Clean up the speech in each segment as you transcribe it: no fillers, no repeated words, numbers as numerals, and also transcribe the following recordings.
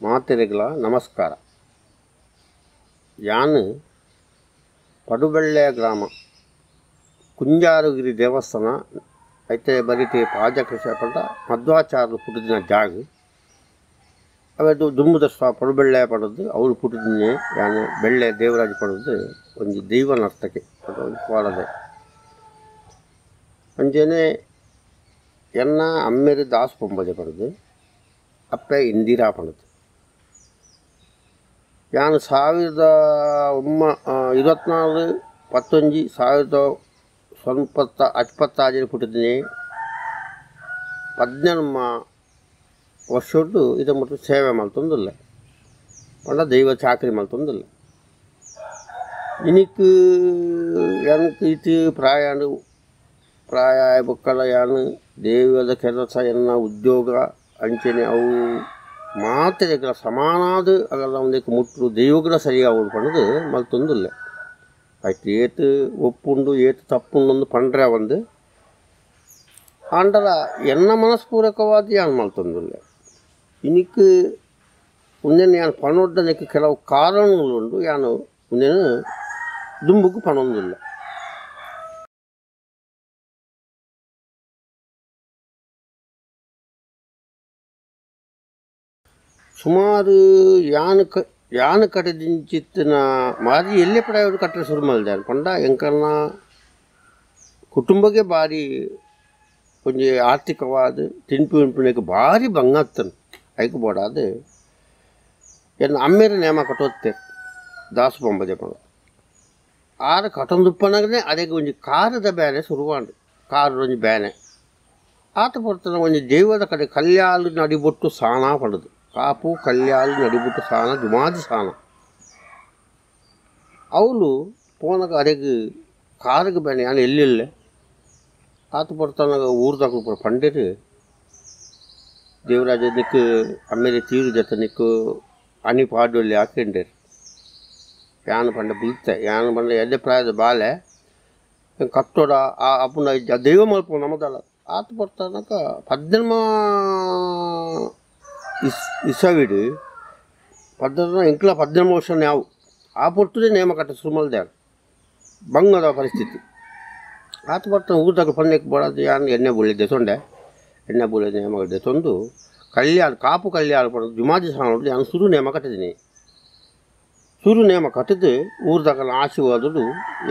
ಮಾತೆರೆಗಳ ನಮಸ್ಕಾರ. ಯಾನು ಪಡುಬೆಳ್ಳೆ ಗ್ರಾಮ ಕುಂಜಾರುಗಿರಿ ದೇವಸ್ಥಾನ ಐತೆ ಬರಿತೆ ಪಾಜಕ ಪಂಡ ಮಧ್ವಾಚಾರ್ಯರು ಪುಟ್ಟಿದಿನ ಜಾಗ ಅವೆದು ದುಂಬುದ ಪಡುಬೆಳ್ಳೆ ಪಡೋದು ಅವರು ಪುಟ್ಟಿದಿನೇ ಯಾನು ಬೆಳ್ಳೆ ದೇವರಾಜ ಪಡೋದು ಒಂದು ದೈವ ನರ್ತಕೆ ಒಂದು ಕೋಲದೆ ಅಂಜನೆ ಎನ್ನ ಅಮ್ಮೆರು ದಾಸ್ ಪೊಂಬದೆ ಪಡೋದು ಅಪ್ಪೆ ಇಂದಿರಾ ಪಡೋದು. ಯಾನು 1924 19 1926 ಪುಟ್ಟಿದ್ದೀನಿ. 18 ವರ್ಷದ್ದು ಇದು ಮುಟ್ಟು ಸೇವೆ ಮಲ್ತೊಂದಿಲ್ಲ ಪಂಡ ದೈವ ಚಾಕರಿ ಮಲ್ತೊಂದಿಲ್ಲ. ಇನಿಕ್ ಎನಕ್ ಇತ್ತು ಪ್ರಾಯ ಪ್ರಾಯ ಬೊಕ್ಕಲ ಯಾನು ದೈವದ ಕೆಲಸ ಎನ್ನ ಉದ್ಯೋಗ ಅಂಚನೆ ಅವು ಮಾತೆರೆಗಳ ಸಮಾನಾದ ಅಗಲ ಒಂದಕ್ಕೆ ಮುಟ್ಟು ದೈವಗಳ ಸರಿಯಾಗಿ ಪಂಡದು ಮಲ್ತೊಂದಿಲ್ಲ. ಆಯ್ತು ಏತು ಒಪ್ಪುಂಡು ಏತು ತಪ್ಪುಂಡು ಪಂಡ್ರೆ ಒಂದು ಆಂಡಲ ಎನ್ನ ಮನಸ್ಪೂರ್ವಕವಾದ ಯಾನು ಮಲ್ತೊಂದಿಲ್ಲ. ಇನಿಕ್ ಒಂದೇನು ಯಾನು ಪಣೊಡ್ಡನಕ್ಕೆ ಕೆಲವು ಕಾರಣಗಳುಂಡು ಯಾನು ಒಂದೇನು ದುಂಬುಕು ಪಣೊಂದಿಲ್ಲ. ಸುಮಾರು ಯಾನು ಕಡೆದಿಂಚಿತ್ತಿನ ಮಾರಿ ಎಲ್ಲೇ ಪಡೆಯವರು ಕಟ್ಟರೆ ಶುರು ಮಲ್ದಾರೆ ಪಂಡ ಎಂಕಲ್ನ ಕುಟುಂಬಕ್ಕೆ ಭಾರಿ ಕೊಂಚ ಆರ್ಥಿಕವಾದ ತಿನ್ಪು ಉಂಪುನಕ್ಕೆ ಭಾರಿ ಬಂಗಾತ್ತನು ಐಕು ಬೋಡಾದ ಎನ್ನ ಅಮ್ಮೇರ ನೇಮ ಕಟ್ಟೋತ್ತೆ ದಾಸು ಬೊಂಬದೆ ಪಂಡ ಆರು ಕಟ್ಟೊಂದುಪ್ಪನಾಗನೇ ಅದಕ್ಕೆ ಒಂಜಿ ಕಾರದ ಬೇನೆ ಶುರುವಾಂಡು ಕಾರು ಒಂಜಿ ಬೇನೆ ಆತ ಪೊರ್ತನ ಒಂಜಿ ದೈವದ ಕಡೆ ಕಲ್ಯಾಲು ನಡಿಬೊಟ್ಟು ಸಾಣ ಪಡೋದು ಕಾಪು ಕಲ್ಯಾಲು ನಡಿಬುಟ್ಟು ಸಾಣ ಜುಮಾದಿ ಸಾಣ ಅವಳು ಪೋನಾಗ ಅರೆಗೆ ಕಾರಿಗೆ ಬೇನೆ ಯಾನು ಎಲ್ಲಿಲ್ಲ ಆತ ಪಡ್ತಾನಾಗ ಊರ್ದಾಗ ಪಂಡಿರು ದೇವರಾಜ ನಿಕ್ಕು ಆಮೇಲೆ ತೀರು ಜೊತೆ ನಿಕ್ಕು ಅಣಿ ಪಾಡೊಲ್ಲಿ ಹಾಕೊಂಡೇರು ಯಾನು ಪಂಡ ಬುಲ್ತೆ ಯಾನು ಪಂಡ ಎಡ್ಡೆ ಪ್ರಾಯದ ಬಾಲೆ ಕಟ್ಟೋಡ ಆ ಅಪ್ಪನ ದೈವ ಮಲ್ಪ ನಮ್ಮದಲ್ಲ ಆತ ಪಡ್ತಾನಕ 18 ಇಸವಿಡು 18 ಎಂಕ್ಲ 18 ವರ್ಷ ನಾವು ಆ ಪೊರ್ತುದೇ ನೇಮ ಕಟ್ಟ ಸುಮಲ್ದೆ ಬಂಗದ ಪರಿಸ್ಥಿತಿ ಆತ ಬರ್ತಾನೆ ಊರ್ದಾಗ ಪಣ್ಣಕ್ಕೆ ಬರೋದು ಯಾನು ಎಣ್ಣೆ ಬುಳಿದ್ದೆ ತೊಂಡೆ ಎಣ್ಣೆ ಬುಳಿ ನೇಮ ಕಟ್ಟಿದೆ ತೊಂದು ಕಲ್ಯಾಣ ಕಾಪು ಕಲ್ಯಾಣ ಪಡೋದು ಜುಮಾಜಿ ಸಾಣ ಯಾನು ಸುರು ನೇಮ ಕಟ್ಟಿದ್ದೀನಿ. ಸುರು ನೇಮ ಕಟ್ಟಿದ್ದು ಊರ್ದಾಗ ಆಶೀರ್ವಾದಡು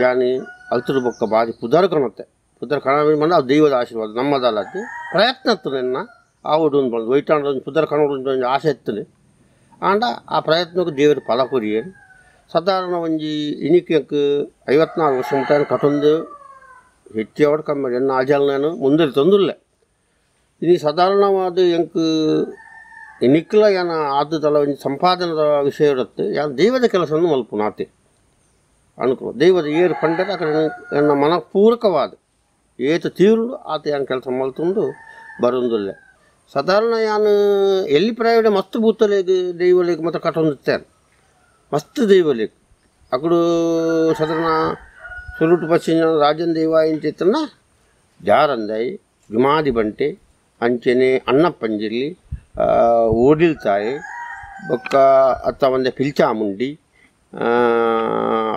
ಯಾನಿ ಅಲ್ತದ ಬೊಕ್ಕ ಬಾರಿ ಪುದರ್ ಕಾಣುತ್ತೆ ಪುದರ್ ಕಾಣ ಬಂದ ಅದು ದೈವದ ಆಶೀರ್ವಾದ ನಮ್ಮದಲ್ಲ ಪ್ರಯತ್ನ ಇತ್ತು ಆವಡು ಒಂದು ಬಂದು ವೈಟಾಂಡ ಒಂದು ಪುದರ್ ಕಣೋಡು ಒಂದು ಆಸೆ ಇತ್ತು ಆಂಡ ಆ ಪ್ರಯತ್ನಕ್ಕೆ ದೇವರು ಫಲ ಕೊರಿಯರು. ಸಾಧಾರಣ ಒಂಜಿ ಇನಿಕೆ 54 ವರ್ಷ ಮುಟ್ಟ ಕಟೊಂದು ಹೆಚ್ಚು ಕಮ್ಮಿ ಎನ್ನ ಆಜಲ್ ನಾನು ಮುಂದೆ ತಂದಿಲ್ಲ. ಇನಿ ಸಾಧಾರಣವಾದ ಎಂಕ್ ಇನಿಕ್ಲ ಏನ ಆದದಲ್ಲ ಒಂಜಿ ಸಂಪಾದನದ ವಿಷಯ ಇರುತ್ತೆ ಯಾನ್ ದೈವದ ಕೆಲಸವನ್ನು ಮಲ್ಪು ನಾತೆ ಅನುಕೂಲ ದೈವದ ಏರು ಪಂಡರೆ ಆ ಕಡೆ ನನ್ನ ಮನಪೂರ್ವಕವಾದ ಏತು ತೀರು ಆತ ಯಾನ್ ಕೆಲಸ ಮಲ್ತೊಂದು ಬರೊಂದಿಲ್ಲ. ಸಾಧಾರಣ ಯಾನು ಎಲ್ಲಿ ಪ್ರಾಯಡೆ ಮಸ್ತ್ ಬೂತಲೇಗ್ ದೈವಲೇಗ್ ಮತ್ತು ಕಟ್ಟೊಂದಿರ್ತಾರೆ ಮಸ್ತ್ ದೈವಲೇಗ್ ಅಕಡು ಸಾಧಾರಣ ಸುರುಟು ಪಶ್ಚಿಮ ರಾಜನ್ ದೈವ ಇಂಚಿತ್ತನ್ನ ಜಾರಂದೈ ಜುಮಾದಿ ಬಂಟೆ ಅಂಚನೆ ಅಣ್ಣಪ್ಪಂಜಿರ್ಲಿ ಓಡಿಲ್ತಾಯಿ ಬೊಕ್ಕ ಅತ್ತ ಒಂದೆ ಪಿಲ್ಚಾಮುಂಡಿ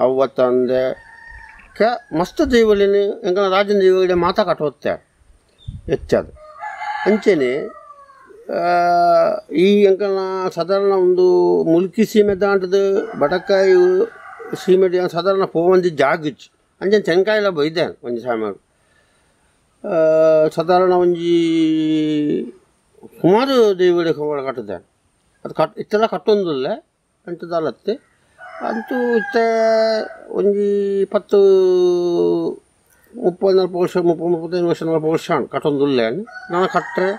ಅವ್ವತ್ತಂದೆ ಕ ಮಸ್ತ್ ದೈವಲೇನು ಎಂಕನ ರಾಜನ್ ದೈವಗಳೇ ಮಾತಾ ಕಟ್ಟೋತ್ತಾರೆ ಹೆಚ್ಚದು. ಅಂಚನೆ ಈ ಎಂಕಲ್ನ ಸಾಧಾರಣ ಒಂದು ಮುಲ್ಕಿ ಸೀಮೆ ದಾಂಟದ ಬಡಕಾಯಿ ಸೀಮೆ ಸಾಧಾರಣ ಪೋವಂಜಿ ಜಾಗಿಚ್ಚು ಅಂಚನೆ ತೆಂಕಾಯಿಲ ಬೈದೆ ಒಂಜಿ ಸಾಮಾನು ಸಾಧಾರಣ ಒಂಜಿ ಸುಮಾರು ದೈವಗಳಿಗೆ ಹೋಗಿ ಕಟ್ಟಿದೆ ಅದು ಕಟ್ ಇತ್ತೆಲ್ಲ ಕಟ್ಟೊಂದಿಲ್ಲ ಅಂಟದಲ್ಲತ್ತೆ ಅಂತೂ ಇತ್ತೆ ಒಂಜಿ 10 30 40 ವರ್ಷ 30 35 ವರ್ಷ 40 ವರ್ಷ ಕಟ್ಟೊಂದಿಲ್ಲ ನಾನು ಕಟ್ಟರೆ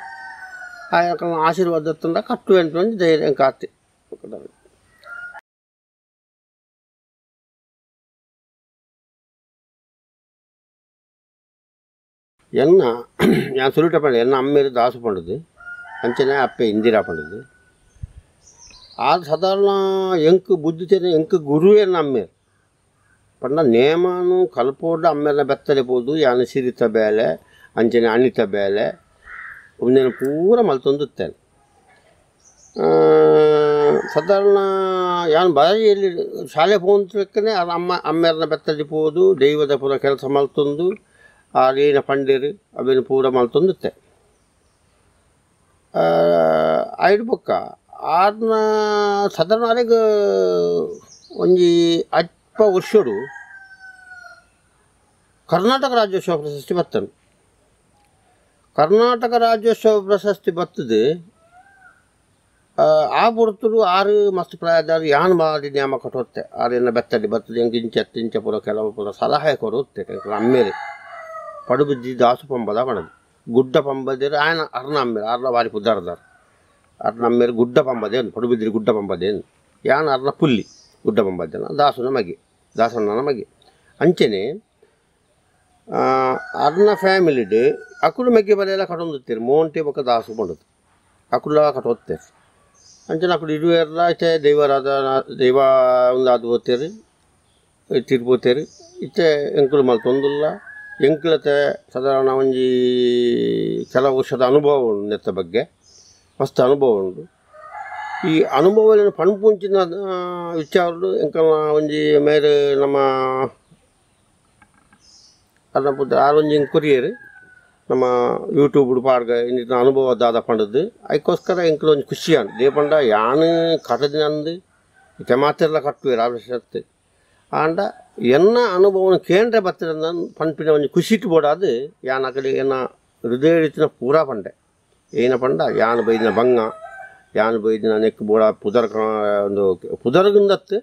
ಆಯಾ ಆಶೀರ್ವಾದ ತಂದ ಕಟ್ಟುವೆ ಅಂತ ಒಂದು ಧೈರ್ಯ ಕಾತೆ. ಎನ್ನ ഞാൻ ಸುರುಟ ಪಂಡ ಎನ್ನ ಅಮ್ಮೇರು ದಾಸು ಪಂಡದು ಅಂಚನೆ ಅಪ್ಪೆ ಇಂದಿರಾ ಪಂಡದು ಆ ಸಾಧಾರಣ ಎಂಕ್ ಬುದ್ಧಿ ತೆನೆ ಎಂಕ್ ಗುರುವೇ ಅಮ್ಮೇರು ಪಂಡ ನೇಮನು ಕಲ್ಪೋಡ ಅಮ್ಮೇರ್ನ ಬೆತ್ತಲೆ ಪೋದು ಯಾನು ಸಿರಿತ ಬೇಲೆ ಅಂಚನೆ ಅಣಿತ ಬೇಲೆ ಒಂದೇನು ಪೂರ ಮಲ್ತೊಂದುತ್ತೇನೆ. ಸಾಧಾರಣ ಯಾನ್ ಬಾರಿ ಎಲ್ಲಿ ಶಾಲೆ ಪೋಂತಕ್ಕನೆ ಅಮ್ಮ ಅಮ್ಮೆರ್ನ ಬೆತ್ತದಿ ಪೋದು ದೈವದ ಪೂರ ಕೆಲಸ ಮಲ್ತೊಂದು ಆರೇನ ಪಂಡೇರು ಅವೇನು ಪೂರ ಮಲ್ತೊಂದಿತ್ತೆ. ಐದು ಬೊಕ್ಕ ಆರ್ನ ಸಾಧಾರಣ ಅರೆಗ್ ಒಂಜಿ ಅಲ್ಪ ವರ್ಷಡು ಕರ್ನಾಟಕ ರಾಜ್ಯೋತ್ಸವ ಪ್ರಶಸ್ತಿ ಬರ್ತದೆ. ಕರ್ನಾಟಕ ರಾಜ್ಯೋತ್ಸವ ಪ್ರಶಸ್ತಿ ಬರ್ತದೆ. ಆ ಪೊರ್ತುಡು ಆರು ಮಸ್ತ್ ಪ್ರಾಯದಾರು ಯಾನ್ ಮಾಡಿ ನೇಮ ಕಟ್ಟೋತ್ತೆ ಆರೇನ ಬೆತ್ತಡಿ ಬರ್ತದೆ ಎಂಕ್ ಇಂಚ ಇಂಚ ಪೂರ ಕೆಲವು ಪೂರ ಸಲಹೆ ಕೊರೋತ್ತೆ. ಅಮ್ಮೇರೆ ಪಡುಬಿದ್ದಿ ದಾಸು ಪಂಬದ ಪಣದು ಗುಡ್ಡ ಪಂಬದೇರು ಆಯನ ಅರ್ನ ಅಮ್ಮೇರು ಅರ್ನ ಬಾರಿ ಪುದ್ದಾರದಾರು ಅರ್ನ ಅಮ್ಮೇರು ಗುಡ್ಡ ಪಂಬದೇನು ಪಡುಬಿದ್ರಿ ಗುಡ್ಡ ಪಂಬದೇನು ಯಾನ್ ಅರ್ನ ಪುಲ್ಲಿ ಗುಡ್ಡ ಪಂಬದೇನ ದಾಸುನ ಮಗೆ ದಾಸಣ್ಣನ ಮಗೆ ಅಂಚೆನೆ ಅರ್ನ ಫ್ಯಾಮಿಲಿಡ್ ಅಕುಲು ಮೆಗ್ಗೆ ಬಲೆಲ್ಲ ಕಟ್ಟೊಂದುತ್ತೀರು ಮೋಂಟೆ ಬೊಕ್ಕ ದಾಸು ಪಂಡದು ಅಕುಲ ಕಟ್ಟೋತ್ತೇರು. ಅಂಚನೆ ಅಕುಲು ಇರುವೆರ್ಲ ಇತ್ತೆ ದೈವರಾಧನ ದೈವ ಒಂದು ಪೋತೇರು ತಿರ್ಪೋತೇರು ಇತ್ತೆ ಎಂಕುಲು ಮಲ್ತೊಂದುಲ್ಲ. ಎಂಕುಲತೆ ಸಾಧಾರಣ ಒಂಜಿ ಕೆಲವು ವರ್ಷದ ಅನುಭವ ಉಂಡು ನೆತ್ತ ಬಗ್ಗೆ ಮಸ್ತ್ ಅನುಭವ ಉಂಡು. ಈ ಅನುಭವ ಪಣಪುಂಚಿನ ವಿಚಾರಡು ಎಂಕಲ್ನ ಒಂಜಿ ಮೇರೆ ನಮ್ಮ ಅರ್ನ ಪುದ ಆರೊಂಜಿ ಕೊರಿಯರು ನಮ್ಮ ಯೂಟ್ಯೂಬ್ ಪಾಡ್ಗ ಇನ್ನಿತ ಅನುಭವ ದಾದ ಪಂಡದ್ದು ಅದಕ್ಕೋಸ್ಕರ ಎಂಕುಲು ಒಂಜಿ ಖುಷಿ ಅಂದು ದೇಪಂಡ ಯಾನು ಕಟ್ಟದಿನ ಅಂದು ಇತ್ತೆ ಮಾತೆಲ್ಲ ಕಟ್ಟುವೇರು ಆ ಆಂಡ ಎನ್ನ ಅನುಭವನ ಕೇಂದ್ರ ಬತ್ತಿರ ಪನ್ಪಿನ ಒಂಜಿ ಖುಷಿಟ್ ಬೋಡಾದು ಯಾನ್ ಅಕಡೆ ಎನ್ನ ಹೃದಯ ರೀತಿನ ಪೂರಾ ಪಂಡೆ ಏನ ಪಂಡ ಯಾನು ಬೈದಿನ ಬಂಗ ಯಾನು ಬೈದಿನ ನೆಕ್ಕು ಬೋಡ ಪುದರ್ ಒಂದು ಪುದರ್ಗುಂದತ್ತು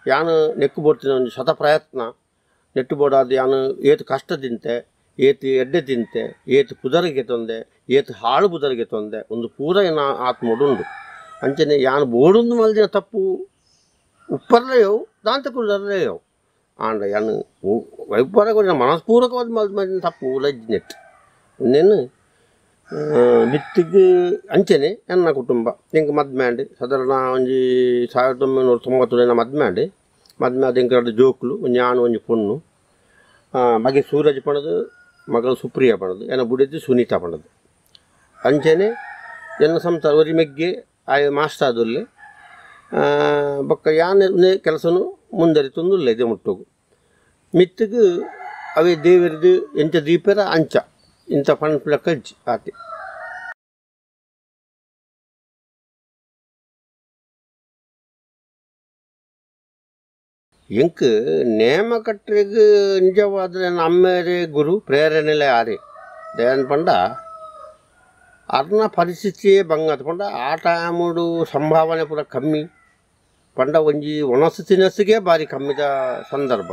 ಯಾನು ನೆಕ್ಕು ಬೋಡ್ತಿನ ಒಂದು ಶತ ಪ್ರಯತ್ನ ನೆಟ್ಟು ಬೋಡಾದು ಯಾನು ಏತು ಕಷ್ಟ ತಿಂತೆ ಏತು ಎಡ್ಡೆ ತಿಂತೆ ಏತು ಪುದರಿಗೆ ತೊಂದೆ ಏತು ಹಾಳು ಪುದರಿಗೆ ತೊಂದೆ ಒಂದು ಪೂರ ಏನ ಆತ್ಮೋಡುಂಡು. ಅಂಚನೆ ಯಾನು ಬೋಡೊಂದು ಮಲ್ದಿನ ತಪ್ಪು ಉಪ್ಪರ್ಲೆಯವು ದಾಂತ ಕುಲ್ಲರ್ಲೆಯವು ಆಂಡ ಯಾನು ವೈಪರ ಮನಸ್ಪೂರ್ವಕವಾದ ಮಲ್ದಿನ ತಪ್ಪು ಉಲಜ್ಜಿ ನೆಟ್ ಇನ್ನೇನು ಮಿತ್ತಿಗೆ ಅಂಚನೆ ಎನ್ನ ಕುಟುಂಬ ಎಂಕ್ ಮದ್ಮ್ಯಾಂಡ್ ಸಾಧಾರಣ ಒಂಜಿ 1990 ಮದ್ಮ್ಯಾಂಡ್ ಮದ್ಮೆ ಅದು ಎಂಕ್ ಎರಡು ಜೋಕುಲು ಒಂಜಿ ಆಣು ಒಂಜಿ ಪೊಣ್ಣು ಮಗೆ ಸೂರಜ್ ಪಣದು ಮಗಳು ಸುಪ್ರಿಯಾ ಪಣದು ಎನ್ನ ಬುಡಿದ್ದು ಸುನೀತಾ ಪಣದು. ಅಂಚನೆ ಎನ್ನ ಸಂಸಾರ ಒರಿ ಮೆಗ್ಗೆ ಆಯ ಮಾಸ್ಟರ್ ಆದುಲ್ಲೆ ಬೊಕ್ಕ ಯಾನ್ ಕೆಲಸನು ಮುಂದರಿತೊಂದುಲ್ಲೆ ಇದೆ ಮುಟ್ಟೋಗು ಮಿತ್ತಿಗೆ ಅವೇ ದೇವರದು ಎಂಚ ದೀಪರ ಅಂಚ ಇಂಥ ಪನ್ಪುಲಕ್ಕ ಆತೆ. ಎಂಕ್ ನೇಮ ಕಟ್ಟರೆಗ್ ನಿಜವಾದ ಅಮ್ಮೇರೆ ಗುರು ಪ್ರೇರಣೆಲೆ ಆರೆ ದೇನ್ ಪಂಡ ಅರ್ನ ಪರಿಸ್ಥಿತಿಯೇ ಬಂಗದ ಪಂಡ ಆ ಟೈಮುಡು ಸಂಭಾವನೆ ಪೂರ ಕಮ್ಮಿ ಪಂಡ ಒಂಜಿ ಒಣಸು ತಿನಸಿಗೆ ಬಾರಿ ಕಮ್ಮಿದ ಸಂದರ್ಭ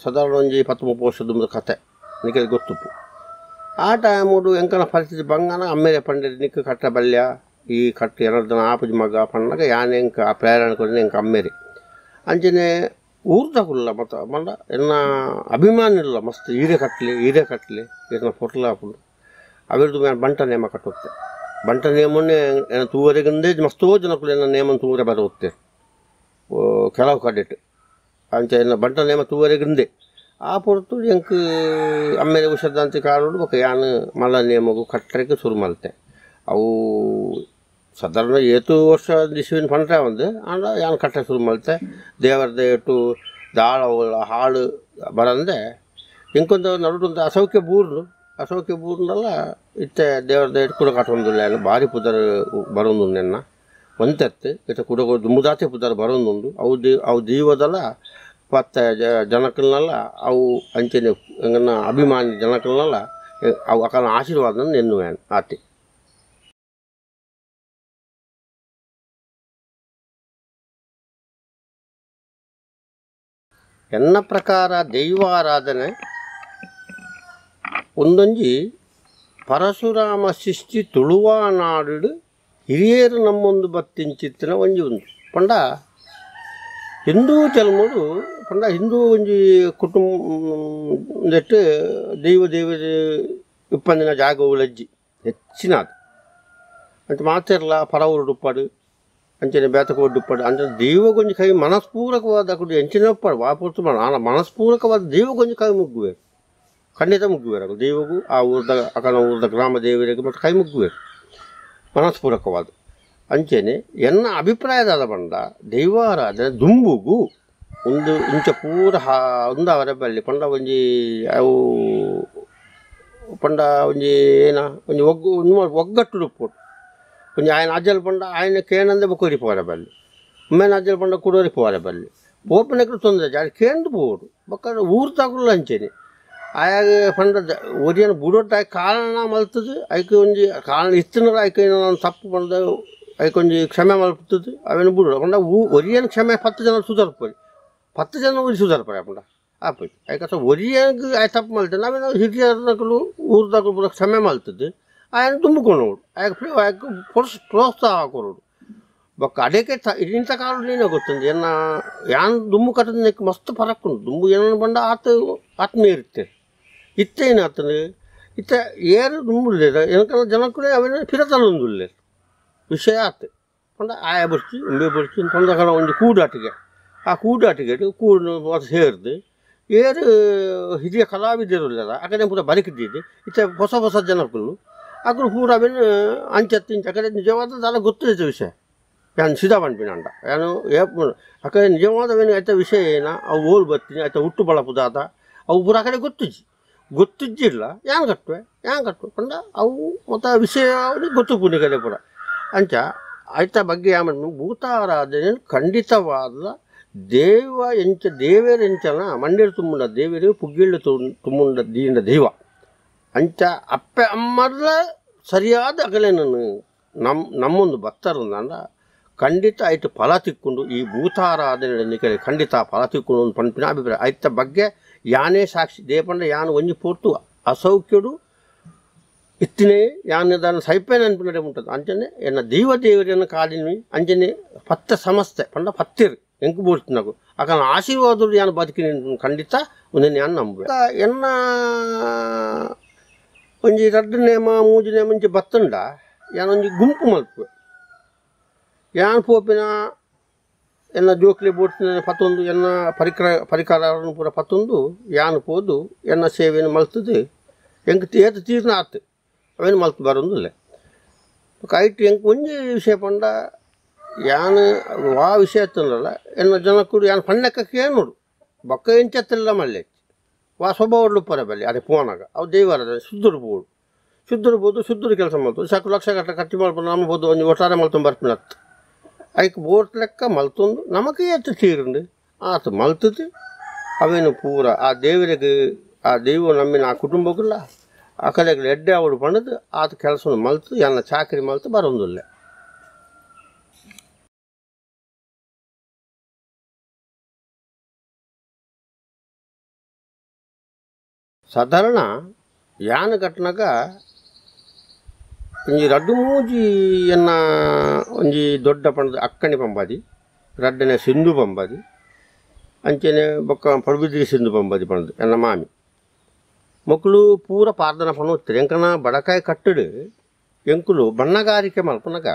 ಸಾಧಾರಣ ಒಂಜಿ 10-30 ವರ್ಷದ ಕತೆ ನಿಮಗೆ ಗೊತ್ತುಪ್ಪು. ಆ ಟೈಮುಡು ಎಂಕನ ಪರಿಸ್ಥಿತಿ ಬಂಗನ ಅಮ್ಮೇರೆ ಪಂಡರಿ ನಿಕ್ಕ ಕಟ್ಟ ಬಲ್ಯ ಈ ಕಟ್ಟು ಏನಾದ್ರು ಆಪುಜಿ ಮಗ ಪಣ್ಣಾಗ ಯಾನೆ ಎಂಕ ಆ ಪ್ರೇರಣೆ ಕೊಡಿನ ಎಂಕ ಅಮ್ಮೇರೆ. ಅಂಚನೆ ಊರ್ದಕುಲ್ಲ ಮತ್ತು ಮಂಡ ಎನ್ನ ಅಭಿಮಾನಿಲ್ಲ ಮಸ್ತ್ ಹೀರೆ ಕಟ್ಟಲಿ ಹೀರೆ ಕಟ್ಟಲಿ ಇದನ್ನ ಪೊಟ್ಲಾಪುಂಡು ಅವಿರ್ದು ಬಂಟ ನೇಮ ಕಟ್ಟುತ್ತೆ ಬಂಟ ನೇಮನ್ನೇ ಏನ ತೂವರೆಗಂದೇ ಮಸ್ತೋ ಜನಕ್ಕೂ ಏನ ನೇಮನ್ ತೂವರೆ ಬರುತ್ತೆ ಕೆಲವು ಕಡೆಟ್ ಅಂಚೆ ಎನ್ನ ಬಂಟ ನೇಮ ತೂವರೆಗಂದೇ ಆ ಪೊರ್ತು ಎಂಕ್ ಅಮ್ಮೇಲೆ ಹುಷಾರ್ದಂತೆ ಕಾರಣ ಬೊಕ್ಕ ಯಾನು ಮಲ್ಲ ನೇಮಗು ಕಟ್ಟರೆಗೆ ಶುರು ಮಲ್ತೆ ಅವು ಸಾಧಾರಣ ಏತು ವರ್ಷ ದಿಶವಿನ ಪಂಡ್ರೆ ಒಂದು ಆಂಡ ಯಾನು ಕಟ್ಟರೆ ಶುರು ಮಲ್ತೆ ದೇವರದ ಏಟು ದಾಳ ಹಾಳು ಬರಂದೆ ಇಂಕೊಂದು ನಡುಟು ಅಸೌಖ್ಯ ಬೂರ್ನು ಅಸೌಖ್ಯ ಬೂರ್ನಲ್ಲ ಇತ್ತೆ ದೇವರದ ಏಟು ಕೂಡ ಕಟ್ಟೊಂದಿಲ್ಲ ಭಾರಿ ಪುದರ್ ಬರೋದು ನೆನ್ನ ಒಂತೆತ್ತು ಇತ್ತ ಕುಡ ದುಂಬುದಾತೆ ಪುದರ್ ಬರೋದುಂಡು ಅವು ಅವು ದೀವದಲ್ಲ ಪತ್ತ ಜನಕ್ಕಲ್ನೆಲ್ಲ ಅವು ಅಂಚನೆ ಎಂಗನ್ನ ಅಭಿಮಾನಿ ಜನಕ್ಕಲ್ನೆಲ್ಲ ಅವು ಅಕನ ಆಶೀರ್ವಾದ ನೆನ್ನುವೇನು ಆತೆ. ಎನ್ನ ಪ್ರಕಾರ ದೈವಾರಾಧನೆ ಒಂದೊಂಜಿ ಪರಶುರಾಮ ಸೃಷ್ಟಿ ತುಳುವ ನಾಡು ಹಿರಿಯರು ನಮ್ಮೊಂದು ಬತ್ತಿಂಚಿತ್ತಿನ ಒಂಜಿ ಒಂದು ಪಂಡ ಹಿಂದೂ ಚಲ್ಮುಡು ಪಂಡ ಹಿಂದೂ ಒಂಜಿ ಕುಟುಂಬ ದೈವ ದೇವರ ಇಪ್ಪಂದಿನ ಜಾಗ ಉಲಜ್ಜಿ ಹೆಚ್ಚಿನಾದ ಅಂಚ ಮಾತಿರಲ್ಲ ಪರವೂರು ಉಪ್ಪಾಡು ಅಂಚನೆ ಬೇತಕೋಡು ಉಪ್ಪಾಡು ಅಂಚನೆ ದೈವಗೊಂಜಿ ಕೈ ಮನಸ್ಪೂರಕವಾದ ಅಕುಡು ಎಂಚಿನ ಉಪ್ಪಾಡು ವಾಪುರ್ತು ಮಾಡ ಆನ ಮನಸ್ಪೂರಕವಾದ ದೈವಗೊಂಜಿ ಕೈ ಮುಗ್ಗುವೆ ಖಂಡಿತ ಮುಗ್ಗುವೇರು ಅಕುಲು ದೈವಗೂ ಆ ಊರ್ದ ಅಕನ ಊರ್ದ ಗ್ರಾಮ ದೇವರಿಗೆ ಮತ್ತು ಕೈ ಮುಗ್ಗುವೇರು ಮನಸ್ಪೂರಕವಾದ. ಅಂಚೆನೆ ಎನ್ನ ಅಭಿಪ್ರಾಯದಾದ ಪಂಡ ದೈವಾರಾಧನೆ ದುಂಬುಗು ಒಂದು ಇಂಚ ಪೂರ ಉಂದಾವರೆ ಬಲ್ಲಿ ಪಂಡ ಒಂಜಿ ಅವು ಪಂಡ ಒಂಜಿ ಏನ ಒಂಜಿ ಒಗ್ಗು ಒಗ್ಗಟ್ಟು ಉಪ್ಪು ಒಂಜಿ ಆಯನ ಅಜ್ಜಲ್ ಪಂಡ ಆಯನ ಕೇನಂದೆ ಬೊಕೊರಿ ಪೋರೆ ಬಲ್ಲಿ ಉಮ್ಮೇನ ಅಜ್ಜಲ್ ಪಂಡ ಕುಡೋರಿ ಪೋರೆ ಬಲ್ಲಿ ಪೋಪನಕ್ಕೆ ತೊಂದರೆ ಜಾರಿ ಕೇಂದು ಪೋಡು ಬೊಕ್ಕ ಊರು ತಗುಲು ಅಂಚೆನೆ ಆಯಾಗ ಪಂಡ ಒರಿಯನ ಬುಡೊಟ್ಟು ಆಯ್ ಕಾರಣ ಮಲ್ತದು ಐಕ್ ಒಂಜಿ ಕಾರಣ ಇತ್ತಿನ ಐಕ್ ನಾನು ತಪ್ಪು ಪಂಡ ಐಕ್ ಒಂಜಿ ಕ್ಷಮೆ ಮಲ್ಪುತ್ತದೆ ಅವೇನು ಬುಡೋಡು ಪಂಡ ಒರಿಯನ ಕ್ಷಮೆ 10 ಜನ ಸುಧಾರ್ಪೊಲಿ 10 ಜನ ಊರಿ ಸುಧಾರ್ಪೊಲಿ ಪಂಡ ಆಪೊಲಿ ಐಕ ಒರಿಯಗ್ ಆಯ್ ತಪ್ಪು ಮಲ್ತದೆ ನಾವೇನು ಹಿರಿಯರ್ನಕುಲು ಊರ್ದಕುಲು ಪೂರ ಕ್ಷಮೆ ಮಲ್ತದೆ ಆಯನ ತುಂಬಿಕೊಂಡು ಆಯ್ ಆಯ್ಕೆ ಪ್ರೋತ್ಸಾಹ ಕೊರಡು ಬೊಕ್ಕ ಅಡೇಕೆ ಇಂಥ ಕಾಲ ನೀನೇ ಗೊತ್ತುಂಡು ಎನ್ನ ಯಾನ್ ದುಂಬು ಕಟ್ಟದಕ್ಕೆ ಮಸ್ತ್ ಫರಕ್ ಉಂಟು ದುಂಬು ಏನನ್ನು ಪಂಡ ಆತ ಆತ್ಮೀಯ ಇರುತ್ತೆ ಇತ್ತೇನು ಆತನು ಇತ್ತ ಏರು ದುಂಬುಲ್ಲೇರು ಏನಕಲ್ಲ ಜನಕ್ಕೂ ಅವೇನು ಪಿರತಲ್ಲೊಂದುಲ್ಲೇರು ವಿಷಯ ಆತು ಪಂಡ ಆಯ ಬರ್ಚಿ ಉಂಬೆ ಬರ್ಚಿ ತೊಂದಕಲ ಒಂದು ಕೂಡಾಟಿಗೆ ಆ ಕೂಡಾಟಿಗೆ ಕೂಡು ಸೇರಿದು ಏರು ಹಿರಿಯ ಕಲಾವಿದರುಲ್ಲರ ಅಕಡೆ ಪೂರ ಬರಿಕಿದ್ದಿದ್ದು ಇತ್ತ ಹೊಸ ಹೊಸ ಜನಕ್ಕೂ ಅಕಡು ಪೂರ ಅವೇನು ಅಂಚತ್ತು ಇಂಚ ಅಕಡೆ ನಿಜವಾದ ದಾಲ ಗೊತ್ತಿರುತ್ತೆ ವಿಷಯ ಯಾನು ಸಿದಾ ಪನ್ಪಿನಂಡ ಯಾನು ಅಕಡೆ ನಿಜವಾದವೇನು ಆಯ್ತ ವಿಷಯ ಏನ ಅವು ಓಲ್ ಬರ್ತೀನಿ ಆಯ್ತ ಹುಟ್ಟು ಬಳಪುದಾದ ಅವು ಪೂರ ಆ ಕಡೆ ಗೊತ್ತಿಜ್ಜಿ ಗೊತ್ತಿಜ್ಜಿಲ್ಲ ಯಾನ್ ಕಟ್ಟುವೆ ಯಾನ್ ಕಟ್ಟುವೆ ಪಂಡ ಅವು ಮತ್ತು ವಿಷಯ ಗೊತ್ತು ಪುಣ್ಯ ಕಡೆ ಪೂರ ಅಂಚ ಆಯ್ತ ಬಗ್ಗೆ ಯಾಮನ್ ಭೂತಾರಾಧನೆ ಖಂಡಿತವಾದ ದೇವ ಎಂಚ ದೇವೇರೆಂಚನ ಮಂಡೇರು ತುಂಬುಂಡ ದೇವೇರು ಪುಗ್ಗಿಳ್ಳು ತುಂಬುಂಡ ದೀಂಡ ದೈವ ಅಂಚ ಅಪ್ಪೆ ಅಮ್ಮರ್ಲ ಸರಿಯಾದ ಅಗಲೇನನ್ನು ನಮ್ಮೊಂದು ಭಕ್ತರು ಅಂದ ಖಂಡಿತ ಆಯ್ತು ಫಲ ತಿಕ್ಕೊಂಡು ಈ ಭೂತಾರಾಧನೆ ಖಂಡಿತ ಫಲ ತಿಕ್ಕೊಂಡು ಒಂದು ಪಂಪಿನ ಅಭಿಪ್ರಾಯ ಆಯ್ತ ಬಗ್ಗೆ ಯಾನೇ ಸಾಕ್ಷಿ ದೇಪಂಡ ಯಾನು ಒಂಜಿ ಪೋರ್ತು ಅಸೌಖ್ಯಡು ಇತ್ತಿನೇ ಯಾನು ದಾನ ಸೈಪೇನ ಅನ್ಪಿನಡೆ ಉಂಟದು ಅಂಚನೆ ಎನ್ನ ದೈವ ದೇವರನ್ನು ಕಾದಿನಿ ಅಂಚನೆ ಪತ್ತ ಸಮಸ್ಯೆ ಪಂಡ ಪತ್ತಿರು ಎಂಕು ಬೋಡ್ತಿನಕು ಅಕನ ಆಶೀರ್ವಾದಗಳು ಯಾನು ಬದುಕಿನ ಖಂಡಿತ ಒಂದನ್ನು ಯಾನು ನಂಬುವೆ ಎನ್ನ ಒಂಜಿ ರಡ್ಡು ನೇಮ ಮೂಜಿ ನೇಮ ಇಂಚ ಬತ್ತಂಡ ಯಾನೊಂಜಿ ಗುಂಪು ಮಲ್ಪುವೆ ಯಾನ್ ಪೋಪಿನ ಎನ್ನ ಜೋಕ್ಲಿ ಬೋಟ್ನ ಪತ್ತೊಂದು ಎನ್ನ ಪರಿಕರವನ್ನು ಪೂರ ಪತ್ತೊಂದು ಯಾನ್ ಪೋದು ಎನ್ನ ಸೇವೆಯನ್ನು ಮಲ್ತದೆ ಎಂಕ್ ಏತು ತೀರ್ನ ಆತು ಅವೇನು ಮಲ್ತು ಬರೋದಿಲ್ಲ ಐಟ್ ಎಂಕ್ ಒಂಜಿ ವಿಷಯ ಪಂಡ ಯಾನ್ ವಾ ವಿಷಯ ತಂದಲ್ಲ ಎನ್ನ ಜನಕ್ಕೂ ಯಾನ್ ಪಣ್ಣಕ್ಕೆ ನೋಡು ಬೊಕ್ಕ ಎಂಚತ್ತಿಲ್ಲ ಮಲ್ಲೆ ವಾ ಸ್ವಭಾವ ಪರ ಬಲ್ಲಿ ಅದೇ ಪೋನಾಗ ಅವು ದೇವರ ಶುದ್ಧರು ಪೋಡು ಶುದ್ಧರು ಬೋದು ಶುದ್ಧರು ಕೆಲಸ ಮಾಡ್ತು ಸಾಕು ಲಕ್ಷ ಗಟ್ಟಲೆ ಖರ್ಚು ಮಾಡ್ಕೊಂಡು ನಂಬೋದು ಒಂದು ಒಟ್ಟಾರೆ ಮಲ್ತೊಂದು ಬರ್ಪಿನತ್ತು ಐಕ್ ಬೋಟ್ ಲೆಕ್ಕ ಮಲ್ತೊಂದು ನಮಕ್ ಏತು ತೀರುಂಡು ಆತು ಮಲ್ತದು ಅವೇನು ಪೂರ ಆ ದೇವರಿಗೆ ಆ ದೈವ ನಮ್ಮಿನ ಆ ಕುಟುಂಬಕ್ಕಲ್ಲ ಆ ಕಡೆಗೆ ಎಡ್ಡೆ ಅವಳು ಪಂಡದು ಆತ ಕೆಲಸ ಮಲ್ತು ಎಲ್ಲ ಚಾಕರಿ ಮಲ್ತು ಬರೋದಿಲ್ಲ. ಸಾಧಾರಣ ಯಾನ ಕಟ್ಟನಾಗ ಒಂಜಿ ರಡ್ಡು ಮೂಜಿ ಎನ್ನ ಒಂಜಿ ದೊಡ್ಡ ಪಂಡದ ಅಕ್ಕಣಿ ಪಂಬಾದಿ ರಡ್ಡನೆ ಸಿಂಧು ಪಂಬಾದಿ ಅಂಚೆನೆ ಬೊಕ್ಕ ಪಡುಬಿದ್ರಿ ಸಿಂಧು ಪಂಬಾದಿ ಪಂಡದು ಎನ್ನ ಮಾಮಿ ಮಕ್ಕಳು ಪೂರ ಪಾರ್ದನ ಪಣ ಹೋಗ್ತಾರೆ. ಎಂಕನ ಬಡಕಾಯಿ ಕಟ್ಟಡು ಎಂಕುಲು ಬಣ್ಣಗಾರಿಕೆ ಮಲ್ಪನಗ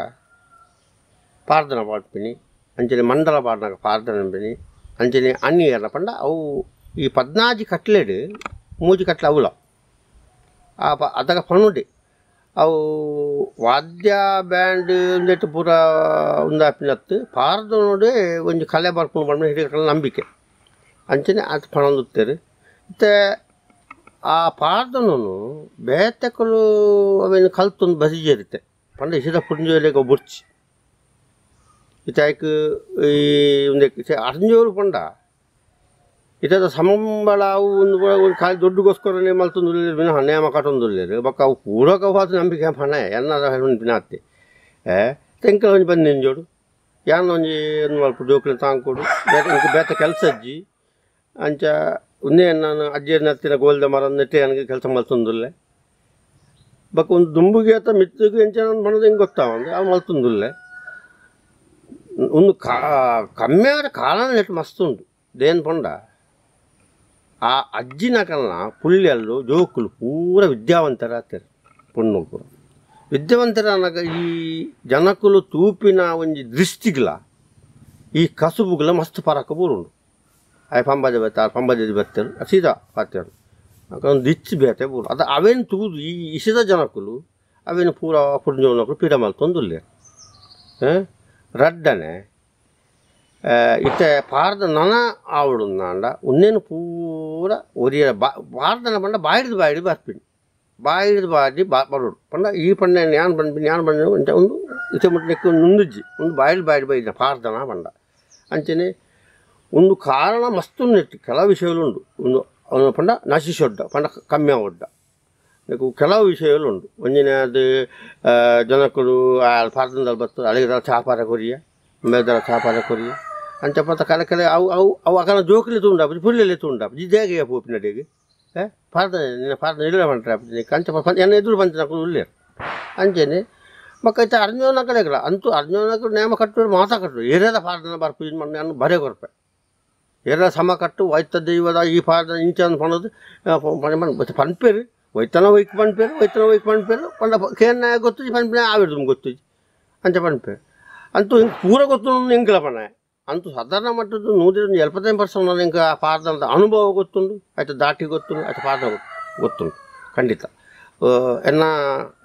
ಪಾರ್ದನ ಪಾಡ್ಪಿನಿ ಅಂಚನೆ ಮಂಡಲ ಪಾಡ್ನಾಗ ಪಾರ್ದನ ಅನ್ಪಿನಿ ಅಂಚನೆ ಅಣ್ಣಿಯರ ಪಂಡ ಅವು ಈ 14 ಕಟ್ಲೆಡು ಮೂಜಿ ಕಟ್ಲೆ ಅವುಲ ಆ ಅದಗ ಪಣುಡಿ ಅವು ವಾದ್ಯ ಬ್ಯಾಂಡ್ ಒಂದೆಟ್ಟು ಪೂರ ಉಂದಾಪಿನತ್ತು ಪಾರ್ದನೋಡೆ ಒಂಜಿ ಕಲೆ ಬರ್ಕೊಂಡು ಬಂದ ಹಿಡಿಯ ನಂಬಿಕೆ ಅಂಚನೆ ಅದು ಪಣೊಂದುತ್ತೇರು. ಮತ್ತು ಆ ಪಾರ್ದನನು ಬೇತೆಕಲು ಅವೇನು ಕಲ್ತೊಂದು ಬಸಿಜೇರುತ್ತೆ ಪಂಡ ಇಸಿದ ಪುಂಜೋಲೆಗೆ ಬುರ್ಚಿ ಇತ್ತಾಯ್ಕು ಈ ಒಂದು ಅರ್ಜೋರು ಪಂಡ ಇತದ ಸಂಬಳ ಅವು ಒಂದು ಒಂದು ಖಾಲಿ ದುಡ್ಡುಗೋಸ್ಕರನೇ ಮಲ್ತೊಂದುಲ್ಲೇರು ವಿನಃ ನೇಮ ಕಟ್ಟೊಂದುಲ್ಲೇರು ಬೊಕ್ಕ ಅವು ಪೂರಕವಾದ ನಂಬಿಕೆ ಪಣ ಎನ್ನದ ದಿನ ಅತ್ತೆ ಏ ತೆಂಕಲ್ ಒಂಜಿ ಬಂದು ನಿಂಜೋಡು ಯಾನ್ ಒಂಜಿ ಒಂದು ಮಲ್ಪ ಜೋಕ್ಲಿನ ತಾಂಕೊಡು ಬೇತೆ ಇಂಕ ಬೇತೆ ಕೆಲಸ ಅಜ್ಜಿ ಅಂಚ ಉನ್ನೇ ನಾನು ಅಜ್ಜಿಯರ್ ನತ್ತಿನ ಗೋಲ್ದ ಮರ ನೆಟ್ಟೆ ನನಗೆ ಕೆಲಸ ಮಲ್ತೊಂದುಲ್ಲೆ ಬೊಕ್ಕ ಒಂದು ದುಂಬುಗೆ ಅಥವಾ ಮಿತ್ತಿಗೆ ಎಂಚ ನಾನು ಬಣ್ಣದ ಹಿಂಗೆ ಗೊತ್ತಾವಂದು ಅವು ಮಲ್ತೊಂದುಲ್ಲೆ ಒಂದು ಕಮ್ಮಿಯಾದ ಕಾಲ ನೆಟ್ಟು ಮಸ್ತ್ ಉಂಟು ದೇನ್ ಪಂಡ ಆ ಅಜ್ಜಿನ ಕಲ್ನ ಪುಳ್ಳೆಲ್ಲು ಜೋಕುಲು ಪೂರ ವಿದ್ಯಾವಂತರಾಗ್ತಾರೆ ಪೊಣ್ಣು ಪೂರ ವಿದ್ಯಾವಂತರಾನಾಗ ಈ ಜನಕುಲು ತೂಪಿನ ಒಂಜಿ ದೃಷ್ಟಿಗ್ಲ ಈ ಕಸುಬುಗಳ ಮಸ್ತ್ ಪರಕ ಬೂರುಂಡು. ಆಯ್ ಪಂಬಾಜೆ ಬರ್ತಾರೆ ಪಂಬಾಜೆ ಬರ್ತಾರೆ ಸೀದಾ ಪಾತ್ಯರು ಒಂದು ದಿಚ್ಚು ಬೇತೆ ಬೂರು ಅದು ಅವೇನು ತೂದು ಈ ಇಸಿದ ಜನಕುಲು ಅವೇನು ಪೂರ ಪುಂಜೋನಕುಲು ಪೀಡ ಮಲ್ತೊಂದುಲ್ಲೇರು. ರಡ್ಡನೆ ಇತ್ತೆ ಪಾರ್ದ ನನ ಆವಡುಂದಾಂಡ ಉನ್ನೇನು ಪೂರ ಒರಿಯ ಪಾರ್ದನ ಪಂಡ ಬಾಯಿಡ್ದು ಬಾಯಿಡ್ ಬರ್ಪಿನಿ ಬಾಯಿಡ್ದು ಬಾಡಿ ಬರೋಡು ಪಂಡ ಈ ಪಂಡ ಯಾನ್ ಪನ್ಪಿನಿ ಯಾನ್ ಪಂಡ ಅಂಚ ಉಂದು ಇತ್ತೆ ಮುಟ್ಟ ನೆಕ್ಕ್ ನುಂದುಜ್ಜಿ ಉಂದು ಬಾಯಿಡ್ ಬಾಯಿಡ್ ಬೈದಿನ ಪಾರ್ದನ ಪಂಡ ಅಂಚನೆ ಒಂದು ಕಾರಣ ಮಸ್ತ್ ಉಂಡು ಕೆಲವು ವಿಷಯಗಳು ಉಂಡು ಒಂದು ಅವನು ಪಂಡ ನಶಿಸೊಡ್ಡ ಪಂಡ ಕಮ್ಮಿ ಆವೊಡ್ಡ ಕೆಲವು ವಿಷಯಗಳು ಉಂಡು ಒಂಜಿನ ಅದು ಜನಕುಲು ಪಾರ್ದನದಲ್ಲಿ ಬರ್ತದೆ ಅಳಿಗದ ಚಾಪಾರ ಕೊರಿಯ ಮೇದರ ಚಾಪಾರ ಕೊರಿಯ ಅಂಚ ಪತ್ತ ಕಲೆ ಕಲೆ ಅವು ಅವು ಅವು ಅಕಲ ಜೋಕುಲಿ ತೂಂಡಾಪುಜಿ ಪುಲ್ಲೆಲೆ ತೂಂಡಾಪುಜಿ ಜಾಗೆಯ ಪೋಪಿನಡೆಗ್ ಪಾರ್ದನ ನಿನ್ನ ಪಾರ್ದನ ಇಲ್ಲ ಪಂಡ್ರೆ ಅಂಚ ಎನ್ನ ಎದುರು ಪಂಚಿನಕುಲು ಉಲ್ಲೇರು ಅಂಚನೆ ಬೊಕ್ಕ ಇತ್ತೆ ಅರ್ಜುನಕಲೆಗ್ಲ ಅಂತೂ ಅರ್ಜುನಕುಲು ನೇಮ ಕಟ್ಟುವರು ಮಾತಾ ಕಟ್ಟುವರು ಏರ್ಯಾದ ಪಾರ್ದನ ಬರ್ಪುಜಿ ಮಣ್ಣು ಬರೆ ಕೊರ್ಪೆ ಏರ್ಯಾದ ಸಮ ಕಟ್ಟು ವೈತ ದೈವದ ಈ ಪಾರ್ದನ ಇಂಚ ಪನೋದು ಪನ್ಪೇರು ವೈತನ ವೈಕ್ ಪನ್ಪೇರು ವೈತನ ವೈಕ್ ಪನ್ಪೇರು ಪಂಡ ಕೇನ್ನ ಗೊತ್ತುಜಿ ಪನ್ಪಿನ ಆವಿರ್ದು ಗೊತ್ತುಜಿ ಅಂಚ ಪನ್ಪೇರು ಅಂತೂ ಹಿಂಗೆ ಪೂರ ಗೊತ್ತು ಎಂಕಲ ಪಣ ಅಂತೂ ಸಾಧಾರಣ ಮಟ್ಟದ್ದು 175% ಇಂಕ ಆ ಪಾರ್ದನದ ಅನುಭವ ಗೊತ್ತುಂಡು ಆಯ್ತು ದಾಟಿ ಗೊತ್ತುಂಡು ಆಯ್ತು ಪಾರ್ದ ಗೊತ್ತುಂಡು ಖಂಡಿತ. ಎನ್ನ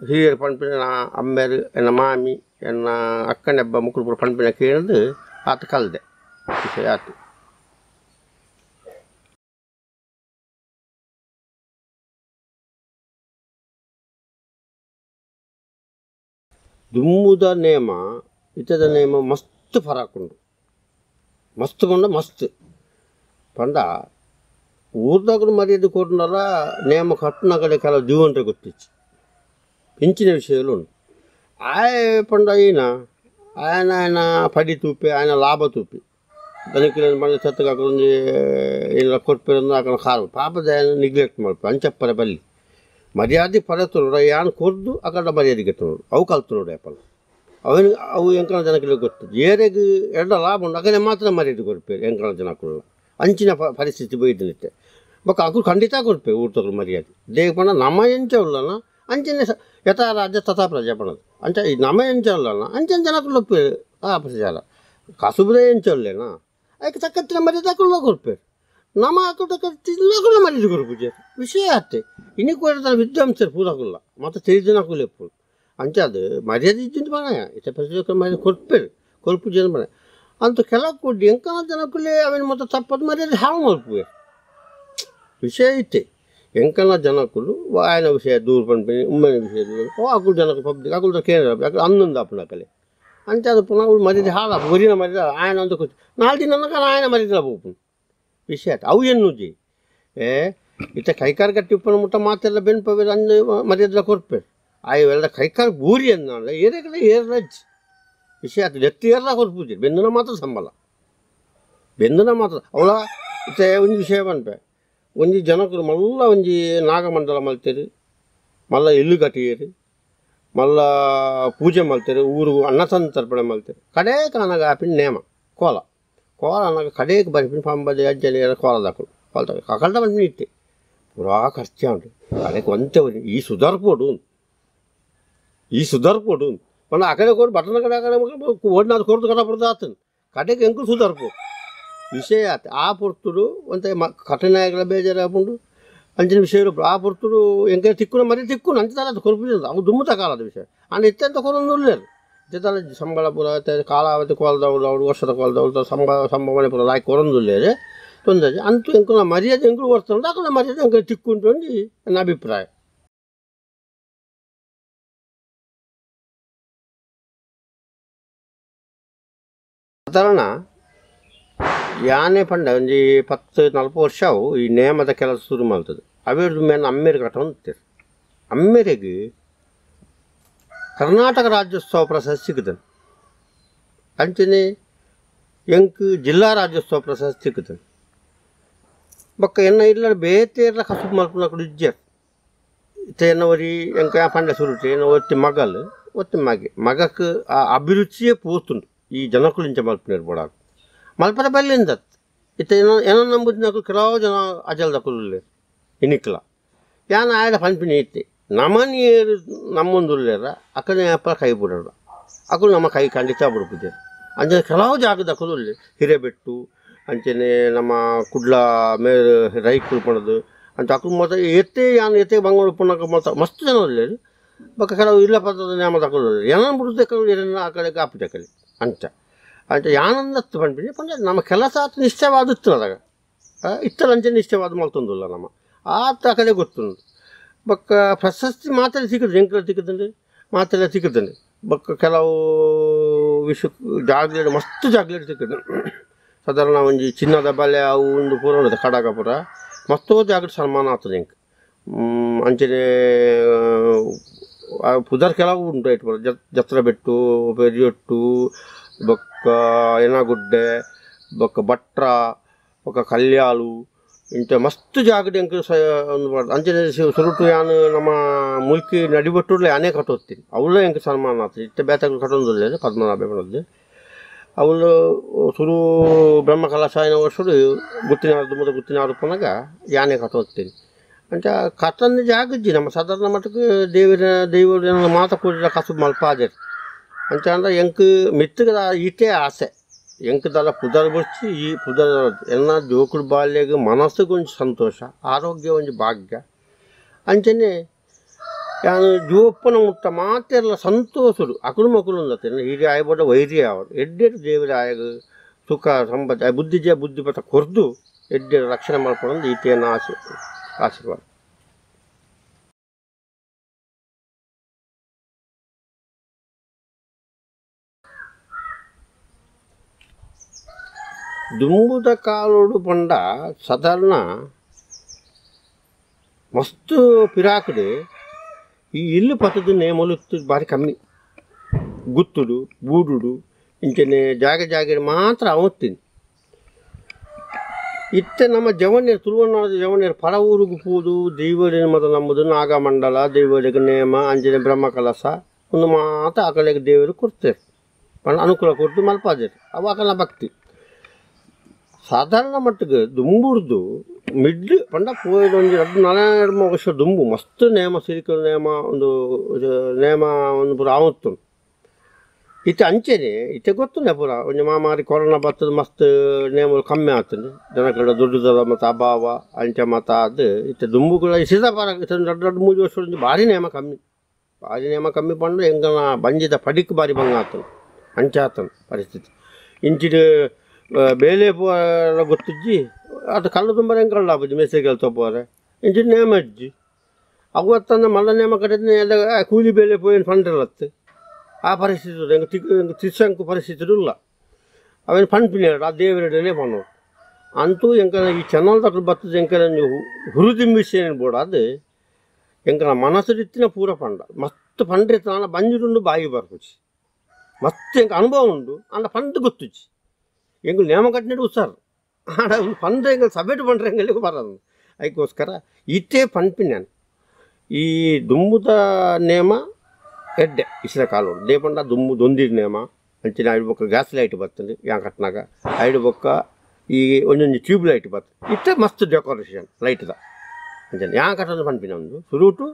ಹಿರಿಯರು ಪನ್ಪಿನ ಅಮ್ಮೇರು ಎನ್ನ ಮಾಮಿ ಎನ್ನ ಅಕ್ಕನೆಬ್ಬ ಮುಕ್ಕುಲು ಪೂರ ಪನ್ಪಿನ ಕೇಳ್ದು ಆತ ಕಲ್ದೆ ವಿಷಯ ಆತು. ದುಮ್ಮುದ ನೇಮ ಇತ್ತದ ನೇಮ ಮಸ್ತ್ ಫರಕ್ ಉಂಡು ಮಸ್ತ್ ಪಂಡ ಮಸ್ತ್ ಪಂಡ ಊರ್ದಾಗಲು ಮರ್ಯಾದೆ ಕೊರ್ನಲ ನೇಮ ಕಟ್ಟುನ ಕಡೆ ಕೆಲವು ಜೀವನ್ರೆ ಗೊತ್ತಿಚ್ಚಿ ಇಂಚಿನ ವಿಷಯಗಳು ಉಂಡು. ಆಯ್ ಪಂಡ ಈನ ಆಯನ ಆಯನ ಪಡಿ ತೂಪೆ ಆಯನ ಲಾಭ ತೂಪಿ ದನಕಿನ ಮನೆ ಸತ್ತಕ್ಕೆ ಏನೆಲ್ಲ ಕೊರ್ಪೇರಂದು ಆಕನ ಖಾರ ಪಾಪದ ಆಯನ ನಿಗ್ಲೆಕ್ಟ್ ಮಲ್ಪೆ ಅಂಚಪ್ಪರ ಬಲ್ಲಿ ಮರ್ಯಾದೆ ಪಡೆತುನೋಡು ಯಾನ್ ಕೊರ್ದು ಅಕಡ ಮರ್ಯಾದೆ ಗೆತ್ತುನೋಡು ಅವು ಕಲ್ತುನೋಡು ಅಪ್ಪಲ ಅವನು ಅವು ಎಂಕನ ಜನಕ್ಕೆ ಗೊತ್ತು ಏರೆಗ್ ಎಡ್ಡ ಲಾಭ ಉಂಡು ಅಕನೆ ಮಾತ್ರ ಮರ್ಯಾದೆ ಕೊರ್ಪೇರು ಎಂಕನ ಜನಕ್ಕುಲ್ಲ ಅಂಚಿನ ಪರಿಸ್ಥಿತಿ ಬೈದಿನಿತ್ತೆ ಬೊಕ್ಕ ಅಕುಲು ಖಂಡಿತ ಕೊರ್ಪೇರು ಊರ್ತಕುಲು ಮರ್ಯಾದೆ ದೇಗ ಪಂಡ ನಮ ಎಂಚ ಉಲ್ಲನ ಅಂಚನೆ ಯಥಾ ರಾಜ್ಯ ತಥಾ ಪ್ರಜೆ ಪಣದು ಅಂಚ ಈ ನಮ ಎಂಚ ಉಲ್ಲನ ಅಂಚನೆ ಜನಕ್ಕುಲು ಒಪ್ಪೇರು ಆ ಪ್ರಜಾಲ ಕಸುಬ್ರೆ ಎಂಚ ಉಲ್ಲೇನಾ ಅದಕ್ಕೆ ತಕ್ಕತ್ತಿನ ಮರ್ಯಾದೆ ಅಕುಲು ಕೊರ್ಪೇರು ನಮ ಅಕುಲು ತಕ್ಕತ್ತಿನ ಮರ್ಯಾದೆ ಕೊರ್ಪುಜೆ ವಿಷಯ ಅತ್ತೆ ಇನಿ ಕೋರಿದ ವಿದ್ವಾಂಸರು ಪೂರಕುಲ್ಲ ಮತ್ತು ತಿಳಿದಿನಕುಲು ಎಪ್ಪುಲು ಅಂಚ ಅದು ಮರ್ಯಾದೆ ಇದ್ದಿಂದ ಪಣಯ ಇತ್ತೆ ಪ್ರತಿಯೊಕ್ಕ ಮರ್ಯಾದೆ ಕೊರ್ಪೇರು ಕೊರ್ಪುಜೆ ಪಣಯ ಅಂತ ಕೆಲವು ಕೊಡ್ಡಿ ಎಂಕನ ಜನಕ್ಕುಲೇ ಅವೇನು ಮೊತ್ತ ತಪ್ಪದು ಮರ್ಯಾದೆ ಹಾವು ಮಲ್ಪುವೆ ವಿಷಯ ಇತ್ತೆ ಎಂಕನ ಜನಕ್ಕುಲು ಆಯನ ವಿಷಯ ದೂರ ಪನ್ಪಿನಿ ಉಮ್ಮನ ವಿಷಯ ದೂರ ಓ ಅಕುಲು ಜನಕ್ಕೆ ಪಬ್ಲಿಕ್ ಅಕುಲು ಕೇಂದ್ರ ಅಕುಲು ಅನ್ನೊಂದು ಅಪ್ಪುನ ಕಲೆ ಅಂಚ ಅದು ಪುನಃ ಅವ್ರು ಮರ್ಯಾದೆ ಹಾಳಾಪು ಒರಿನ ಮರ್ಯಾದೆ ಆಯನ ಅಂತ ಕೂತು ನಾಲ್ಕು ದಿನ ಆಯನ ಮರ್ಯಾದೆ ಪೋಪುಂಡು ವಿಷಯ ಆಯ್ತು ಅವು ಎನ್ನುಜಿ ಏ ಇತ್ತ ಕೈಕಾಲು ಕಟ್ಟಿ ಉಪ್ಪನ ಮುಟ್ಟ ಮಾತೆಲ್ಲ ಬೆನ್ಪವೆ ಅಂದು ಮರ್ಯಾದೆ ಕೊರ್ಪೇರು ಆಯ್ ಕೈಕಾಲು ಬೂರಿ ಅಂದ ಏರೆಗಲ ಏರ್ಲಜ್ಜಿ ವಿಷಯ ಆಯ್ತು ಎತ್ತಿ ಏರ್ಲ ಕೊರ್ಪುಜಿ ಬೆಂದುನ ಮಾತ್ರ ಸಂಬಳ ಬೆಂದುನ ಮಾತ್ರ ಅವಳ ಇತ್ತೆ ಒಂಜಿ ವಿಷಯ ಪನ್ಪೆ ಒಂಜಿ ಜನಕುಲು ಮಲ್ಲ ಒಂಜಿ ನಾಗಮಂಡಲ ಮಲ್ತೇರು ಮಲ್ಲ ಇಲ್ಲು ಕಟ್ಟಿಯೇರು ಮಲ್ಲ ಪೂಜೆ ಮಲ್ತೇರು ಊರು ಅನ್ನ ಸಂತರ್ಪಣೆ ಮಲ್ತೇರು ಕಡೆ ಕಾನಾಗ ಆಪಿನ ನೇಮ ಕೋಲ ಕೋಲ ಅನ್ನಾಗ ಕಡೆಗೆ ಬರ್ಪಿನ ಪಂಬದೆ ಅಜ್ಜನ ಕೋಲ ದಾಕುಲು ಕೋಲ ಅಕಲ್ದ ಬಂದು ಇತ್ತೆ ಪೂರಾ ಖರ್ಚು ಉಂಟು ಕಡೆಗೆ ಒಂತೆ ಈ ಸುಧಾರ್ಪೋಡು ಈ ಸುಧಾರ್ಪೋಡು ಪಂಡ ಆ ಕಡೆ ಕೊಡು ಬಟನ್ ಕಡೆ ಆ ಕಡೆ ಓಡಿನಾದ್ರು ಕೊರದು ಕಡ ಪಡ್ದು ಆತನು ಕಡೆಗೆ ಎಂಕುಲು ಸುಧಾರ್ಪು ವಿಷಯ ಆತ ಆ ಪೊರ್ತುಡು ಒಂತೆ ಕಠಿಣ ಬೇಜಾರಾಪುಂಡು ಅಂಚಿನ ವಿಷಯ ಆ ಪೊರ್ತುಡು ಎಂಕೆ ತಿಕ್ಕುನ ಮರಿ ತಿಕ್ಕುನು ಅಂಚ ದಾಲ ಕೊರ್ಪುಜಿ ಅವು ದುಮ್ಮು ತಕಾಲದ ವಿಷಯ ಅಂಡ್ ಇತ್ತೆಂತ ಕೊರೊಂದು ಉಲ್ಲೇರು ಇತ್ತೆ ದಾಲ ಸಂಬಳ ಪೂರ ಕಾಲಾವಧಿ ಕೋಲದವಳು ಅವಳು ವರ್ಷದ ಕೋಲದವಳು ಸಂಬಳ ಸಂಭವನೆ ಪೂರ ಲಾಯ್ಕ್ ಕೊರೊಂದು ಉಲ್ಲೇರು ತೊಂದರೆ ಅಂತೂ ಎಂಕುಲ ಮರ್ಯಾದೆ ಎಂಕುಲು ಕೊರ್ತುಂಡು ಅಕುಲ ಮರ್ಯಾದೆ ಎಂಕುಲು ತಿಕ್ಕುಂಟು ಅಂದು ನನ್ನ ಅಭಿಪ್ರಾಯ. ಸಾಧಾರಣ ಯಾನೆ ಪಂಡ ಒಂಜಿ 10 40 ವರ್ಷ ಅವು ಈ ನೇಮದ ಕೆಲಸ ಶುರು ಮಾಡ್ತದೆ ಅವೇರ್ದು ಮೇಲೆ ಅಮ್ಮೇರು ಕಟ್ಟೊಂದು ಅಮ್ಮೇರಿಗೆ ಕರ್ನಾಟಕ ರಾಜ್ಯೋತ್ಸವ ಪ್ರಶಸ್ತಿ ಸಿಕ್ಕುತ್ತದೆ ಅಂಚನೆ ಎಂಕ್ ಜಿಲ್ಲಾ ರಾಜ್ಯೋತ್ಸವ ಪ್ರಶಸ್ತಿ ಸಿಕ್ಕುತ್ತದೆ ಬೊಕ್ಕ ಎನ್ನ ಇಲ್ಲ ಬೇತೆ ಕಸುಬು ಮಲ್ಪುನಕುಲು ಇಜ್ಜೆರ್ ಇತ್ತೆ ಎನ್ನ ಒರಿ ಎಂಕ ಪಂಡ ಸುರುಟು ಎನ್ನ ಒತ್ತಿ ಮಗಲ್ ಒತ್ತಿ ಮಗೆ ಮಗಕ್ಕೆ ಆ ಅಭಿರುಚಿಯೇ ಪೋತುಂಡು ಈ ಜನಕುಲು ಇಂಚ ಮಲ್ಪುನೇರು ಬೋಡಾಗ ಮಲ್ಪರ ಬಲ್ಲಿಂದ ಇತ್ತೆ ಏನೋ ಏನೋ ನಂಬುದಿನಕುಲು ಕೆಲವು ಜನ ಅಜಲ್ದಕುಲು ಉಲ್ಲೆರ್ ಇನಿಕ್ಲ ಯಾನ್ ಆಯಡ ಪನ್ಪಿನಿ ಇತ್ತೆ ನಮನಿಯೇರು ನಮ್ಮೊಂದುಲ್ಲೆರ ಅಕಲ್ನ ಏಪಲ ಕೈ ಬುಡೊಡು ಅಕುಲು ನಮ್ಮ ಕೈ ಖಂಡಿತ ಬುಡ್ಪುಜೆರ್ ಅಂಚನೆ ಕೆಲವು ಜಾಗದಕುಲು ಉಲ್ಲೆರ್ ಹಿರೇಬೆಟ್ಟು ಅಂಚನೆ ನಮ್ಮ ಕುಡ್ಲ ಮೇರ್ ರೈಕುಲು ಪಂಡ್ದ್ ಅಂಚ ಅಕುಲು ಮೊತ ಏತೇ ಯಾನ್ ಏತೇ ಬಂಗೋಡು ಉಪ್ಪುನಗ ಮೊತ ಮಸ್ತ್ ಜನ ಉಲ್ಲೆರ್ ಬೊಕ್ಕ ಕೆಲವು ಇಲ್ಲ ಪದ್ಧತಿ ನೇಮ ತಗೊಳ್ಳೋದು ಏನ ಬಿಡುತ್ತೆ ಕೆಲವು ಏನ ಆ ಕಡೆ ಕಾಪು ಕಲಿ ಅಂಚ ಅಂಚ ಯಾನಂದತ್ತು ಪನ್ಪಿನಿ ಪಂಡ ನಮ್ಮ ಕೆಲಸ ಆತ ನಿಶ್ಚಯವಾದಿತ್ತು ಅದಾಗ ಇತ್ತಲ ಅಂಚೆ ನಿಶ್ಚಯವಾದ ಮಲ್ತೊಂದುಲ್ಲ ನಮ್ಮ ಆತ ಆ ಕಡೆ ಗೊತ್ತುಂಡು ಬೊಕ್ಕ ಪ್ರಶಸ್ತಿ ಮಾತ್ರ ಸಿಕ್ಕುದು ಎಂಕಲ ಸಿಕ್ಕುದುಂಡು ಮಾತ್ರ ಸಿಕ್ಕುದುಂಡು ಬೊಕ್ಕ ಕೆಲವು ವಿಶ್ವ ಜಾಗ್ಲೇಟ್ ಮಸ್ತ್ ಜಾಗ್ಲೇಟ್ ಸಿಕ್ಕುದು ಸಾಧಾರಣ ಒಂಜಿ ಚಿನ್ನದ ಬಲೆ ಅವು ಒಂದು ಪೂರ ಉಂಡು ಕಡಗ ಪೂರ ಮಸ್ತೋ ಜಾಗ್ರತೆ ಸನ್ಮಾನ ಆಗ್ತದೆ ಎಂಕ್ ಅಂಚನೆ ಪುದರ್ ಕೆಲವು ಉಂಟು ಐಟ್ ಪೂರ ಜತ್ರ ಬೆಟ್ಟು ಪೆರಿಯೊಟ್ಟು ಬೊಕ್ಕ ಎನಗುಡ್ಡೆ ಬೊಕ್ಕ ಭಟ್ರ ಬೊಕ್ಕ ಕಲ್ಯಾಳು ಇಂಥ ಮಸ್ತ್ ಜಾಗಡೆ ಎಂಕ್ ಅಂಚನೆ ಸುರುಟು ಯಾನು ನಮ್ಮ ಮುಲ್ಕಿ ನಡಿಬಟ್ಟುರ್ಲೆ ಯಾನೇ ಕಟ್ಟೋಗ್ತೀನಿ ಅವಳು ಎಂಕ್ ಸನ್ಮಾನ ಆಗ್ತದೆ ಇತ್ತ ಬೇತಗಳು ಕಟ್ಟೊಂದಿಲ್ಲ ಪದ್ಮನಾಭ ಪಣದ್ದು ಅವಳು ಸುರು ಬ್ರಹ್ಮ ಕಲಾಶಾಯನ ವರ್ಷಡು ಗುತ್ತಿನಾರು ಮೊದಲು ಗುತ್ತಿನಾರು ಪನಗ ಯಾನೆ ಕಟ್ಟೋಗ್ತೀನಿ ಅಂಚ ಕಟ್ಟಂದು ಜಾಗಜ್ಜಿ ನಮ್ಮ ಸಾಧಾರಣ ಮಟ್ಟಕ್ಕೆ ದೇವರ ದೇವರು ಮಾತ ಕೂಡಿದ ಕಸು ಮಲ್ಪಾದೆರ್ ಅಂಚ ಅಂದ್ರೆ ಎಂಕ್ ಮಿತ್ತುಗದ ಈಟೇ ಆಸೆ ಎಂಕ್ ದಲ ಪುದರ್ ಬೊರ್ಚಿ ಈ ಪುದರ್ ಎನ್ನ ಜೋಕುಲು ಬಾಲ್ಯಗ್ ಮನಸ್ಸುಗ್ ಒಂಜಿ ಸಂತೋಷ ಆರೋಗ್ಯ ಒಂಜಿ ಭಾಗ್ಯ ಅಂಚನೆ ಯಾನ್ ಜೋಪನ ಮುಟ್ಟ ಮಾತೆರ್ಲ ಸಂತೋಷಡು ಅಕುಲು ಮೊಕುಲು ಉಂದತ್ತೆ ಹೀಗೆ ಆಯ್ಬೋಡ ವೈರ್ಯ ಆವಡ್ ಎಡ್ಡೆಡ್ ದೇವರ ಆಯಗ್ ಸುಖ ಸಂಪತ್ತು ಬುದ್ಧಿ ಜಯ ಬುದ್ಧಿ ಪತ ಕೊರ್ದು ಎಡ್ಡೆಡ್ ರಕ್ಷಣೆ ಮಲ್ಪೊಡಂದು ಈತೇನ ಆಸೆ ಆಶೀರ್ವಾದ. ದುಂಬುದ ಕಾಲೋಡು ಪಂಡ ಸಾಧಾರಣ ಮಸ್ತ್ ಪಿರಾಕುಡು ಈ ಇಲ್ಲು ಪತ್ತದ ನೇಮಲು ಭಾರಿ ಕಮ್ಮಿ ಗುತ್ತುಡು ಬೂಡುಡು ಇಂಚನೆ ಜಾಗ ಜಾಗ ಮಾತ್ರ ಅವತ್ತೀನಿ ಇತ್ತೆ ನಮ್ಮ ಜವನ್ಯರು ತುಳುವನಾಡ ಜವನ್ಯರು ಪರ ಊರಿಗೆ ಪೋದು ದೈವರಿನ ಮತ ನಂಬುದು ನಾಗಮಂಡಲ ದೈವರಿಗೆ ನೇಮ ಅಂಜನೆ ಬ್ರಹ್ಮ ಕಲಶ ಒಂದು ಮಾತ್ರ ಆಕಳಿಗೆ ದೇವರು ಕೊಡ್ತಾರೆ ಪಂಡ ಅನುಕೂಲ ಕೊಟ್ಟು ಮಲ್ಪಾದೇರು ಅವು ಆಕಲ ಭಕ್ತಿ ಸಾಧಾರಣ ಮಟ್ಟಿಗೆ ದುಂಬುರ್ದು ಮಿಡ್ಲ್ ಪಂಡ ಪೋಯ್ದು ಒಂಜಿ ರಡ್ಡ್ ನಲ ವರ್ಷ ದುಂಬು ಮಸ್ತ್ ನೇಮ ಸಿರಿಕಲ್ ನೇಮ ಒಂದು ನೇಮ ಒಂದು ಪೂರ ಆವತ್ತು ಇತ್ತೆ ಅಂಚೆನೆ ಇತ್ತೆ ಗೊತ್ತುಂಡೆ ಪೂರ ಒಂಜಿ ಮಹಾಮಾರಿ ಕೊರೋನಾ ಬತ್ತದ ಮಸ್ತ್ ನೇಮಲು ಕಮ್ಮಿ ಆತುಂಡು ಜನಕಡ ದುಡ್ಡುದ ಮತ್ತು ಅಭಾವ ಅಂಚೆ ಮತ ಅದು ಇತ್ತೆ ದುಂಬುಗಳ ಸೀತಾಪಾರ ರಡ್ಡ್ ರಡ್ಡ್ ಮೂಜಿ ವರ್ಷ ಒಂಜಿ ಭಾರಿ ನೇಮ ಕಮ್ಮಿ ಭಾರಿ ನೇಮ ಕಮ್ಮಿ ಪಂಡ ಎಂಕನ ಬಂಜಿದ ಪಡಿಕ್ ಭಾರಿ ಬಂಗ ಆತುಂಡು ಅಂಚೆ ಆತುಂಡು ಪರಿಸ್ಥಿತಿ ಇಂಚಿಡ್ ಬೇಲೆ ಪೂರ ಗೊತ್ತಿಜ್ಜಿ ಅದು ಕಲ್ಲು ತುಂಬ ಎಂಕಲ್ಲ ಆಪುಜಿ ಮೇಸ್ತ್ರಿಗೆಲ್ಲ ತೋಪೋರೆ ಇಂಚಿನ ನೇಮ ಇಜ್ಜಿ ಅವು ಅತ್ತಂದ್ರೆ ಮಲ್ಲ ನೇಮ ಕಟ್ಟಿದ ಎಲ್ಲ ಕೂಲಿ ಬೇಲೆ ಪೋಯಿನ ಫಂಡ್ರಲ್ಲತ್ತು ಆ ಪರಿಸ್ಥಿತಿ ಎಂಕ್ ತಿಕ್ ತಿರ್ಸಂಕು ಪರಿಸ್ಥಿತಿ ಇಲ್ಲ ಅವೇನು ಪನ್ಪಿನ ಆ ದೇವರೆಡನೆ ಪನ್ನೋಡು ಅಂತೂ ಎಂಕನ ಈ ಚಾನಲ್ ತಕ್ಕ ಬತ್ತದ ಎಂಕನ ಹುರಿದುಂಬಿಸೇನು ಬೋಡ ಅದು ಎಂಕನ ಮನಸ್ಸು ಪೂರ ಪಂಡ ಮಸ್ತ್ ಪಂಡ್ರೆ ಬಂಜಿಡುಂಡು ಬಾಯಿ ಬರ್ಪುಜಿ ಮಸ್ತ್ ಎಂಕ ಅನುಭವ ಉಂಡು ಅಂಡ ಪಂಡ್ ಗೊತ್ತುಜ್ಜಿ ಎಂಕುಲು ನೇಮ ಕಟ್ಟಿನಡು ಹುಷಾರು ಆಡ ಪಂಡ್ರೆ ಎಂಕಲ್ ಸಭೆಟು ಪಂಡ್ರೆ ಎಂಗಳಿಗೆ ಬರೋದು ಅದಕ್ಕೋಸ್ಕರ ಇತ್ತೇ ಪನ್ಪಿನ ನಾನು ಈ ದುಂಬುದ ನೇಮ ಎಡ್ಡೆ ಇಸಿದ ಕಾಲೋಡು ದೇಪಂಡ ದುಂಬು ದೊಂದಿರ ನೇಮ ಅಂಚಿನ ಐಡು ಬೊಕ್ಕ ಗ್ಯಾಸ್ ಲೈಟ್ ಬರ್ತದೆ ಯಾನ್ ಕಟ್ನಾಗ ಐಡು ಬೊಕ್ಕ ಈ ಒಂಜೊಂಜಿ ಟ್ಯೂಬ್ ಲೈಟ್ ಬರ್ತದೆ ಇತ್ತೆ ಮಸ್ತ್ ಡೆಕೋರೇಷನ್ ಲೈಟ್ದ ಅಂಚನೆ ಯಾನ್ ಕಟ್ಟೋದು ಪನ್ಪಿನ ಒಂದು ಸುರುಟು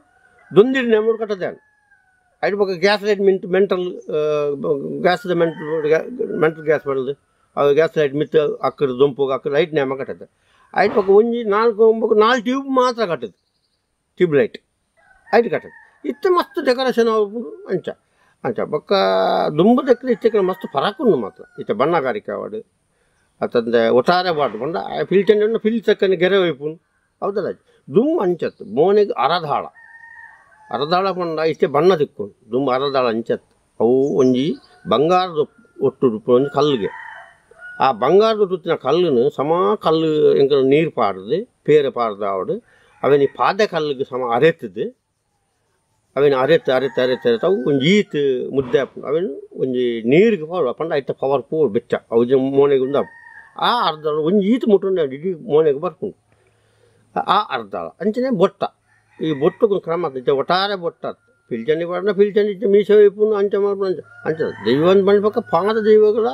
ದೊಂದಿರ ನೇಮ ಕಟ್ಟದೆ ಐಡು ಬೊಕ್ಕ gas light mint mental ಗ್ಯಾಸ್ದ mental mental gas ಬರೋದು ಅವು ಗ್ಯಾಸ್ ಲೈಟ್ ಮಿತ್ತ ಅಕ್ಕದ ದೊಂಪು ಅಕ್ಕದ ಲೈಟ್ ನೇಮ ಕಟ್ಟದೆ ಐದು ಪಕ್ಕ ಒಂಜಿ ನಾಲ್ಕು ಒಂಬತ್ತು ನಾಲ್ಕು ಟ್ಯೂಬ್ ಮಾತ್ರ ಕಟ್ಟದು tube light ಐಟ್ ಕಟ್ಟದು ಇತ್ತೆ ಮಸ್ತ್ ಡೆಕೋರೇಷನ್ ಆಪುಂಡು ಅಂಚ ಅಂಚ ಬೊಕ್ಕ ದುಂಬುದಕ್ಕೆ ಇತ್ತೆ ಮಸ್ತ್ ಫರಕ್ ಉಂಡು ಮಾತ್ರ ಇತ್ತೆ ಬಣ್ಣಗಾರಿಕೆ ಆವಡ್ ಅತ್ತಂದೆ ಒಟ್ಟಾರೆ ಬಾಡು ಪಂಡ ಫಿಲ್ಟರ್ ಫಿಲ್ ತಕ್ಕನೆ ಗೆರೆ ಒಯ್ಪುಂಡು ಹೌದಲ್ಲ ದುಂಬು ಅಂಚತ್ತು ಮೋನೆಗ್ ಅರದಾಳ ಅರದಾಳ ಪಂಡ ಇತ್ತೆ ಬಣ್ಣ ತಿಕ್ಕುಂಡು ದುಂಬು ಅರದಾಳ ಅಂಚತ್ತು ಅವು ಒಂಜಿ ಬಂಗಾರದ ಒಟ್ಟು ಒಂಜಿ ಕಲ್ಲಿಗೆ ಆ ಬಂಗಾರದ ತುತ್ತಿನ ಕಲ್ಲುನು ಸಮ ಕಲ್ಲು ಎಂಕಲ್ ನೀರು ಪಾಡ್ದು ಪೇರೆ ಪಾಡ್ದು ಆವಡು ಅವೇನು ಪಾದೆ ಕಲ್ಲಿಗೆ ಸಮ ಅರೆತದು ಅವೇನು ಅರೆತು ಅರೆತು ಅರೆತು ಅರೆತು ಅವು ಒಂಜಿ ಈತ್ ಮುದ್ದೆ ಆಪುಂಡು ಅವೇನು ಒಂಜಿ ನೀರಿಗೆ ಪೋಡು ಪಂಡ ಐತ ಪವರ್ ಪೋಡು ಬೆಚ್ಚ ಅವು ಮೋನೆಗೆ ಉಂದು ಆ ಅರ್ಧ ಒಂಜಿ ಈತ್ ಮುಟ್ಟುಂಡು ಇಡೀ ಮೋನೆಗೆ ಬರ್ಪುಂಡು ಆ ಅರ್ಧಾಳ ಅಂಚನೆ ಬೊಟ್ಟ ಈ ಬೊಟ್ಟುಕು ಕ್ರಮ ಇತ್ತೆ ಒಟ್ಟಾರೆ ಬೊಟ್ಟ ಪಿಲ್ಚಂಡಿ ಪಾಡ್ನ ಪಿಲ್ಚಂಡಿ ಇತ್ತೆ ಮೀಸೆ ಒಯ್ಪುಂಡು ಅಂಚ ಮಲ್ಪುಂಡು ಅಂಚ ಅಂಚ ದೈವ ಪಂಡ ಪಾದ ದೈವಗಳ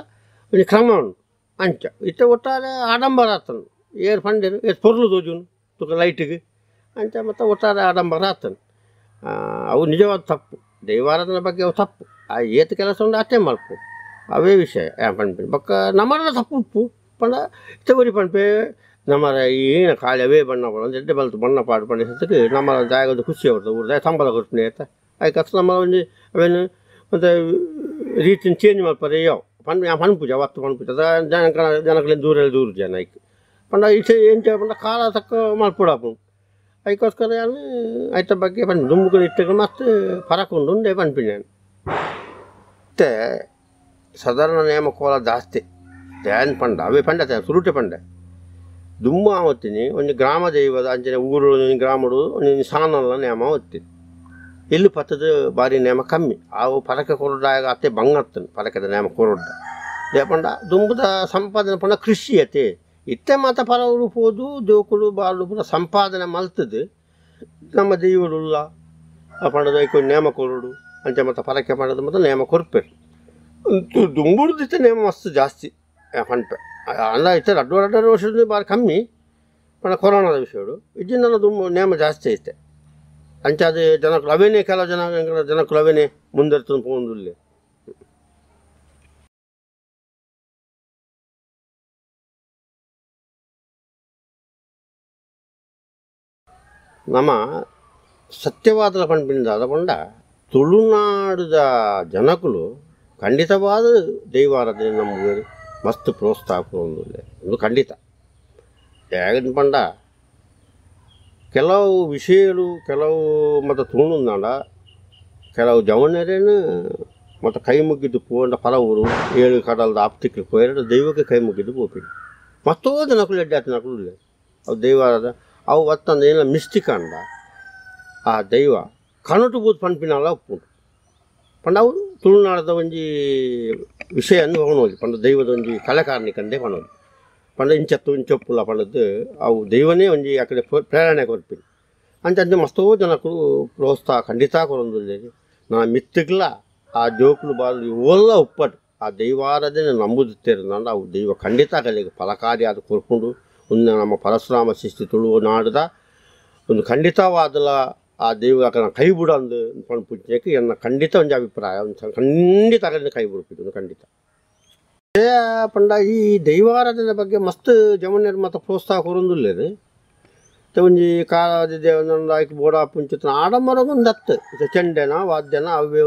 ಒಂಜಿ ಕ್ರಮ ಉಂಡು ಅಂಚ ಇತ್ತೆ ಒಟ್ಟಾರೆ ಆಡಂಬರ ಆತನು ಏರ್ ಫಂಡೇರು ಏರ್ ಪೊರ್ಲು ತೋಜುನು ತುಕ ಲೈಟಿಗೆ ಅಂಚ ಮತ್ತು ಒಟ್ಟಾರೆ ಆಡಂಬರ ಆತನು ಅವು ನಿಜವಾದ ತಪ್ಪು ದೈವಾರಾಧನೆ ಬಗ್ಗೆ ಅವು ತಪ್ಪು ಆ ಏತ್ ಕೆಲಸ ಉಂಡು ಅಷ್ಟೇ ಮಲ್ಪು ಅವೇ ವಿಷಯ ಪನ್ಪಿನ ಬೊಕ್ಕ ನಮರ ತಪ್ಪು ಉಪ್ಪು ಪಂಡ ಇತ್ತೆ ಒರಿ ಪನ್ಪೆ ನಮ್ಮರ ಏನು ಖಾಲಿ ಅವೇ ಬಣ್ಣ ಪಾಡು ಎಡ್ಡೆ ಬಲ್ತು ಬಣ್ಣ ಪಾಡು ಪಂಡ ಸತ್ತಕ್ಕೆ ನಮ್ಮರ ಜಾಗದ ಖುಷಿ ಅವ್ರದ್ದು ಊರ್ದ ಸಂಬಳ ಕೊರ್ಪುನೆ ಆಯ್ತಾ ಐಕ್ ನಮ್ಮ ಒಂಜಿ ಅವೇನು ಮತ್ತು ರೀತಿನ ಚೇಂಜ್ ಮಲ್ಪರೆ ಯಾವ ಪನ್ ಪನ್ಪುಜ ಅವತ್ತು ಪನ್ಪುಜ ಜನಕ ಜನಕುಲೆನ್ ದೂರ ದೂರ ಜನ ಐಕ್ ಪಂಡ ಇತ್ತೆ ಎಂಚ ಪಂಡ ಕಾಲ ತಕ್ಕ ಮಲ್ಪೊಡಾಪುಂಡು ಐಕೋಸ್ಕರ ಯಾನ್ ಐತ ಬಗ್ಗೆ ಪನ್ಪಿ ದುಂಬುಗು ಇತ್ತೆಗ್ ಮಸ್ತ್ ಫರಕ್ ಉಂಡು ಉಂದೇ ಪನ್ಪಿನಿ ಯಾನ್. ಇತ್ತೆ ಸಾಧಾರಣ ನೇಮ ಕೋಲ ಜಾಸ್ತಿ ದಾನ್ ಪಂಡ ಅವೇ ಪಂಡ ಸುರುಟೆ ಪಂಡೆ ದುಂಬು ಆವತ್ತಿನಿ ಒಂಜಿ ಗ್ರಾಮ ದೈವದ ಅಂಚನೆ ಊರು ಒಂಜಿ ಗ್ರಾಮಡು ಒಂಜಿ ಸಾನಲ ನೇಮ ಆವತ್ತಿನಿ ಎಲ್ಲಿ ಪತ್ತದ ಬಾರಿ ನೇಮ ಕಮ್ಮಿ ಅವು ಪರಕೆ ಕೊರೊಡ್ಡಾಗ ಅತ್ತೆ ಬಂಗ ಪರಕೆದ ನೇಮ ಕೊರೊಡ್ಡ ದಾಯೆ ದುಂಬುದ ಸಂಪಾದನೆ ಪಂಡ ಕೃಷಿ ಅತೆ ಇತ್ತೆ ಮಾತ ಪರವರು ಪೋದು ಜೋಕುಲು ಬಾಲು ಪೂರ ಸಂಪಾದನೆ ಮಲ್ತದು ನಮ್ಮ ದೈವಡುಲ್ಲ ಪಂಡದ ಐಕ್ ನೇಮ ಕೊರೊಡು ಅಂಚೆ ಮಾತ ಪರಕೆ ಪಂಡದ ಮಾತ ನೇಮ ಕೊರ್ಪೆರ್ ದುಂಬುಡ್ದು ನೇಮ ಮಸ್ತ್ ಜಾಸ್ತಿ ಪನ್ಪೆ ಅಲ್ಲ ಇತ್ತೆ ರಡ್ಡ್ ರಡ್ಡರ ವರ್ಷದ ಬಾರಿ ಕಮ್ಮಿ ಪಂಡ ಕೊರೋನಾದ ವಿಷಯಡು ಇಜ್ಜಿಂದಲ ದುಂಬು ನೇಮ ಜಾಸ್ತಿ ಐತೆ ಅಂಚಾದ್ ಜನಕುಲು ಅವೇನೇ ಕೆಲವು ಜನ ಜನಕುಲು ಅವೇನೇ ಮುಂದೆರ್ತೊಂದು ಪೋವೊಂದುಲ್ಲೆರ್. ನಮ ಸತ್ಯವಾದಲ ಪನ್ಪಿನ ಪಂಡ ತುಳುನಾಡುದ ಜನಕುಲು ಖಂಡಿತವಾದ ದೈವಾರಾಧನೆ ನಮ್ಗೆ ಮಸ್ತ್ ಪ್ರೋತ್ಸಾಹ ಕೊರೊಂದುಲ್ಲೆರ್ ಉಂದು ಖಂಡಿತ. ದಾಯೆಗ್ ಪಂಡ ಕೆಲವು ವಿಷಯಲು ಕೆಲವು ಮತ ತೂನುಂದಾಂಡ ಕೆಲವು ಜವನೆರೆನ್ ಮತ ಕೈ ಮುಗಿದು ಪೋಂಡ ಪರ ಊರು ಏಳು ಕಡಲ್ದ ಆಪ್ತಿಕ್ಲು ಪೋಯೆರ್ ದೈವಕ್ಕೆ ಕೈ ಮುಗಿದು ಪೋಪಿನಿ ಮಸ್ತೋ ಜನಕುಲು ಎಡ್ಡೆ ಆತಿನಕುಲು ಉಲ್ಲೆರ್ ಅವು ದೈವಾರಾಧನೆ ಅವು ಅತ್ತಂದೆ ಏನ ಮಿಸ್ಟೇಕ್ ಆಂಡ ಆ ದೈವ ಕನಟು ಪೋದು ಪನ್ಪಿನಲ ಉಪ್ಪುಂಡು ಪಂಡ ಅವು ತುಳುನಾಡದ ಒಂಜಿ ವಿಷಯ ಅಂದ್ ಪನೊಲಿ ಪಂಡ ದೈವದ ಒಂಜಿ ಕಲೆಕಾರ್ನಿಕಂದೇ ಪನೊಲಿ ಪಂಡ ಇಂಚತ್ತು ಇಂಚೊಪ್ಪುಲ ಪಂಡದ್ದು ಅವು ದೈವನೇ ಒಂಜಿ ಅಕಡೆ ಪ್ರೇರಣೆ ಕೊರ್ಪಿನಿ ಅಂಚ ಅಂಚ ಮಸ್ತೋ ಜನಕುಲು ಪ್ರೋತ್ಸಾಹ ಖಂಡಿತ ಕೊರೊಂದುಲ್ಲೆರ್. ನನ ಮಿತ್ತುಗ್ಲ ಆ ಜೋಕುಲು ಬಾಲು ಓಲ್ಲ ಉಪ್ಪಡ್ ಆ ದೈವಾರಾಧನೆ ನಂಬುದಿತ್ತೆರ್ ಅವು ದೈವ ಖಂಡಿತ ಅಕಲೆಗ್ ಫಲಕಾರಿ ಆದ್ ಕೊರ್ಪುಂಡು. ಉಂದು ನಮ್ಮ ಪರಶುರಾಮ ಶಿಸ್ತು ತುಳುನಾಡುದ ಒಂದು ಖಂಡಿತವಾದಲ ಆ ದೈವ ಅಕಲ್ನ ಕೈ ಬುಡಂದು ಪನ್ಪುನೆಕ್ ಎನ್ನ ಖಂಡಿತ ಒಂಜಿ ಅಭಿಪ್ರಾಯ ಖಂಡಿತ ಅಕಲ್ನ ಕೈ ಬುಡ್ಪುಜಿ ಖಂಡಿತ. ಪಂಡ ಈ ದೈವಾರಾಧನೆ ಬಗ್ಗೆ ಮಸ್ತ್ ಜವನೆರ್ ಮಾತ ಪ್ರೋತ್ಸಾಹ ಕೊರೊಂದುಲ್ಲೆರ್. ಒಂಜಿ ಕಾಲಾದಿ ದೇವನಂದ ಐಕ್ ಬೋಡಾಪುಂಚಿತ್ತಿನ ಆಡಂಬರ ಒಂದತ್ತ್ ಚೆಂಡೆನ ವಾದ್ಯನ ಅವ್ವೆ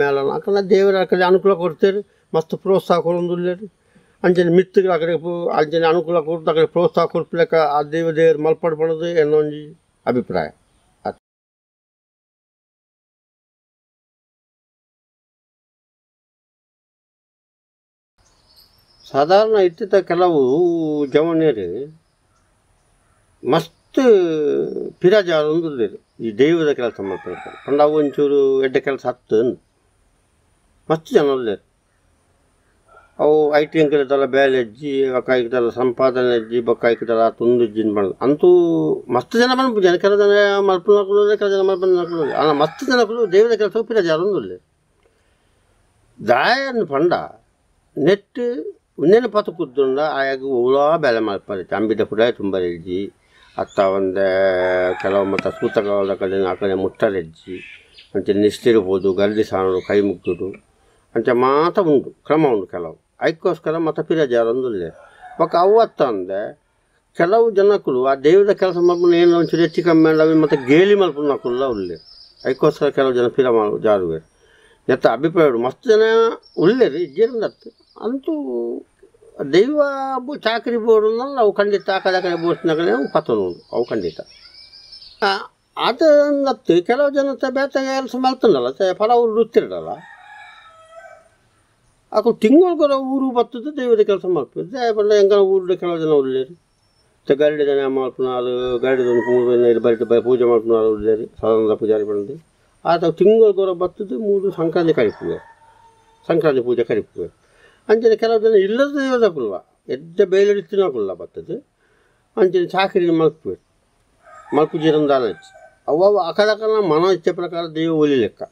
ಮೇಳನ ಅಕಲ್ನ ದೇವರ ಅಕಲೆ ಅನುಕೂಲ ಕೊರ್ತೆರ್ ಮಸ್ತ್ ಪ್ರೋತ್ಸಾಹ ಕೊರೊಂದುಲ್ಲೆರ್. ಅಂಚನೆ ಮಿತ್ತುಗ್ ಅಕಲೆ ಅಂಚನೆ ಅನುಕೂಲ ಕೊರ್ದು ಅಕಲೆ ಪ್ರೋತ್ಸಾಹ ಕೊರ್ಪಿಲೆಕ ಆ ದೈವ ದೇವೆರ್ ಮಲ್ಪಡ್ ಪಂಡುದು ಎನ್ನ ಒಂಜಿ ಅಭಿಪ್ರಾಯ. ಸಾಧಾರಣ ಇತ್ತಿತ್ತ ಕೆಲವು ಜವನೆರ್ ಮಸ್ತ್ ಪಿರ ಜಾರೊಂದುಲ್ಲೆರ್ ಈ ದೈವದ ಕೆಲಸ ಮಲ್ಪುನ ಪಂಡ ಅವು ಒಂಚೂರು ಎಡ್ಡೆ ಕೆಲಸ ಅತ್ತ್ ಮಸ್ತ್ ಜನ ಉಲ್ಲೆರ್. ಅವು I T ಅಂಕಲ್ ಬೇಲೆ ಇಜ್ಜಿ ಬೊಕ್ಕ ಐಕ್ ಸಂಪಾದನೆ ಇಜ್ಜಿ ಬೊಕ್ಕ ಐಕ್ ದಾಲ ತುಂದು ಇಜ್ಜಿ ಪಂದ್ ಅಂತೂ ಮಸ್ತ್ ಜನ ಪನ್ಪುಜಿ ಕೆಲವು ಜನ ಮಲ್ಪುನಕುಲು ಉಲ್ಲೆರ್ ಕೆಲವು ಜನ ಮಲ್ಪಂದಿನಕುಲು ಉಲ್ಲೆರ್. ಆಂಡ ಮಸ್ತ್ ಜನಕುಲು ದೈವದ ಕೆಲಸ ಪಿರ ಜಾರೊಂದುಲ್ಲೆರ್. ದಾಯೆ ಪಂಡ ನೆಟ್ಟ್ ಉಂದೆನ್ ಪತ್ ಕುದ್ದುಂಡ ಆಯಗ್ ಒವ್ಲಾ ಬೇಲೆ ಮಲ್ಪರೆ ಅಂಬಿದ ಪುಡಾಯಿ ತುಂಬರೆ ಇಜ್ಜಿ ಅತ್ತಾವಂದೆ ಕೆಲವು ಮಾತ ಸೂತಕದ ಕಡೆ ಅಕಲೆ ಮುಟ್ಟರೆ ಇಜ್ಜಿ ಅಂಚನೆ ನಿಷ್ಠೆಡ್ ಪೋದು ಗರಡಿ ಸಾನೊಡು ಕೈ ಮುಗ್ಗುಡು ಅಂಚ ಮಾತ ಉಂಡು ಕ್ರಮ ಉಂಡು ಕೆಲವು ಐಕ್ಕೋಸ್ಕರ ಮಾತ ಪಿರ ಜಾರೊಂದುಲ್ಲೆರ್. ಬೊಕ್ಕ ಅವು ಅತ್ತಂದೆ ಕೆಲವು ಜನಕುಲು ಆ ದೈವದ ಕೆಲಸ ಮಲ್ಪುನ ಏನ್ ಒಂಚೂರು ಹೆಚ್ಚು ಕಮ್ಮಿ ಆಂಡ ಅವೆನ್ ಮಾತ ಗೇಲಿ ಮಲ್ಪುನಕುಲ್ಲ ಉಲ್ಲೆರ್ ಐಕ್ಕೋಸ್ಕರ ಕೆಲವು ಜನ ಪಿರ ಜಾರುವೆರ್. ನೆತ್ತ ಅಭಿಪ್ರಾಯ ಮಸ್ತ್ ಜನ ಉಲ್ಲೆರ್ ಇಜ್ಜೆರ್ ಅಂತೂ ದೈವ ಚಾಕರಿ ಬೋಡುಂದಲ್ಲ ಅವು ಖಂಡಿತ ಆ ಕಡೆ ಕಡೆ ಬೋಡ್ತಿನಕಲೆ ಅವು ಪತ್ತೊನುಂಡು ಅವು ಖಂಡಿತ. ಅದಂದತ್ತು ಕೆಲವು ಜನತ ಬೇತೆ ಕೆಲಸ ಮಲ್ತುಂಡಲ್ಲ ಪರ ಊರು ವೃತ್ತಿರಲ್ಲ ಅಕುಲು ತಿಂಗೊಳ್ಗೊರ ಊರು ಬತ್ತುದು ದೈವದ ಕೆಲಸ ಮಲ್ಪುವೆರ್. ದಾಯೆ ಪಂಡ ಎಂಕಲ್ನ ಊರುಡು ಕೆಲವು ಜನ ಉಲ್ಲೆರ್ ಗರಡಿದ ನೇಮ ಮಲ್ಪುನಾಲ್ ಗರಡಿದ ಬರಿಟ್ ಪೂಜೆ ಮಲ್ಪುನಾಲ್ ಉಲ್ಲೆರ್ ಸದಾನಂದ ಪೂಜಾರಿ ಪಂದ್ ಆತ ತಿಂಗೊಳ್ಗೊರ ಬತ್ತುದು ಮೂಲು ಸಂಕ್ರಾಂತಿ ಕರಿಪುವೆರ್ ಸಂಕ್ರಾಂತಿ ಪೂಜೆ ಕರಿಪುವೆರ್. ಅಂಚನೆ ಕೆಲವು ಜನ ಇಲ್ಲದ ದೈವದಕುಲ್ಲ ಎಡ್ಡೆ ಬೇಲೆಡ್ ಇತ್ತಿನಕುಲ್ಲ ಬತ್ತುದು ಅಂಚನೆ ಚಾಕರಿನ್ ಮಲ್ಪುವೆರ್ ಮಲ್ಪುಜೆರ್ ದಾಲ ಇಜ್ಜಿ. ಅವು ಅವು ಅಕಲಕಲ್ನ ಮನ ಇಚ್ಛೆ ಪ್ರಕಾರ ದೈವ ಒಲಿಲೆಕ್ಕ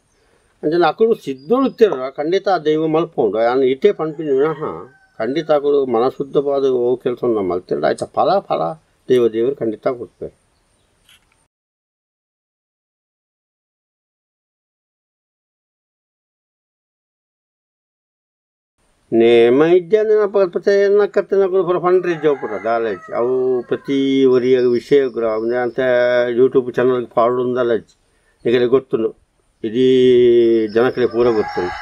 ಅಂಚನೆ ಅಕುಲು ಸಿದ್ಧೊಡು ಇತ್ತೆರ್ ಖಂಡಿತ ಆ ದೈವ ಮಲ್ಪುಂಡು ಯಾನ್ ಇತ್ತೆ ಪನ್ಪಿನಿ ವಿನಃ ಖಂಡಿತ ಅಕುಲು ಮನಶುದ್ಧವಾದ ಒವು ಕೆಲಸ ಮಲ್ತೆರ್ಡ ಐತ ಫಲ ಫಲ ದೈವ ದೇವರು ಖಂಡಿತ ಕೊರ್ಪೆರ್. ನೇಮ ಇಜ್ಜಂದಿನ ನಕ್ಕತ್ತಿನಕುಲು ಪೂರ ಪಂಡ್ರೆ ಇಜ್ಜಿ ಅವು ಪೂರ ದಾಲ ಇಜ್ಜಿ. ಅವು ಪ್ರತಿ ಒರಿಯಗ್ ವಿಷಯ ಅಂತೆ ಯೂಟ್ಯೂಬ್ ಚಾನಲ್ಗ್ ಪಾಡುಂದಾಲ ಇಜ್ಜಿ ನಿಗಲೆ ಗೊತ್ತುಂಡು ಇಡೀ ಜನಕಲೆ ಪೂರ ಗೊತ್ತುಂಡು